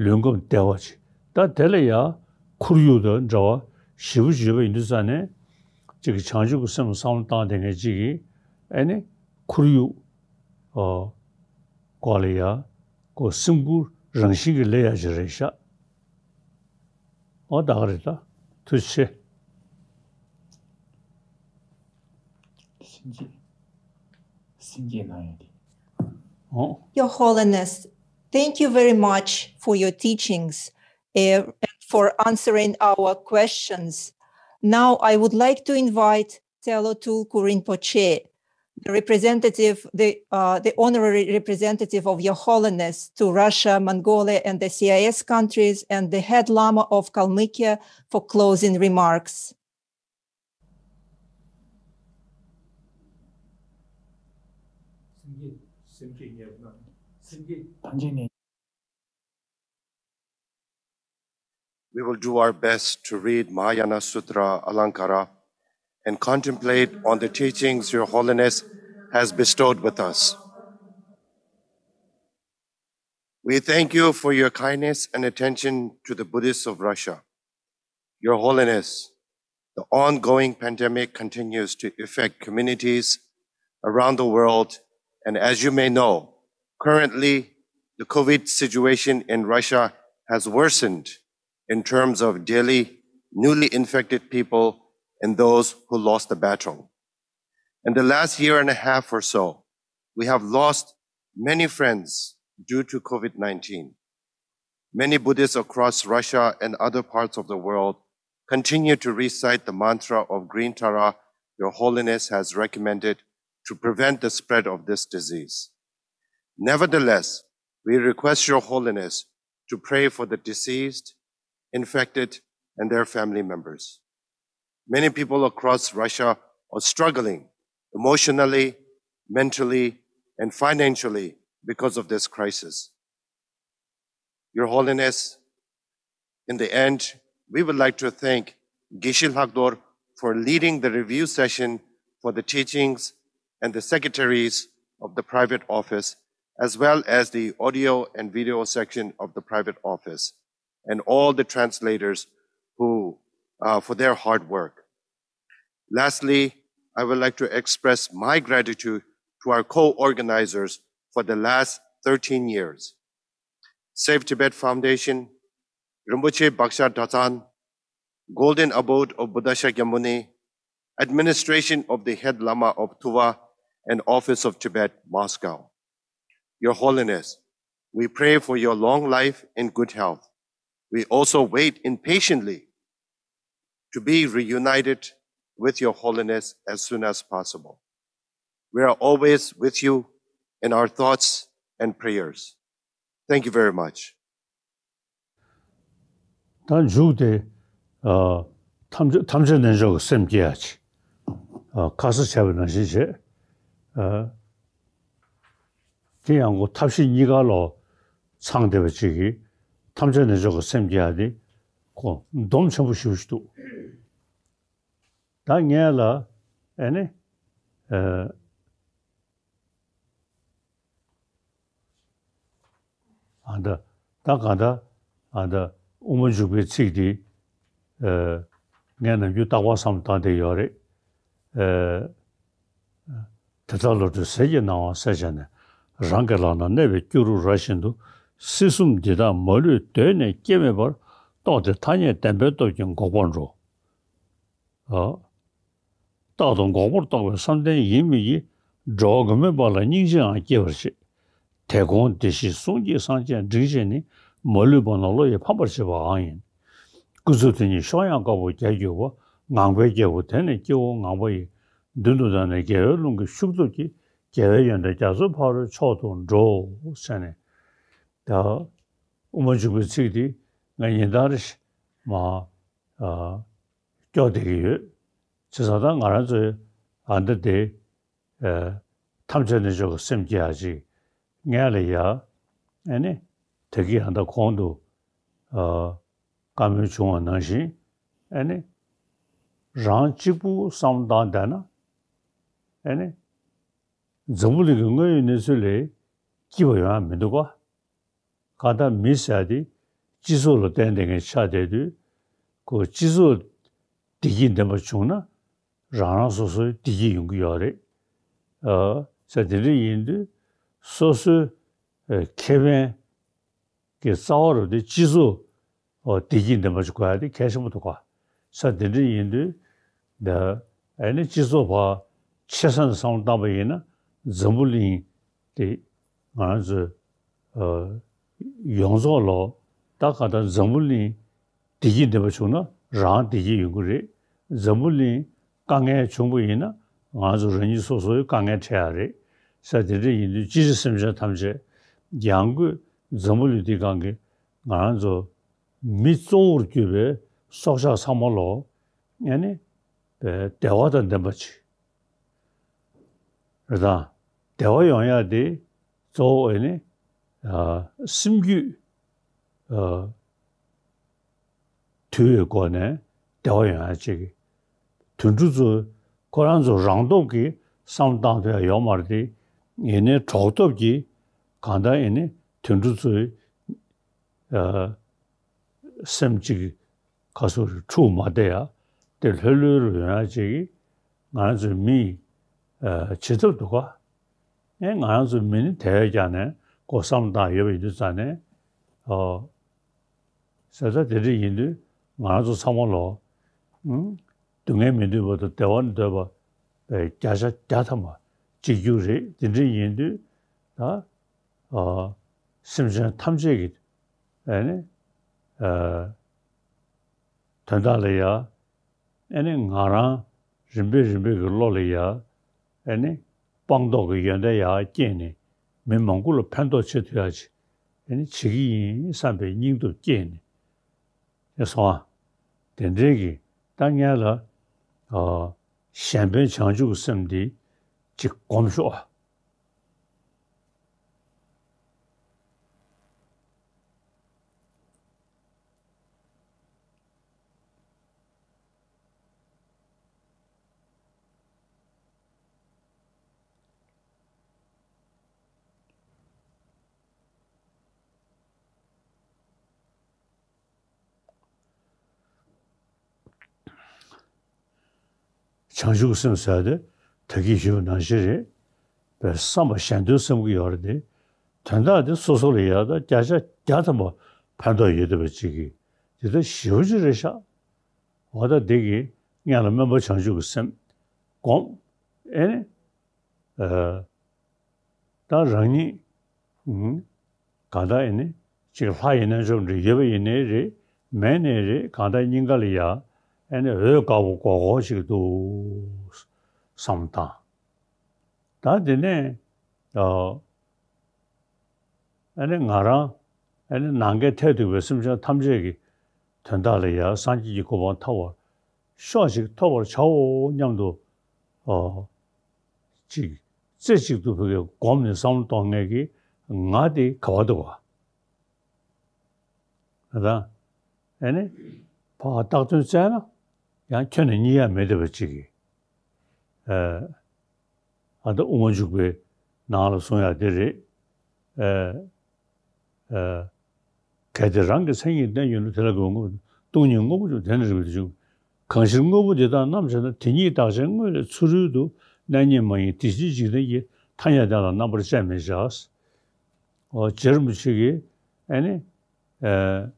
ལུས་ཁམས་བདེ་བ་ཅིག་ད་དེ་ལ་ཡང་ཁོར་ཡུག་དང་འབྲེལ་བ་ཞེ་པོ་ཅིག་ཡོད་པ་ཡིན་དུས་ཙ་ནས་གཅིག་གི་བྱང་ཆུབ་ཀྱི་སེམས་བསམ་བློ་བཏང་བསྡད་མཁན་གཅིག་གིས་ཨེ་ནི་ཁོར་ཡུག་ཨ་སྐོར་ལ་ཡ་ཁོ་སེམས་ཁུར་རང་བཞིན་གྱིས་སླེབས་ཡ་ཅིག་རེད་ཤག་ཨོ་ད་ག་རེད་ད། ཐུགས་རྗེ་ཆེ། སེམས་ཅན་སེམས་ཅན་ན་ཡོད་དེ། ཨོ། Your Holiness, thank you very much for your teachings, uh, and for answering our questions. Now I would like to invite Telo Tulku Rinpoche, the representative, the, uh, the honorary representative of Your Holiness to Russia, Mongolia, and the C I S countries, and the head Lama of Kalmykia for closing remarks. We will do our best to read Mahayana Sutra Alankara and contemplate on the teachings Your Holiness has bestowed with us. We thank you for your kindness and attention to the Buddhists of Russia. Your Holiness, the ongoing pandemic continues to affect communities around the world, and as you may know, currently the COVID situation in Russia has worsened in terms of daily newly infected people and those who lost the battle. In the last year and a half or so, we have lost many friends due to COVID nineteen. Many Buddhists across Russia and other parts of the world continue to recite the mantra of Green Tara Your Holiness has recommended to prevent the spread of this disease. Nevertheless, we request Your Holiness to pray for the deceased, infected, and their family members. Many people across Russia are struggling emotionally, mentally, and financially because of this crisis. Your Holiness, in the end, we would like to thank Geshe Lhakdor for leading the review session for the teachings and the secretaries of the private office, as well as the audio and video section of the private office, and all the translators who, uh, for their hard work. Lastly, I would like to express my gratitude to our co-organizers for the last thirteen years. Save Tibet Foundation, Rinpoche Bakshar Dratsan, Golden Abode of Buddha Shakyamuni, Administration of the Head Lama of Tuva, and Office of Tibet, Moscow. Your Holiness, we pray for your long life and good health. We also wait impatiently to be reunited with Your Holiness as soon as possible. We are always with you in our thoughts and prayers. Thank you very much. ད་མཇུག་དེ། ཨ། ཐམས་ཅད་ཐམས་ཅད་རྣལ་འབྱོར་གྱི་སེམས་བསྐྱེད་ཡ་ཅིག་ཨ། ཁ་ས་བྱས་པ་ནང་བཞིན་བྱས། ཨ། དེ་ཡང་ཁོ་ཐབས་ཤེས་གཉིས་ཀ་ལོ་ཚང་བསྡད་པ་ཅིག་གིས་ཐམས་ཅད་རྣལ་འབྱོར་གྱི་སེམས་བསྐྱེད་ཡ་དེ་ཁོ་སྡོམ་ཆེན་པོ་ཞེ་པོ་ཞིག་འདུག་ད་ངས་ལ་ཨེ་ནི། ཨ། ཨ་ད། ད་གང་ལྟར་ཨ་ད་དབུ་མ་འཇུག་པའི་ཚིག་འདི། ཨ། ངས་ནམ་རྒྱུན་རྟག་པར་བསམ་བློ་བཏང་བསྡད་ཡོད་རེད། ཨ། དེ་ལྟར་བློ་གྲོས་ཟིལ་གྱིས་གནང་བ་གསལ་བྱས་ནས། རང་གི་ལག་ན་གནས་པའི་སྐྱུ་རུ་ར་བཞིན་དུ། སྲིད་གསུམ་འདི་དག་མ་ལུས་གདོད་ནས་སྐྱེ་མེད་པར། རྟོགས་ཏེ་ཐ་སྙད་བདེན་པའི་སྟོབས་ཀྱིས་འགོག་པར་འགྲོ། ཨ། རྟག་ཏུ་འགོག་པར་རྟོག་པའི་བསམ་གཏན་ཡིན་མིན་གྱིས། འགྲོ་བ་མགོན་མེད་པ་ལ་སྙིང་རྗེའང་སྐྱེ་བར་བྱེད། དེ་དགོངས་བདེ་གཤེགས་གསུང་གཅིག་སངས་རྒྱས་འབྲིང་ཆེན་ནི། མ་ལུས་པ་ནང་བློ་ཡིས་ཕམ་པར་བྱེད་པའང་ཡིན། སྐུ་ཚེ་དེ་ཉིད་གཤོག་ཡངས་དཀར་པོ་རྒྱ་གྱུར་པ། ངང་པའི་རྒྱལ་པོ་དེ་ནི་སྐྱེ་བོ་ངང་པ་ཡི། མདུན་དུ་བདར་ནས་རྒྱལ་བའི་ཀླུང་གི་ཤུགས་སྟོབས་ཀྱིས། རྒྱལ་བའི་ཡོན་ཏན་རྒྱ་མཚོའི་ཕ་རོལ་མཆོག་ཏུ་འགྲོ། ཟེར་ནས། ད་དབུ་མ་འཇུག་པའི་ཚིག་འདི་ང་ཉིན་ལྟར་མ་ཨ་སྐྱོར་བསྡད་ཀྱི་ཡོད། བྱས་ཙང་ད་ང་རང་ཚོའི་ཨ་འདི་དེ་ཨ་ཐམས་ཅད་རྣལ་འབྱོར་གྱི་སེམས་སྐྱེ་ཡག་ཅིག་སྔོན་ལ་ཡ། ཨ་ནི་ད་གིན་ཨ་ད་གོང་དུ་ཨ་བཀའ་མོལ་བྱུང་བ་ནང་བཞིན། ཨ་ནི་རང་གཅིག་པུ་བསམ་བློ་བཏང་བསྡད་ན། ཨ་ནི་འཛམ་བུ་གླིང་གི་དངོས་ཡོད་གནས་ཚུལ་ལས་སྐྱིད་པ་ཡོང་ཡ་མི་འདུག་ག་གང་ལྟར་མི་ཟེར་ཡ་དེ་སྤྱི་ཚོགས་ལ་བརྟེན་བསྡད་མཁན་ཆགས་བསྡད་དུས། ཁོ་སྤྱི་ཚོགས་བདེ་སྐྱིད་ལྡན་པ་བྱུང་ན། རང་རང་སོ་སོའི་བདེ་སྐྱིད་ཡོང་གི་ཡོད་རེད། ཨ། ཟེར་དེ་འདྲ་ཡིན་དུས་སོ་སོའི་ཨ་ཁེ་ཕན་གྱི་རྩ་བ་རུ་དེ་སྤྱི་ཚོགས་ཨ་བདེ་སྐྱིད་ལྡན་པ་ཞིག་དགོས་ཡ་དེ་གལ་ཆེན་པོ་འདུག་ག་ཟེར་དེ་འདྲ་ཡིན་དུས། ད་ཨ་ནི་སྤྱི་ཚོགས་ཕར་ཆེ་ས་ནས་བསམ་བློ་བཏང་པ་ཡིན་ན། འཛམ་བུ་གླིང་དེ་ང་རང་ཚོའི་ཨ་ཡོངས་རྫོགས་ལོ། ད་ག་ད་འཛམ་བུ་གླིང་བདེ་སྐྱིད་ལྡན་པ་བྱུང་ན་རང་བདེ་སྐྱིད་ཡོང་གི་རེད། འཛམ་བུ་གླིང་དཀའ་ངལ་བྱུང་བ་ཡིན་ན་ང་ཚོ་རང་ཉིད་སོ་སོའི་དཀའ་ངལ་འཕྲད་ཡ་རེད། ཟེར་དེ་འདྲ་ཡིན་དུས་སྤྱིར་སེམས་ཅན་ཐམས་ཅད་ཡང་སྒོས་འཛམ་བུ་གླིང་འདིའི་སྒང་གི་ང་རང་ཚོ་མི་གཙོ་བོར་གྱུར་པའི་སྲོག་ཆགས་ཚང་མ་ལོ། ཨ་ནི་བདེ་བ་དང་ལྡན་པ་ཅིག་རེད་དང་། བདེ་བ་ཡོང་ཡ་དེ་གཙོ་བོ་ཨ་ནི་ཨ་སེམས་རྒྱུད་ཨ་དུལ་བའི་སྒོ་ནས་བདེ་བ་ཡོང་ཡ་ཅིག་དུད་འགྲོ་ཚོ་ཁོ་རང་ཚོ་རང་སྟོབས་ཀྱིས་བསམ་བློ་བཏང་ཐུབ་ཡ་ཡོད་མ་རེད་དེ། ཡིན་ནའི་གྲོགས་སྟོབས་ཀྱིས་གང་ལྟར་ཨ་ནི་དུད་འགྲོ་ཚོའི་ཨ་སེམས་གཅིག་ག་སོ་རེ་འཁྲུག་མ་བསྡད་ཡ། དེ་ལྷོད་ལྷོད་རུ་ཡོང་ཡ་ཅིག་ང་རང་ཚོའི་མིས་ཨ་བྱེད་ཐབས་འདུག་ག་ཨེ་ང་རང་ཚོའི་མི་ནི་དེ་བས་ཀྱང་ནས་ཀོ་བསམ་བཏང་ཡོད་པ་ཡིན་དུས་ཙང་ནས། ཨོ། ཟེར་ད་དེ་འདྲ་ཡིན་དུས་ང་རང་ཚོ་ཚང་མ་ལོ། ཨང་། སྡུག་བསྔལ་མི་འདོད་པ་དང་བདེ་བ་འདོད་པ་བརྒྱ་ཆ་བརྒྱ་ཐམ་པ་གཅིག་གྱུར་རེད། དེ་འདྲ་ཡིན་དུས་ད། ཨ། སེམས་ཅན་ཐམས་ཅད་ཀྱི་ཨ་ནི་ཨ་དོན་དག་ལ་ཡ། ཨ་ནི་ང་རང་རིམ་པས་རིམ་པས་ཀྱི་བློ་ལ་ཡ། ཨ་ནི་སྤངས་རྟོགས་ཀྱི་ཡོན་ཏན་ཡར་སྐྱེས་ནས་མི་མང་པོ་ལ་ཕན་ཐོགས་བྱེད་ཐུབ་ཡ་ཅིག་ཨ་ནི་བྱེད་ཀྱི་ཡིན་བསམ་པའི་སྙིང་སྟོབས་སྐྱེས་ནས། ཨེ་སོང་ཨ། དེ་འདྲའི་གི་ད་ངས་ལ། ཨ། གཞན་ཕན་བྱང་ཆུབ་ཀྱི་སེམས་འདི་ཅིག་སྒོམ་ཤོག་ཨ། བྱང་ཆུབ་སེམས་ཟེར་དེ་ད་གིན་ཞུས་པ་ནང་བཞིན་རེད། བསམ་པ་གཞན་དོན་བསམ་གྱི་ཡོད་རེད་དེ། དོན་དག་དེ་སོ་སོ་ལ་ཡག་ད་བརྒྱ་ཆ་བརྒྱ་ཐམ་པ་ཕན་ཐོགས་ཡོད་བསྡད་པ་ཅིག་གིས་དེ་ལྟར་ཞེ་པོ་ཅིག་རེད་ཤག་འོ་ད་དེ་གིས་སྔོན་ལ་སྨོན་པ་བྱང་ཆུབ་ཀྱི་སེམས་སྒོམ། ཨེ་ནི། ཨ། ད་རང་ཉིད། ཨུམ། གང་ལྟར་ཡིན་ནའི་ཅིག་ལྷ་ཡིན་ན་ཆོག་འདྲ་ཡོད་པ་ཡིན་ནའི་རེད། མེད་ནའི་རེད། གང་ལྟར་སྙིང་ག་ལ་ཡ། ཨེ་ནི་འོད་དཀར་པོ་སྒོར་སྒོར་ཅིག་འདུག་བསམ་བཏང་། ད་དེ་ནས། ཨ། ཨེ་ནི་ང་རང་། ཨེ་ནི་ནམ་མཁའི་མཐས་གཏུགས་པའི་སེམས་ཅན་ཐམས་ཅད་ཀྱི་དོན་དག་ལ་ཡ་སངས་རྒྱས་ཀྱི་གོ་འཕང་ཐོབ་པར་ཤོག་ཅིག་ཐོབ་པར་བྱའོ་སྙམ་དུ། ཨོ། ཅིག་རྩེ་གཅིག་ཏུ་ཕ་གིར་བསྒོམས་ནས་བསམ་བློ་གཏོང་མཁན་གྱི་ང་དེ་ག་པར་འདུག་ག་ད། ཨེ་ནི། ཕར་བཏགས་དོན་བཙལ་ན་ཡང་ཁྱོན་ནས་རྙེད་ཡ་མེད་བསྡད་པ་ཅིག་གིས། ཨེ། ཨ་ད་དབུ་མ་འཇུག་པའི་ནང་ལ་གསུང་ཡག་དེ་རེད། ཨེ། ཨེ། གལ་ཏེ་རང་གི་མཚན་ཉིད་བསྟན་ཡོད་ན། དེ་ལ་གོ་ངོ་། སྟོང་ཉིད་དངོས་པོ་འཇུག་དེ་ནི་རིག་པས་འཇུག་གང་ཕྱིར་དངོས་པོ་འདི་དག་རྣམ་དཔྱད་ན། དེ་ཉིད་བདག་ཅན་དངོས་ལས་ཚུ་རོལ་དུ། གནས་རྙེད་མ་ཡིན་དེ་ཕྱིར་འཇིག་རྟེན་གྱི། ཐ་སྙད་དོན་ལ་རྣམ་པར་དཔྱད་མི་བྱ། ཨོ། རྗེ་རིན་པོ་ཆེ་གིས་ ཨེ་ནི། ཨ།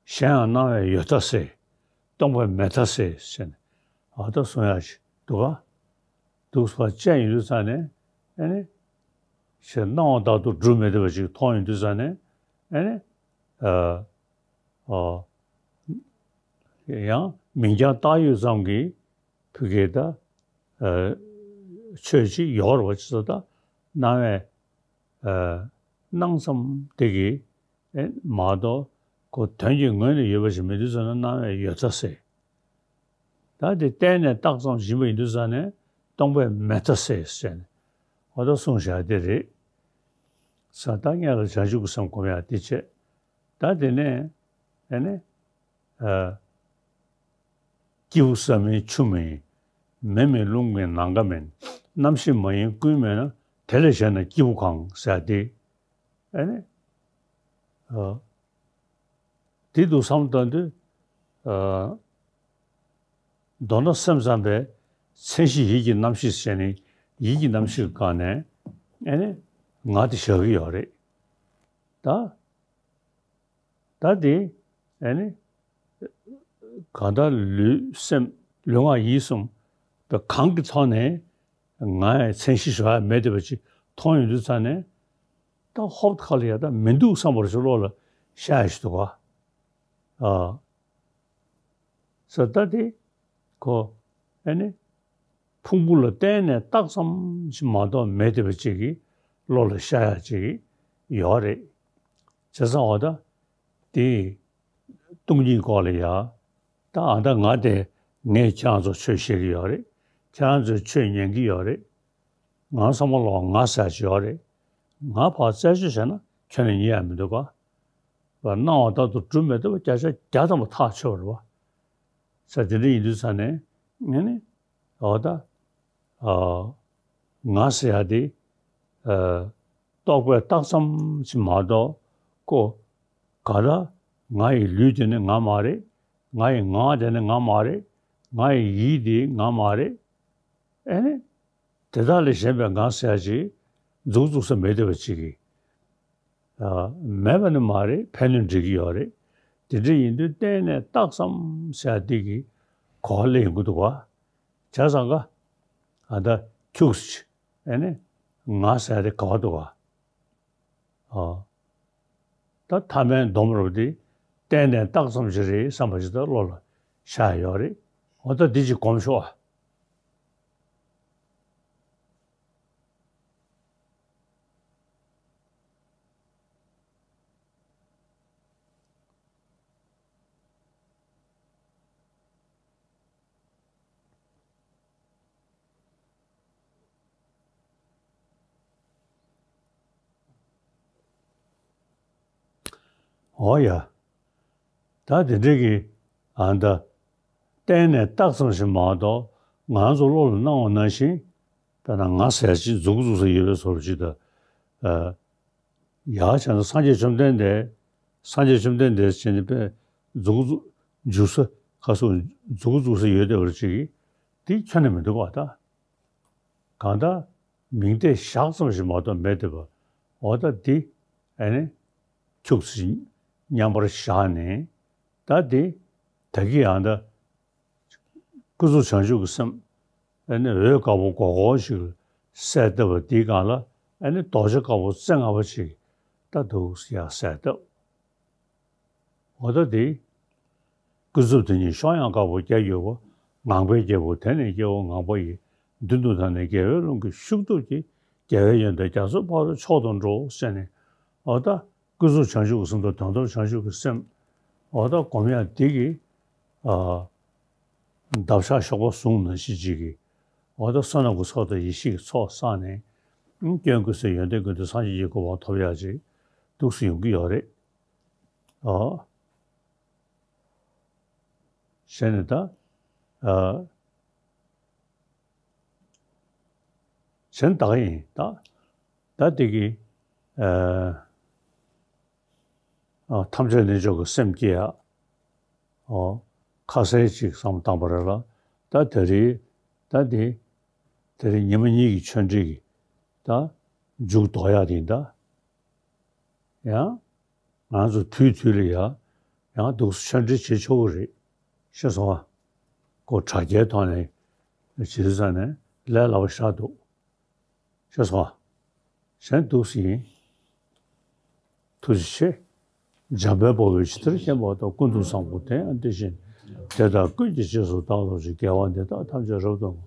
གཞན་ཡང་སྣང་བས་ཡོད་མཐའ་སེལ། སྟོང་པས་མེད་མཐའ་སེལ་ཟེར་ནས་ཨ་ད་གསུང་ཡག་ཅིག་འདུག་ག་འདུག་པ་བཅས་ཡིན་དུས་ཙང་ནས་ཨེ་ནི། ཞེས་སྣང་བ་ལྟར་དུ་སྒྲུབ་མི་བདེ་བ་ཅིག་མཐོང་ཡོང་དུས་ཙང་ནས་ཨེ་ནི། ཨ། ཨ། ཡང་མིང་རྐྱང་བཏགས་ཡོད་ཙམ་གྱིས་ཕ་གི་ད། ཨ། ཆོས་ཅིག་ཡོད་རེད་པ་ཅིག་ད་སྣང་བས། ཨ། སྣང་ཙམ་དེ་གིས་ཨེ་མ་གཏོགས་ཁོ་དོན་གྱི་ངོས་ནས་ཡོད་པ་ཞིག་མེད་དུས་ཙམ་ན་སྣང་བས་ཡོད་མཐའ་སེལ། ད་དེ་བརྟེན་ནས་བཏགས་ཙམ་ཞིག་ཡིན་པ་ཡིན་དུས་ཙམ་ནས་སྟོང་པས་མེད་མཐའ་སེལ་ཟེར་ནས་འོ་ད་གསུངས་བཞག་དེ་རེད། ས་ད་སྔོན་ལ་བྱང་ཆུབ་ཀྱི་སེམས་སྒོམ་ཡག་དེ་བྱས། ད་དེ་ནས་ཨེ་ནི། ཨ། སྐྱེས་བུ་ས་མིན་ཆུ་མིན། མེ་མིན་རླུང་མིན་ནམ་མཁའ་མིན། རྣམ་ཤེས་མ་ཡིན་ཀུན་མེད་ན། དེ་ལས་གཞན་ན་སྐྱེས་བུ་གང་ཟེར་ཏེ། ཨེ་ནི། ཨ། དེ་འདུག་བསམ་བཏང་དུས། ཨ། མདོར་ན་སེམས་ཙམ་པས་མཚན་གཞི་ཡིད་ཀྱི་རྣམ་ཤེས་ཟེར་ནས་ཡིད་ཀྱི་རྣམ་ཤེས་སྒང་ནས་ཨེ་ནི་ང་དེ་བཞག་གི་ཡོད་རེད། ད། ད་དེ་ཨེ་ནི་གང་ལྟར་ལུས་སེམས་ལུས་ངག་ཡིད་གསུམ་པའི་གང་གི་ཐོག་ནས་ང་ཡི་མཚན་གཞི་ཞུ་ཡ་མེད་བསྡད་པ་ཅིག་མཐོང་ཡོང་དུས་ཙང་ནས་ད་ཧོབ་ཁ་ལ་ཡ་ད་མི་འདུག་བསམ་པ་ཅིག་བློ་ལ་ཤར་ཡ་ཞིག་འདུག་ག་ཨ། ས་ད་དེ་ཁོ་ཨེ་ནི། ཕུང་པོ་ལ་བརྟེན་ནས་བཏགས་ཙམ་ཞིག་མ་གཏོགས་མེད་བསྡད་པ་ཅིག་གི་བློ་ལ་ཤར་ཡ་ཅིག་ཡོད་རེད། བྱས་ཙང་འོ་ད་དེ་སྟོང་ཉིད་སྐོར་ལ་ཡ་ད་ཨ་ད་ང་དེ་ངས་ཁྱེད་རང་ཚོར་ཆོས་བཤད་ཀྱི་ཡོད་རེད། ཁྱེད་རང་ཚོས་ཆོས་ཉན་གྱི་ཡོད་རེད། ང་ཚང་མ་ལོག་ང་ཟེར་ཡ་ཅིག་ཡོད་རེད། ང་ཕར་རྩད་གཅོད་བྱས་ན་ཁྱོན་ནས་རྙེད་ཡ་མི་འདུག་ག་བ་སྣང་བ་ལྟར་དུ་སྒྲུབ་མི་ཐུབ་པ་བརྒྱ་ཆ་བརྒྱ་ཐམ་པ་ཐག་ཆོད་པ་རེད་བ། ས་དེ་འདྲ་ཡིན་དུས་ཙང་ནས་ངས་ནི། འོ་ད། ཨ། ང་ཟེར་ཡ་དེ། ཨ། རྟོག་པས་བཏགས་ཙམ་ཞིག་མ་གཏོགས་ཁོ། ག་ད། ང་ཡི་ལུས་དེ་ནི་ང་མ་རེད། ང་ཡི་ངག་དེ་ནི་ང་མ་རེད། ང་ཡི་ཡིད་དེ་ང་མ་རེད། ཨེ་ནི། དེ་དག་ལས་གཞན་པའི་ང་ཟེར་ཡ་ཅིག་མཛུབ་བཙུགས་ས་མེད་བསྡད་པ་ཅིག་གིས། ཨ། མེད་པ་ནི་མ་རེད། ཕན་ནུས་འགྲིག་གི་ཡོད་རེད། དེ་འདྲ་ཡིན་དུས་གཏན་ནས་བཏགས་ཙམ་ཟེར་ཡ་འདི་གི་གོ་བ་ལེན་དགོས་འདུག་བ། བྱས་ཙང་ཀ་ཨ་ད་ཁྱུག་ཙམ་ཨེ་ནི་ང་ཟེར་ཡ་དེ་ག་བ་འདུག་བ། ཨ། ད་ཐ་མའི་སྡོམ་རབ་དེ་གཏན་ནས་བཏགས་ཙམ་ཞིག་རེད་བསམ་པ་ཞིག་ད་བློ་ལ་ཤར་ཡོད་རེད། འོ་ད་འདི་ཅིག་གོམས་ཤོག་ཨ། འོ་ཡ། ད་དེ་འདྲ་གི་ཨ་ད་གཏན་ནས་བཏགས་ཙམ་ཞིག་མ་གཏོགས་ང་ཚོ་བློ་ལ་སྣང་བ་ནང་བཞིན་དཔེར་ན་ང་ཟེར་ཅིག་མཛུབ་བཙུགས་ས་ཡོད་པའི་བཟོ་འདྲ་ཅིག་ད། ཨ། ཡང་བྱས་ན་སངས་རྒྱས་བཅོམ་ལྡན་འདས། སངས་རྒྱས་བཅོམ་ལྡན་འདས་བྱས་ནས་པས་མཛུབ་བཙུགས་འཇུག་ས་ག་སོ་མཛུབ་བཙུགས་ས་ཡོད་བསྡད་པ་ཅིག་གིས་དེ་ཁྱོན་ནས་མི་འདུག་པ་ད། གང་ལྟར་མིང་བརྡས་བཞག་ཙམ་ཞིག་མ་གཏོགས་མེད་བསྡད་པ། འོ་ད་འདི་ཨེ་ནི་ཁྱུག་ཙམ་མཉམ་པར་བཞག་ནས་ད་འདི་ད་གི་ཡང་ད། ཀུན་རྫོབ་བྱང་ཆུབ་ཀྱི་སེམས། ཨ་ནི་འོད་དཀར་པོ་སྒོར་སྒོར་ཞིག་གསལ་བཏབ་པ་འདིའི་སྒང་ལ་ཨ་ནི་རྡོ་རྗེ་དཀར་པོ་རྩེ་ལྔ་པ་ཞིག་ད་འདུག་ཡར་གསལ་བཏབ། འོ་ད་འདི། ཀུན་རྫོབ་དེ་ཉིད་གཤོག་ཡངས་དཀར་པོ་རྒྱ་གྱུར་པ། ངང་པའི་རྒྱལ་པོ་དེ་ནི་སྐྱེ་བོ་ངང་པ་ཡི། མདུན་དུ་བདར་ནས་རྒྱལ་བའི་ཀློང་གི་ཤུགས་སྟོབས་ཀྱིས། རྒྱལ་བའི་ཡོན་ཏན་རྒྱ་མཚོའི་ཕ་རོལ་མཆོག་ཏུ་འགྲོ་ཟེར་ནས། འོ་ད། ཀུན་རྫོབ་བྱང་ཆུབ་ཀྱི་སེམས་དང་དོན་དམ་བྱང་ཆུབ་ཀྱི་སེམས། འོ་ད་སྒོམ་ཡག་འདི་གི། ཨ། འདབ་ཆགས་གཤོག་པ་ཟུང་ནང་བཞིན་ཅིག་གི། འོ་ད་བསོད་ནམས་ཀྱི་ཚོགས་དང་ཡེ་ཤེས་ཀྱི་ཚོགས་བསགས་ནས། སྐྱོན་ཀུན་སེལ་ཡོན་ཏན་ཀུན་ལྡན་སངས་རྒྱས་ཀྱི་གོ་འཕང་ཐོབ་ཡག་ཅིག་འདུག་སེ་ཡོང་གི་ཡོད་རེད། ཨ། བྱས་ནས་ད། ཨ། གཞན་དག་ཡིན་ད། ད་དེ་གི། ཨ། ཨ། ཐམས་ཅད་རྣལ་འབྱོར་གྱི་སེམས་བསྐྱེད་ཡ། ཨོ། ཁ་གསལ་ཅིག་བསམ་བཏང་པ་རེད་ལ། ད་དེ་རིང་། ད་དེ། དེ་རིང་ཉི་མ་གཉིས་ཀྱི་ཆོས་འབྲེལ་གྱི། ད། མཇུག་རྫོགས་ཡ་དེ་ཡིན་ད། ཡང་། ང་ཚོ་དུས་དུས་ལ་ཡ་ཡང་འདུག་སེ་ཕྱག་འབྲེལ་བྱེད་ཆོག་གི་རེད། ཤེས་སོང་ང་། ཁོ་དྲ་རྒྱའི་ཐོག་ནས་བྱེད་ཙང་ནས་ལས་སླ་པོ་ཞེ་དྲག་འདུག་ཤེས་སོང་ང་། གཞན་འདུག་སེ་ཡིན། ཐུགས་རྗེ་ཆེ། འཇམ་དཔལ་དཔའ་བོས་ཇི་ལྟར་མཁྱེན་པ་དང་། ཀུན་ཏུ་བཟང་པོ་དེ་ཡང་དེ་བཞིན། དེ་དག་ཀུན་གྱི་རྗེས་སུ་བདག་སློབ་ཅིང་། དགེ་བ་འདི་དག་ཐམས་ཅད་རབ་ཏུ་བསྔོ།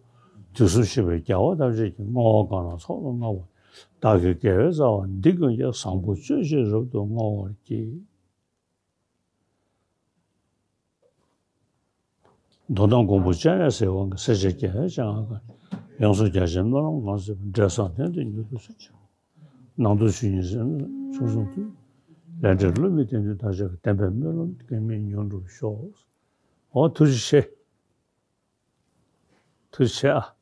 དུས་གསུམ་གཤེགས་པའི་རྒྱལ་བ་ཐམས་ཅད་ཀྱིས། བསྔོ་བ་གང་ལ་ཚོགས་རྣམས་བསྔོ་བར། བདག་གི་དགེ་བའི་རྩ་བ་འདི་ཀུན་ཀྱང་། བཟང་པོ་སྤྱོད་ཕྱིར་རབ་ཏུ་བསྔོ་བར་བགྱི། མདོར་ན་མགོན་པོ་སྤྱན་རས་གཟིགས་དབང་གིས། སྲས་བཅས་རྒྱལ་བའི་སྤྱན་སྔར་བཀའ། ཡོངས་སུ་རྒྱ་ཆེའི་སྨོན་ལམ་ངང་གཟིགས་པ། འབྲས་བཟང་དོན་དུ་མྱུར་དུ་སོང་། ནང་དུ་ཆོས་ཉིད་སེམས་ཚུལ་གསུང་དུས། ལས་འབྲས་བསླུ་མེད་བདེན་དོན་དར་ཞིང་རྒྱས། བདེན་པའི་སྨོན་ལམ་གེགས་མེད་མྱུར་འགྲུབ་ཤོག། འོ་ཐུགས་རྗེ་ཆེ། ཐུགས་རྗེ་ཆེ་ཨ།